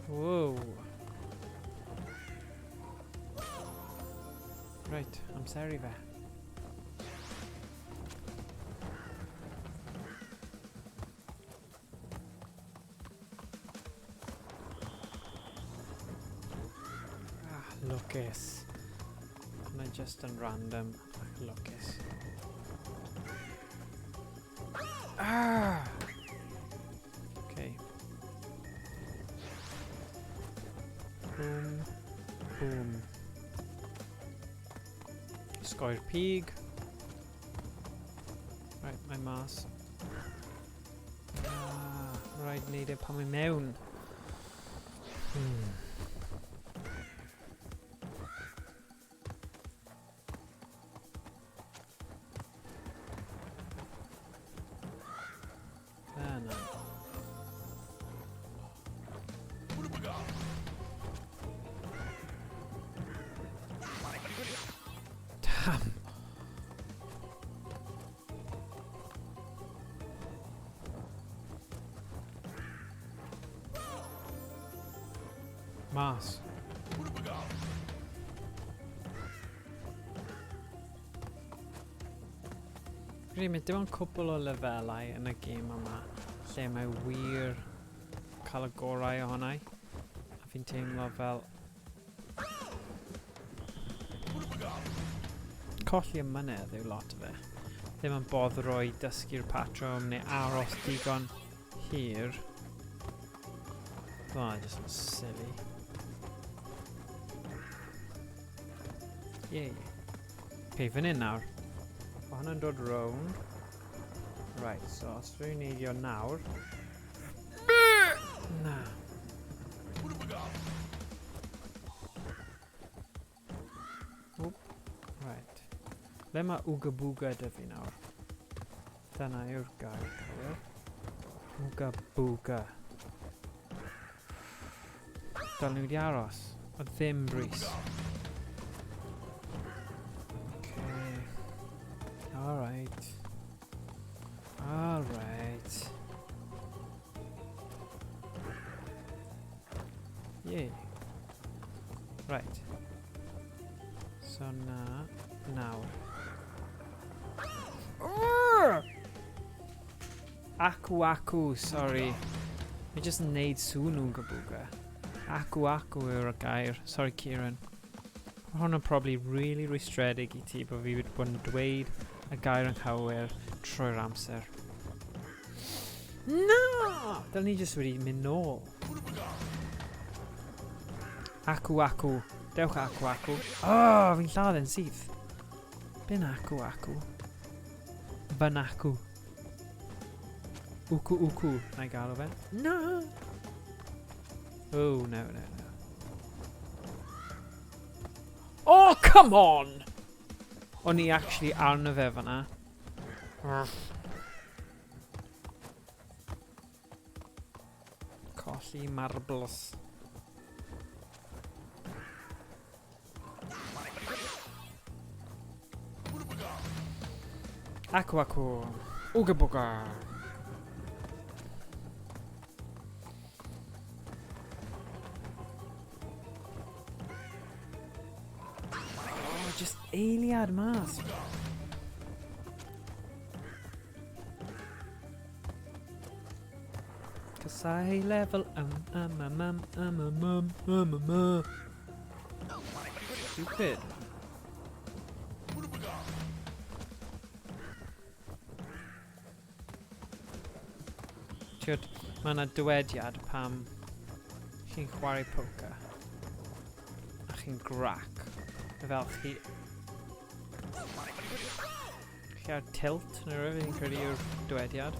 Whoa. Right, amser i fe. Ah, lwcus. Mae just yn random ac lwcus. Ah! Okay. Boom. Boom. Sgoi'r pig. Right, mae mas. Ah, rhaid wneud e pan mae mewn. Ah, na. Damn. Mas. Credu mae dim ond cwpl o lefelau yn y gêm yma lle mae wir cael y gorau ohonau. A fi'n teimlo fel colli ymynedd yw lot o fe. Ddim yn boddro i dysgu'r patrwm neu aros digon hir. Oh, just yn silly. Yay. Okay, fan hyn nawr. Mae hwnna'n dod rownd. Right, so os dwi'n neidio nawr... Na. Oop. Right. Le mae Ooga Booga dy fi nawr? Dyna yw'r gair cywir. Ooga Booga. Dylen ni wedi aros. O ddim brys. Okay. Alright. Alright. Yay. Right. So na, nawr. Acw acw, sorry. Fi jyst yn neud sŵn Ooga Booga. Acw acw yw'r gair. Sorry, Kieran. Mae hwn yn probably really rwystredig i ti bod fi wedi bod yn dweud y gair yn cywir trwy'r amser. Na! Dylen ni jyst wedi mynd nôl. Acw acw. Dewch acw acw. Oh, fi'n lladd yn syth. Be'n acw acw? Fyn acw. Wcw wcw. Na i galw fe. Na! Oh, no, no, no. Oh, come on! O'n i actually arno fe fyna. Colli marbles. Acw acw. Ooga booga. Oh, just eiliad mas. Casau level um. Stupid. Tiwod, mae yna dywediad pam chi'n chwarae poker a chi'n grac. Fel chi... Chi ar tilt neu rhywbeth, fi'n credu yw'r dywediad.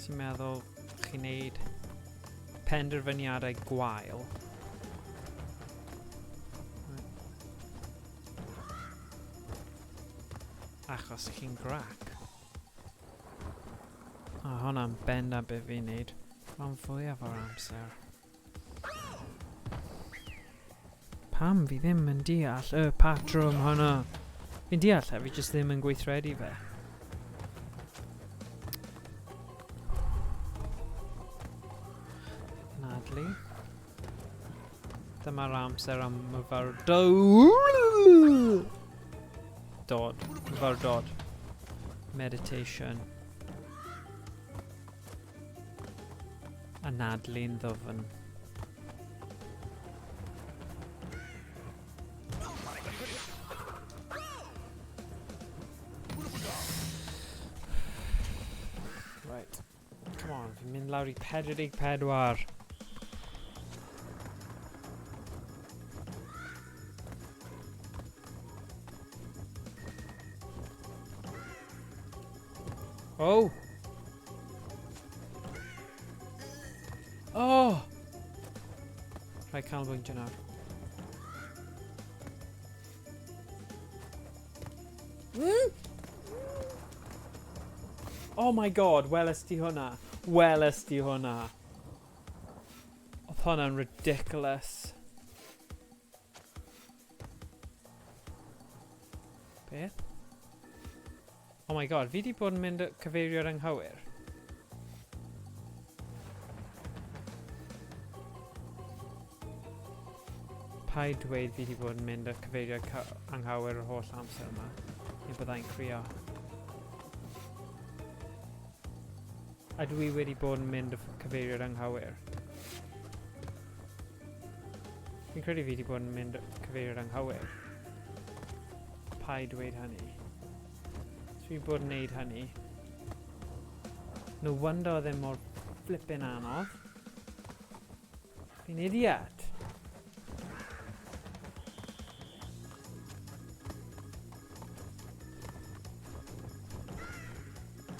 Sy'n meddwl chi'n neud penderfyniadau gwael. Achos chi'n grac. O, hwnna'n bendant beth fi'n neud. Rhan fwyaf o'r amser. Pam fi ddim yn deall y patrwm hwnna? Fi'n deall e, fi jyst ddim yn gweithredu fe. Nadlu. Dyma'r amser am myfyrdod. Dod. Myfyrdod. Meditation. Anadlu'n ddwfn. Right. Come on, fi'n mynd lawr i 44. Oh! Oh! Rhaid canolbwyntio nawr. Mm? Oh my god, weles ti hwnna? Weles ti hwnna? Oedd hwnna'n ridiculous. Beth? Oh my god, fi di bod yn mynd cyfeirio'r anghywir. Paid dweud fi di bod yn mynd y cyfeiriad anghywir yr holl amser yma, neu byddai'n crio. A dwi wedi bod yn mynd y cyfeiriad anghywir. Fi'n credu fi wedi bod yn mynd cyfeiriad anghywir. Paid dweud hynny. So fi wedi bod yn neud hynny. No wonder oedd e mor flippin' anodd. Fi'n idiot.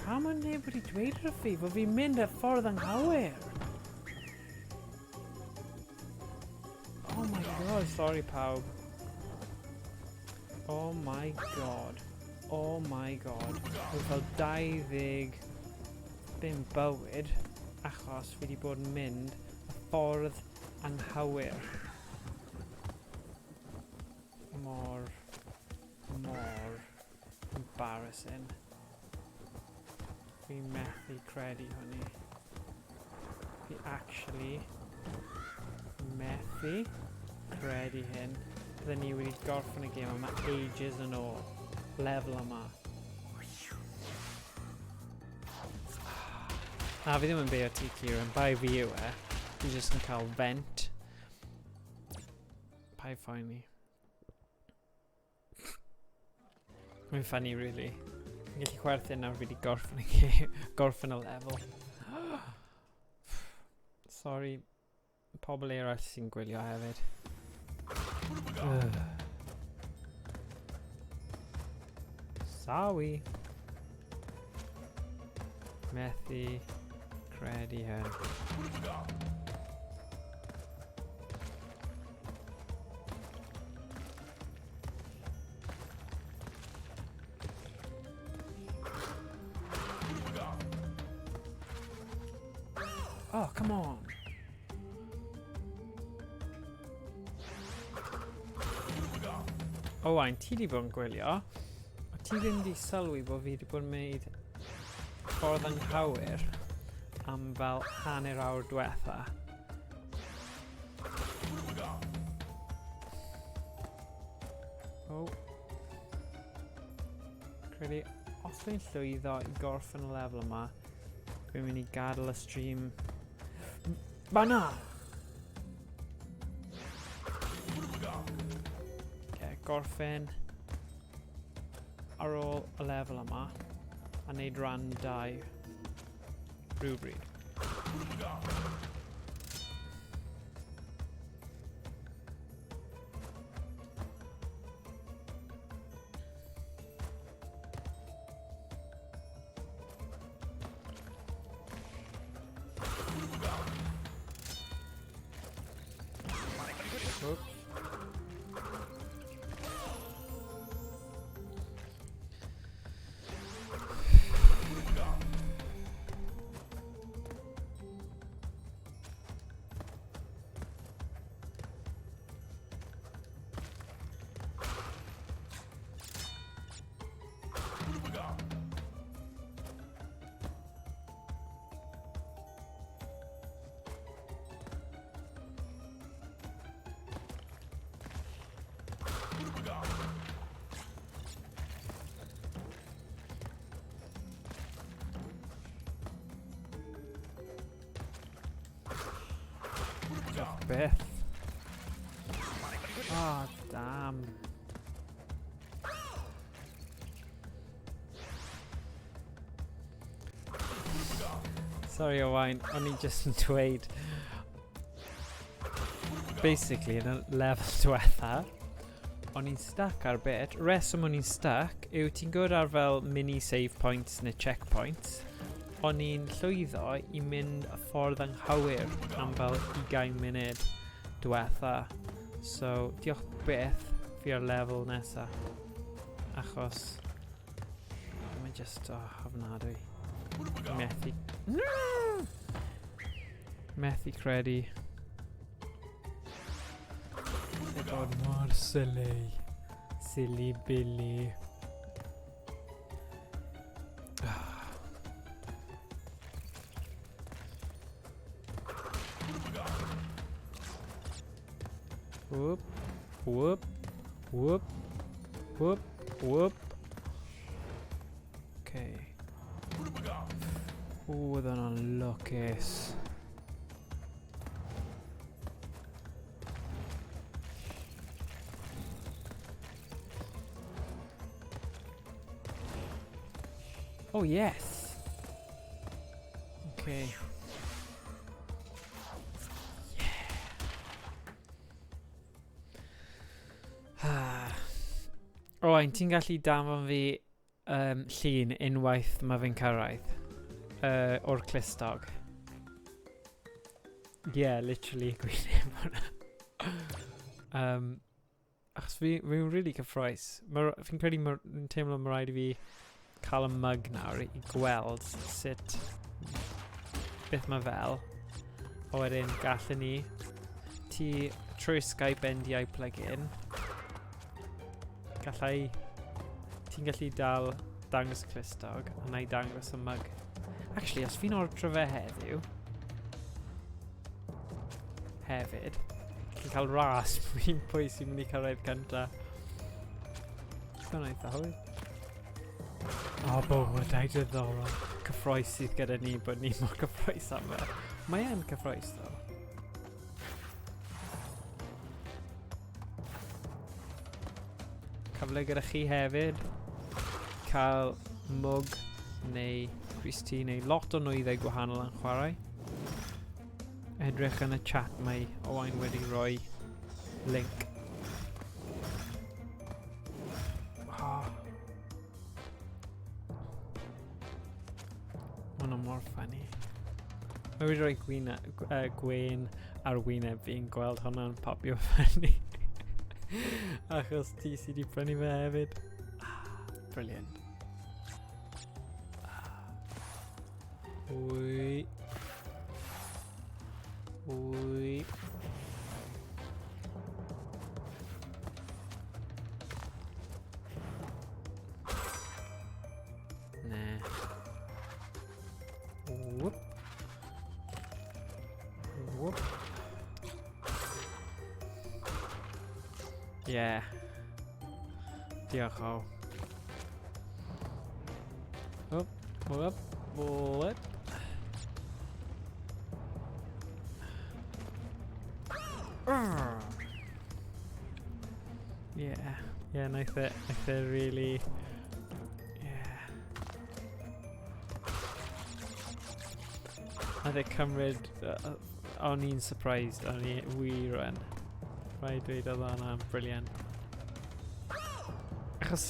Pam mae neb wedi dweud wrth fi fod fi'n mynd y ffordd anghywir? Oh my god, sorry pawb. Oh my god. Oh my god. Dwi'n cael 25 bywyd achos fi wedi bod yn mynd y ffordd anghywir. Mor, mor embarrassing. Fi methu credu hynny. Fi actually methu credu hyn. Bydden ni wedi gorffen y gêm yma ages yn ôl. Lefel yma. Na, fi ddim yn beio ti, Kieran. Bai fi yw e. Fi jyst yn cael vent. Pai phoeni. Mae'n funny, really. Fi'n gallu chwerthin nawr fi wedi gorffen y game, gorffen y lefel. Sorry, pobl eraill sy'n gwylio hefyd. Sorry. Methu credu hyn. Oh, come on. Owain, ti di bod yn gwylio. O ti ddim di sylwi bod fi di bod yn mynd ffordd anghywir am fel hanner awr diwetha. Oh. Credu, os dwi'n llwyddo i gorffen y lefel yma, dwi'n mynd i gadael y stream. Fanna! Okay, gorffen ar ôl y lefel yma a wneud rhan 2. Rhywbryd. Oops. Diolch byth. Oh, damn. Sorry Owain, o'n i just yn dweud... Basically, yn y lefel diwetha, o'n i'n stuck ar bit. Reswm o'n i'n stuck yw ti'n gwybod ar fel mini save points neu checkpoints, o'n i'n llwyddo i mynd y ffordd anghywir am fel 20 munud diwetha. So, diolch byth fi ar lefel nesa. Achos Mae just, oh, ofnadwy. Methu... Methu credu. Ei bod mor silly. Silly Billy. Whoop, whoop, whoop, whoop, whoop. Okay. Ww, oedd hwnna'n lwcus. Oh, yes! Okay. Yeah. Owain, ti'n gallu danfon fi um, llun unwaith mae fe'n cyrraedd o'r clustog? Yeah, literally, gwyneb hwnna. Achos fi, fi'n really cyffroes. Fi'n credu fi'n teimlo mae rhaid i fi cael y mug nawr i gweld sut beth mae fel. A wedyn gallwn ni ti trwy Skype NDI plugin gallai ti'n gallu dal dangos y clustog a na i dangos y mug. Actually, os fi'n ordro fe heddiw hefyd, Chi'n cael ras pwy pwy sy'n mynd i cyrraedd cynta. Dyna eitha hwyl. O, oh, bywydau diddorol. Cyffroes sydd gyda ni bod ni mor cyffroes am fe. Mae e'n cyffroes, ddo. Cyfle gyda chi hefyd. Cael mwg neu Christy neu lot o nwyddau gwahanol yn chwarae. Edrych yn y chat, mae Owain wedi rhoi link. Oh. Mae hwnna mor funny. Mae wedi rhoi gwyn, gwên ar wyneb fi'n gweld hwnna'n popio fyny. Achos ti sydd wedi prynu fe hefyd. Ah, brilliant. Ah. Wy. Wy. Na. Whoop. Whoop. Yeah. Diolch o. Whoop, whoop, whoop. Yeah, yeah, naeth e, naeth e really... Yeah. Nath e cymryd... O'n i'n surprised, o'n i wir yn. Rhaid dweud oedd hwnna'n brilliant. Achos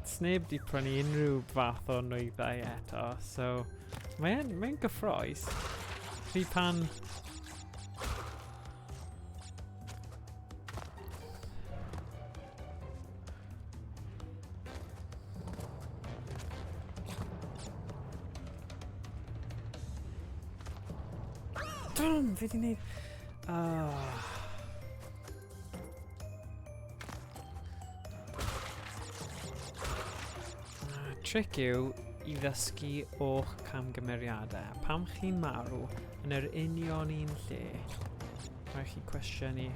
sneb di prynu unrhyw fath o nwyddau eto, so mae'n mae gyffroes. Rhy pan Dum, fi di wneud... Oh. Trick yw i ddysgu o'ch camgymeriadau. Pam chi'n marw yn yr union un lle, rhaid chi cwestiynu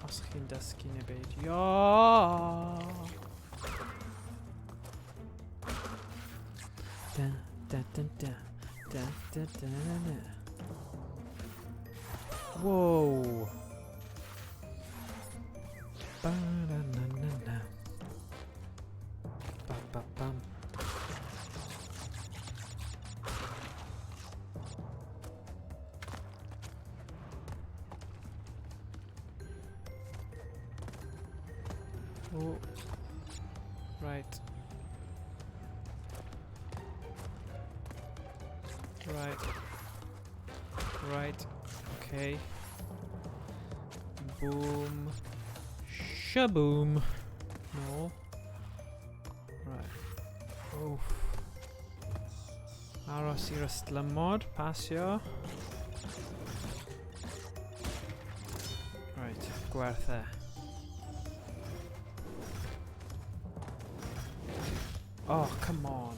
os chi'n dysgu neu beidio. Da, da, da, da, da, da, da, da, da. Wow. Ba, na, na, na, na. Ba, ba, bam. Oh. Right. Right. Right. Okay. Boom. Shaboom. No. Right. Oof. Aros i'r ystlymod, pasio. Right, gwerth e. Oh, come on.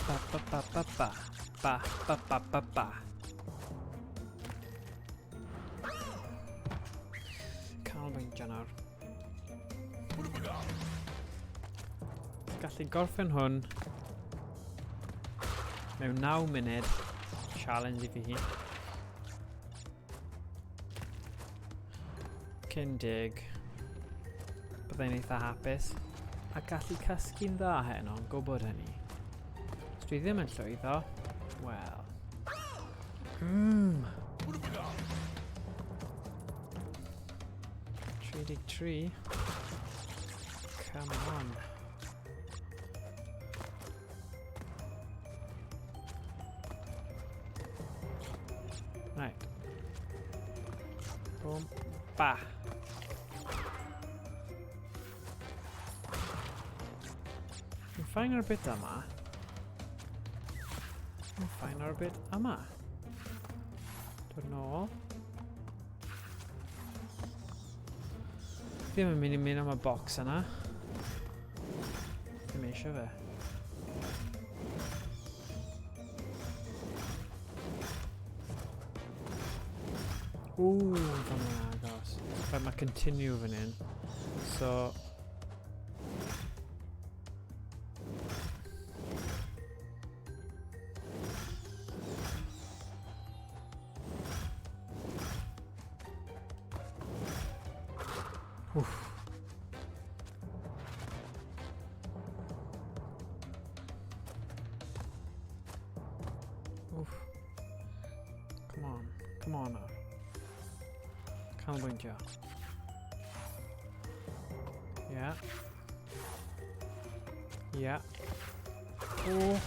Ba ba ba ba ba. Ba ba ba ba ba. Canolbwyntio nawr. Gallu gorffen hwn mewn 9 munud. Challenge i fi hi. Cyn deg. Byddai'n eitha hapus. A gallu cysgu'n dda heno, yn gwybod hynny. Os dwi ddim yn llwyddo, wel. 33. Come on. Right. Boom. Ba. Fi'n ffain ar y bit yma. Fi'n ffain ar y bit yma. Dod nôl. Ddim yn mynd i mynd am y box yna. Ddim eisiau fe. Ooh, fan yna agos. Right, mae continue fan hyn. So... Oof. Oof. Come on. Come on nawr. Canolbwyntio. Yeah. Yeah. Oh.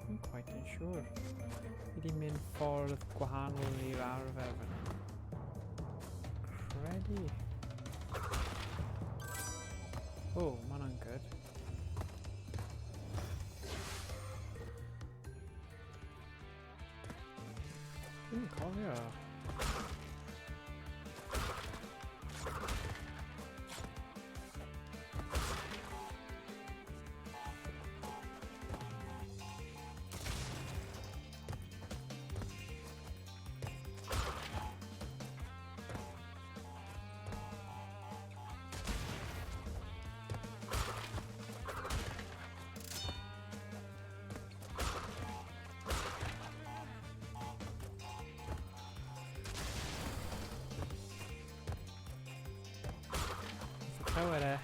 I'm quite unsure. Fi di mynd ffordd gwahanol i'r arfer fan hyn. Credu. Oh, mae hwnna'n good. Dwi'n cofio. Ciao, ere.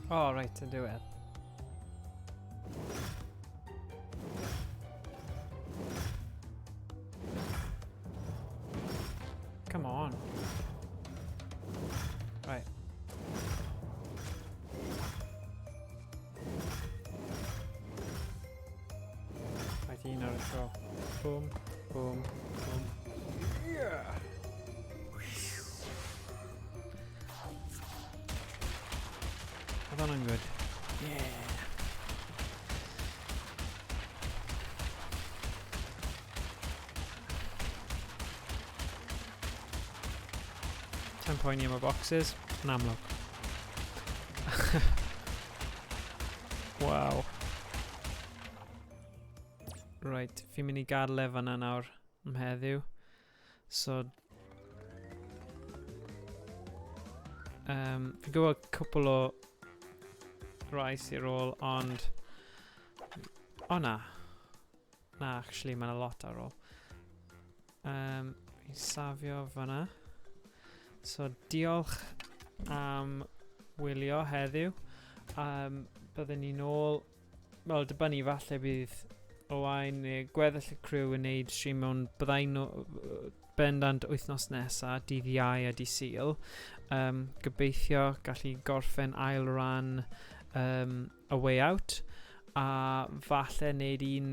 Oh, right, y diwedd. Come on. Right. Right, un ar y tro. Boom, boom, boom. Yeah! Oedd hwnna'n good. Yeah! Ten poeni am y boxes, yn amlwg. Waw. Right, fi'n mynd i gadael e fanna nawr am heddiw. So... fi'n gwybod cwpl o rai sy'n ôl, ond... O na. Na, actually, mae'n a lot ar ôl. Fi'n safio fanna. So, diolch am wylio heddiw. Byddwn ni'n ôl... Wel, dibynnu, falle bydd Owain neu gweddill y criw yn neud stream mewn byddai'n bendant wythnos nesa, dydd Iau a dydd Sul. Gobeithio gallu gorffen ail ran A Way Out a falle neud un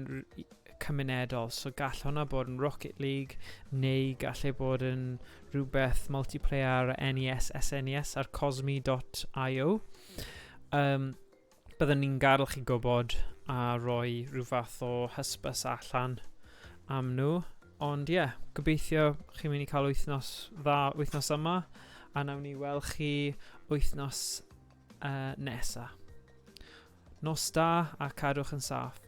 cymunedol. So gall hwnna bod yn Rocket League neu gall e bod yn rhywbeth multiplayer ar NES, SNES ar cosmi.io. Byddwn ni'n gadael chi gwybod a rhoi rhyw fath o hysbys allan am nhw. Ond ie, yeah, gobeithio chi'n mynd i cael wythnos dda wythnos yma a nawn ni weld chi wythnos nesa. Nos da a cadwch yn saff.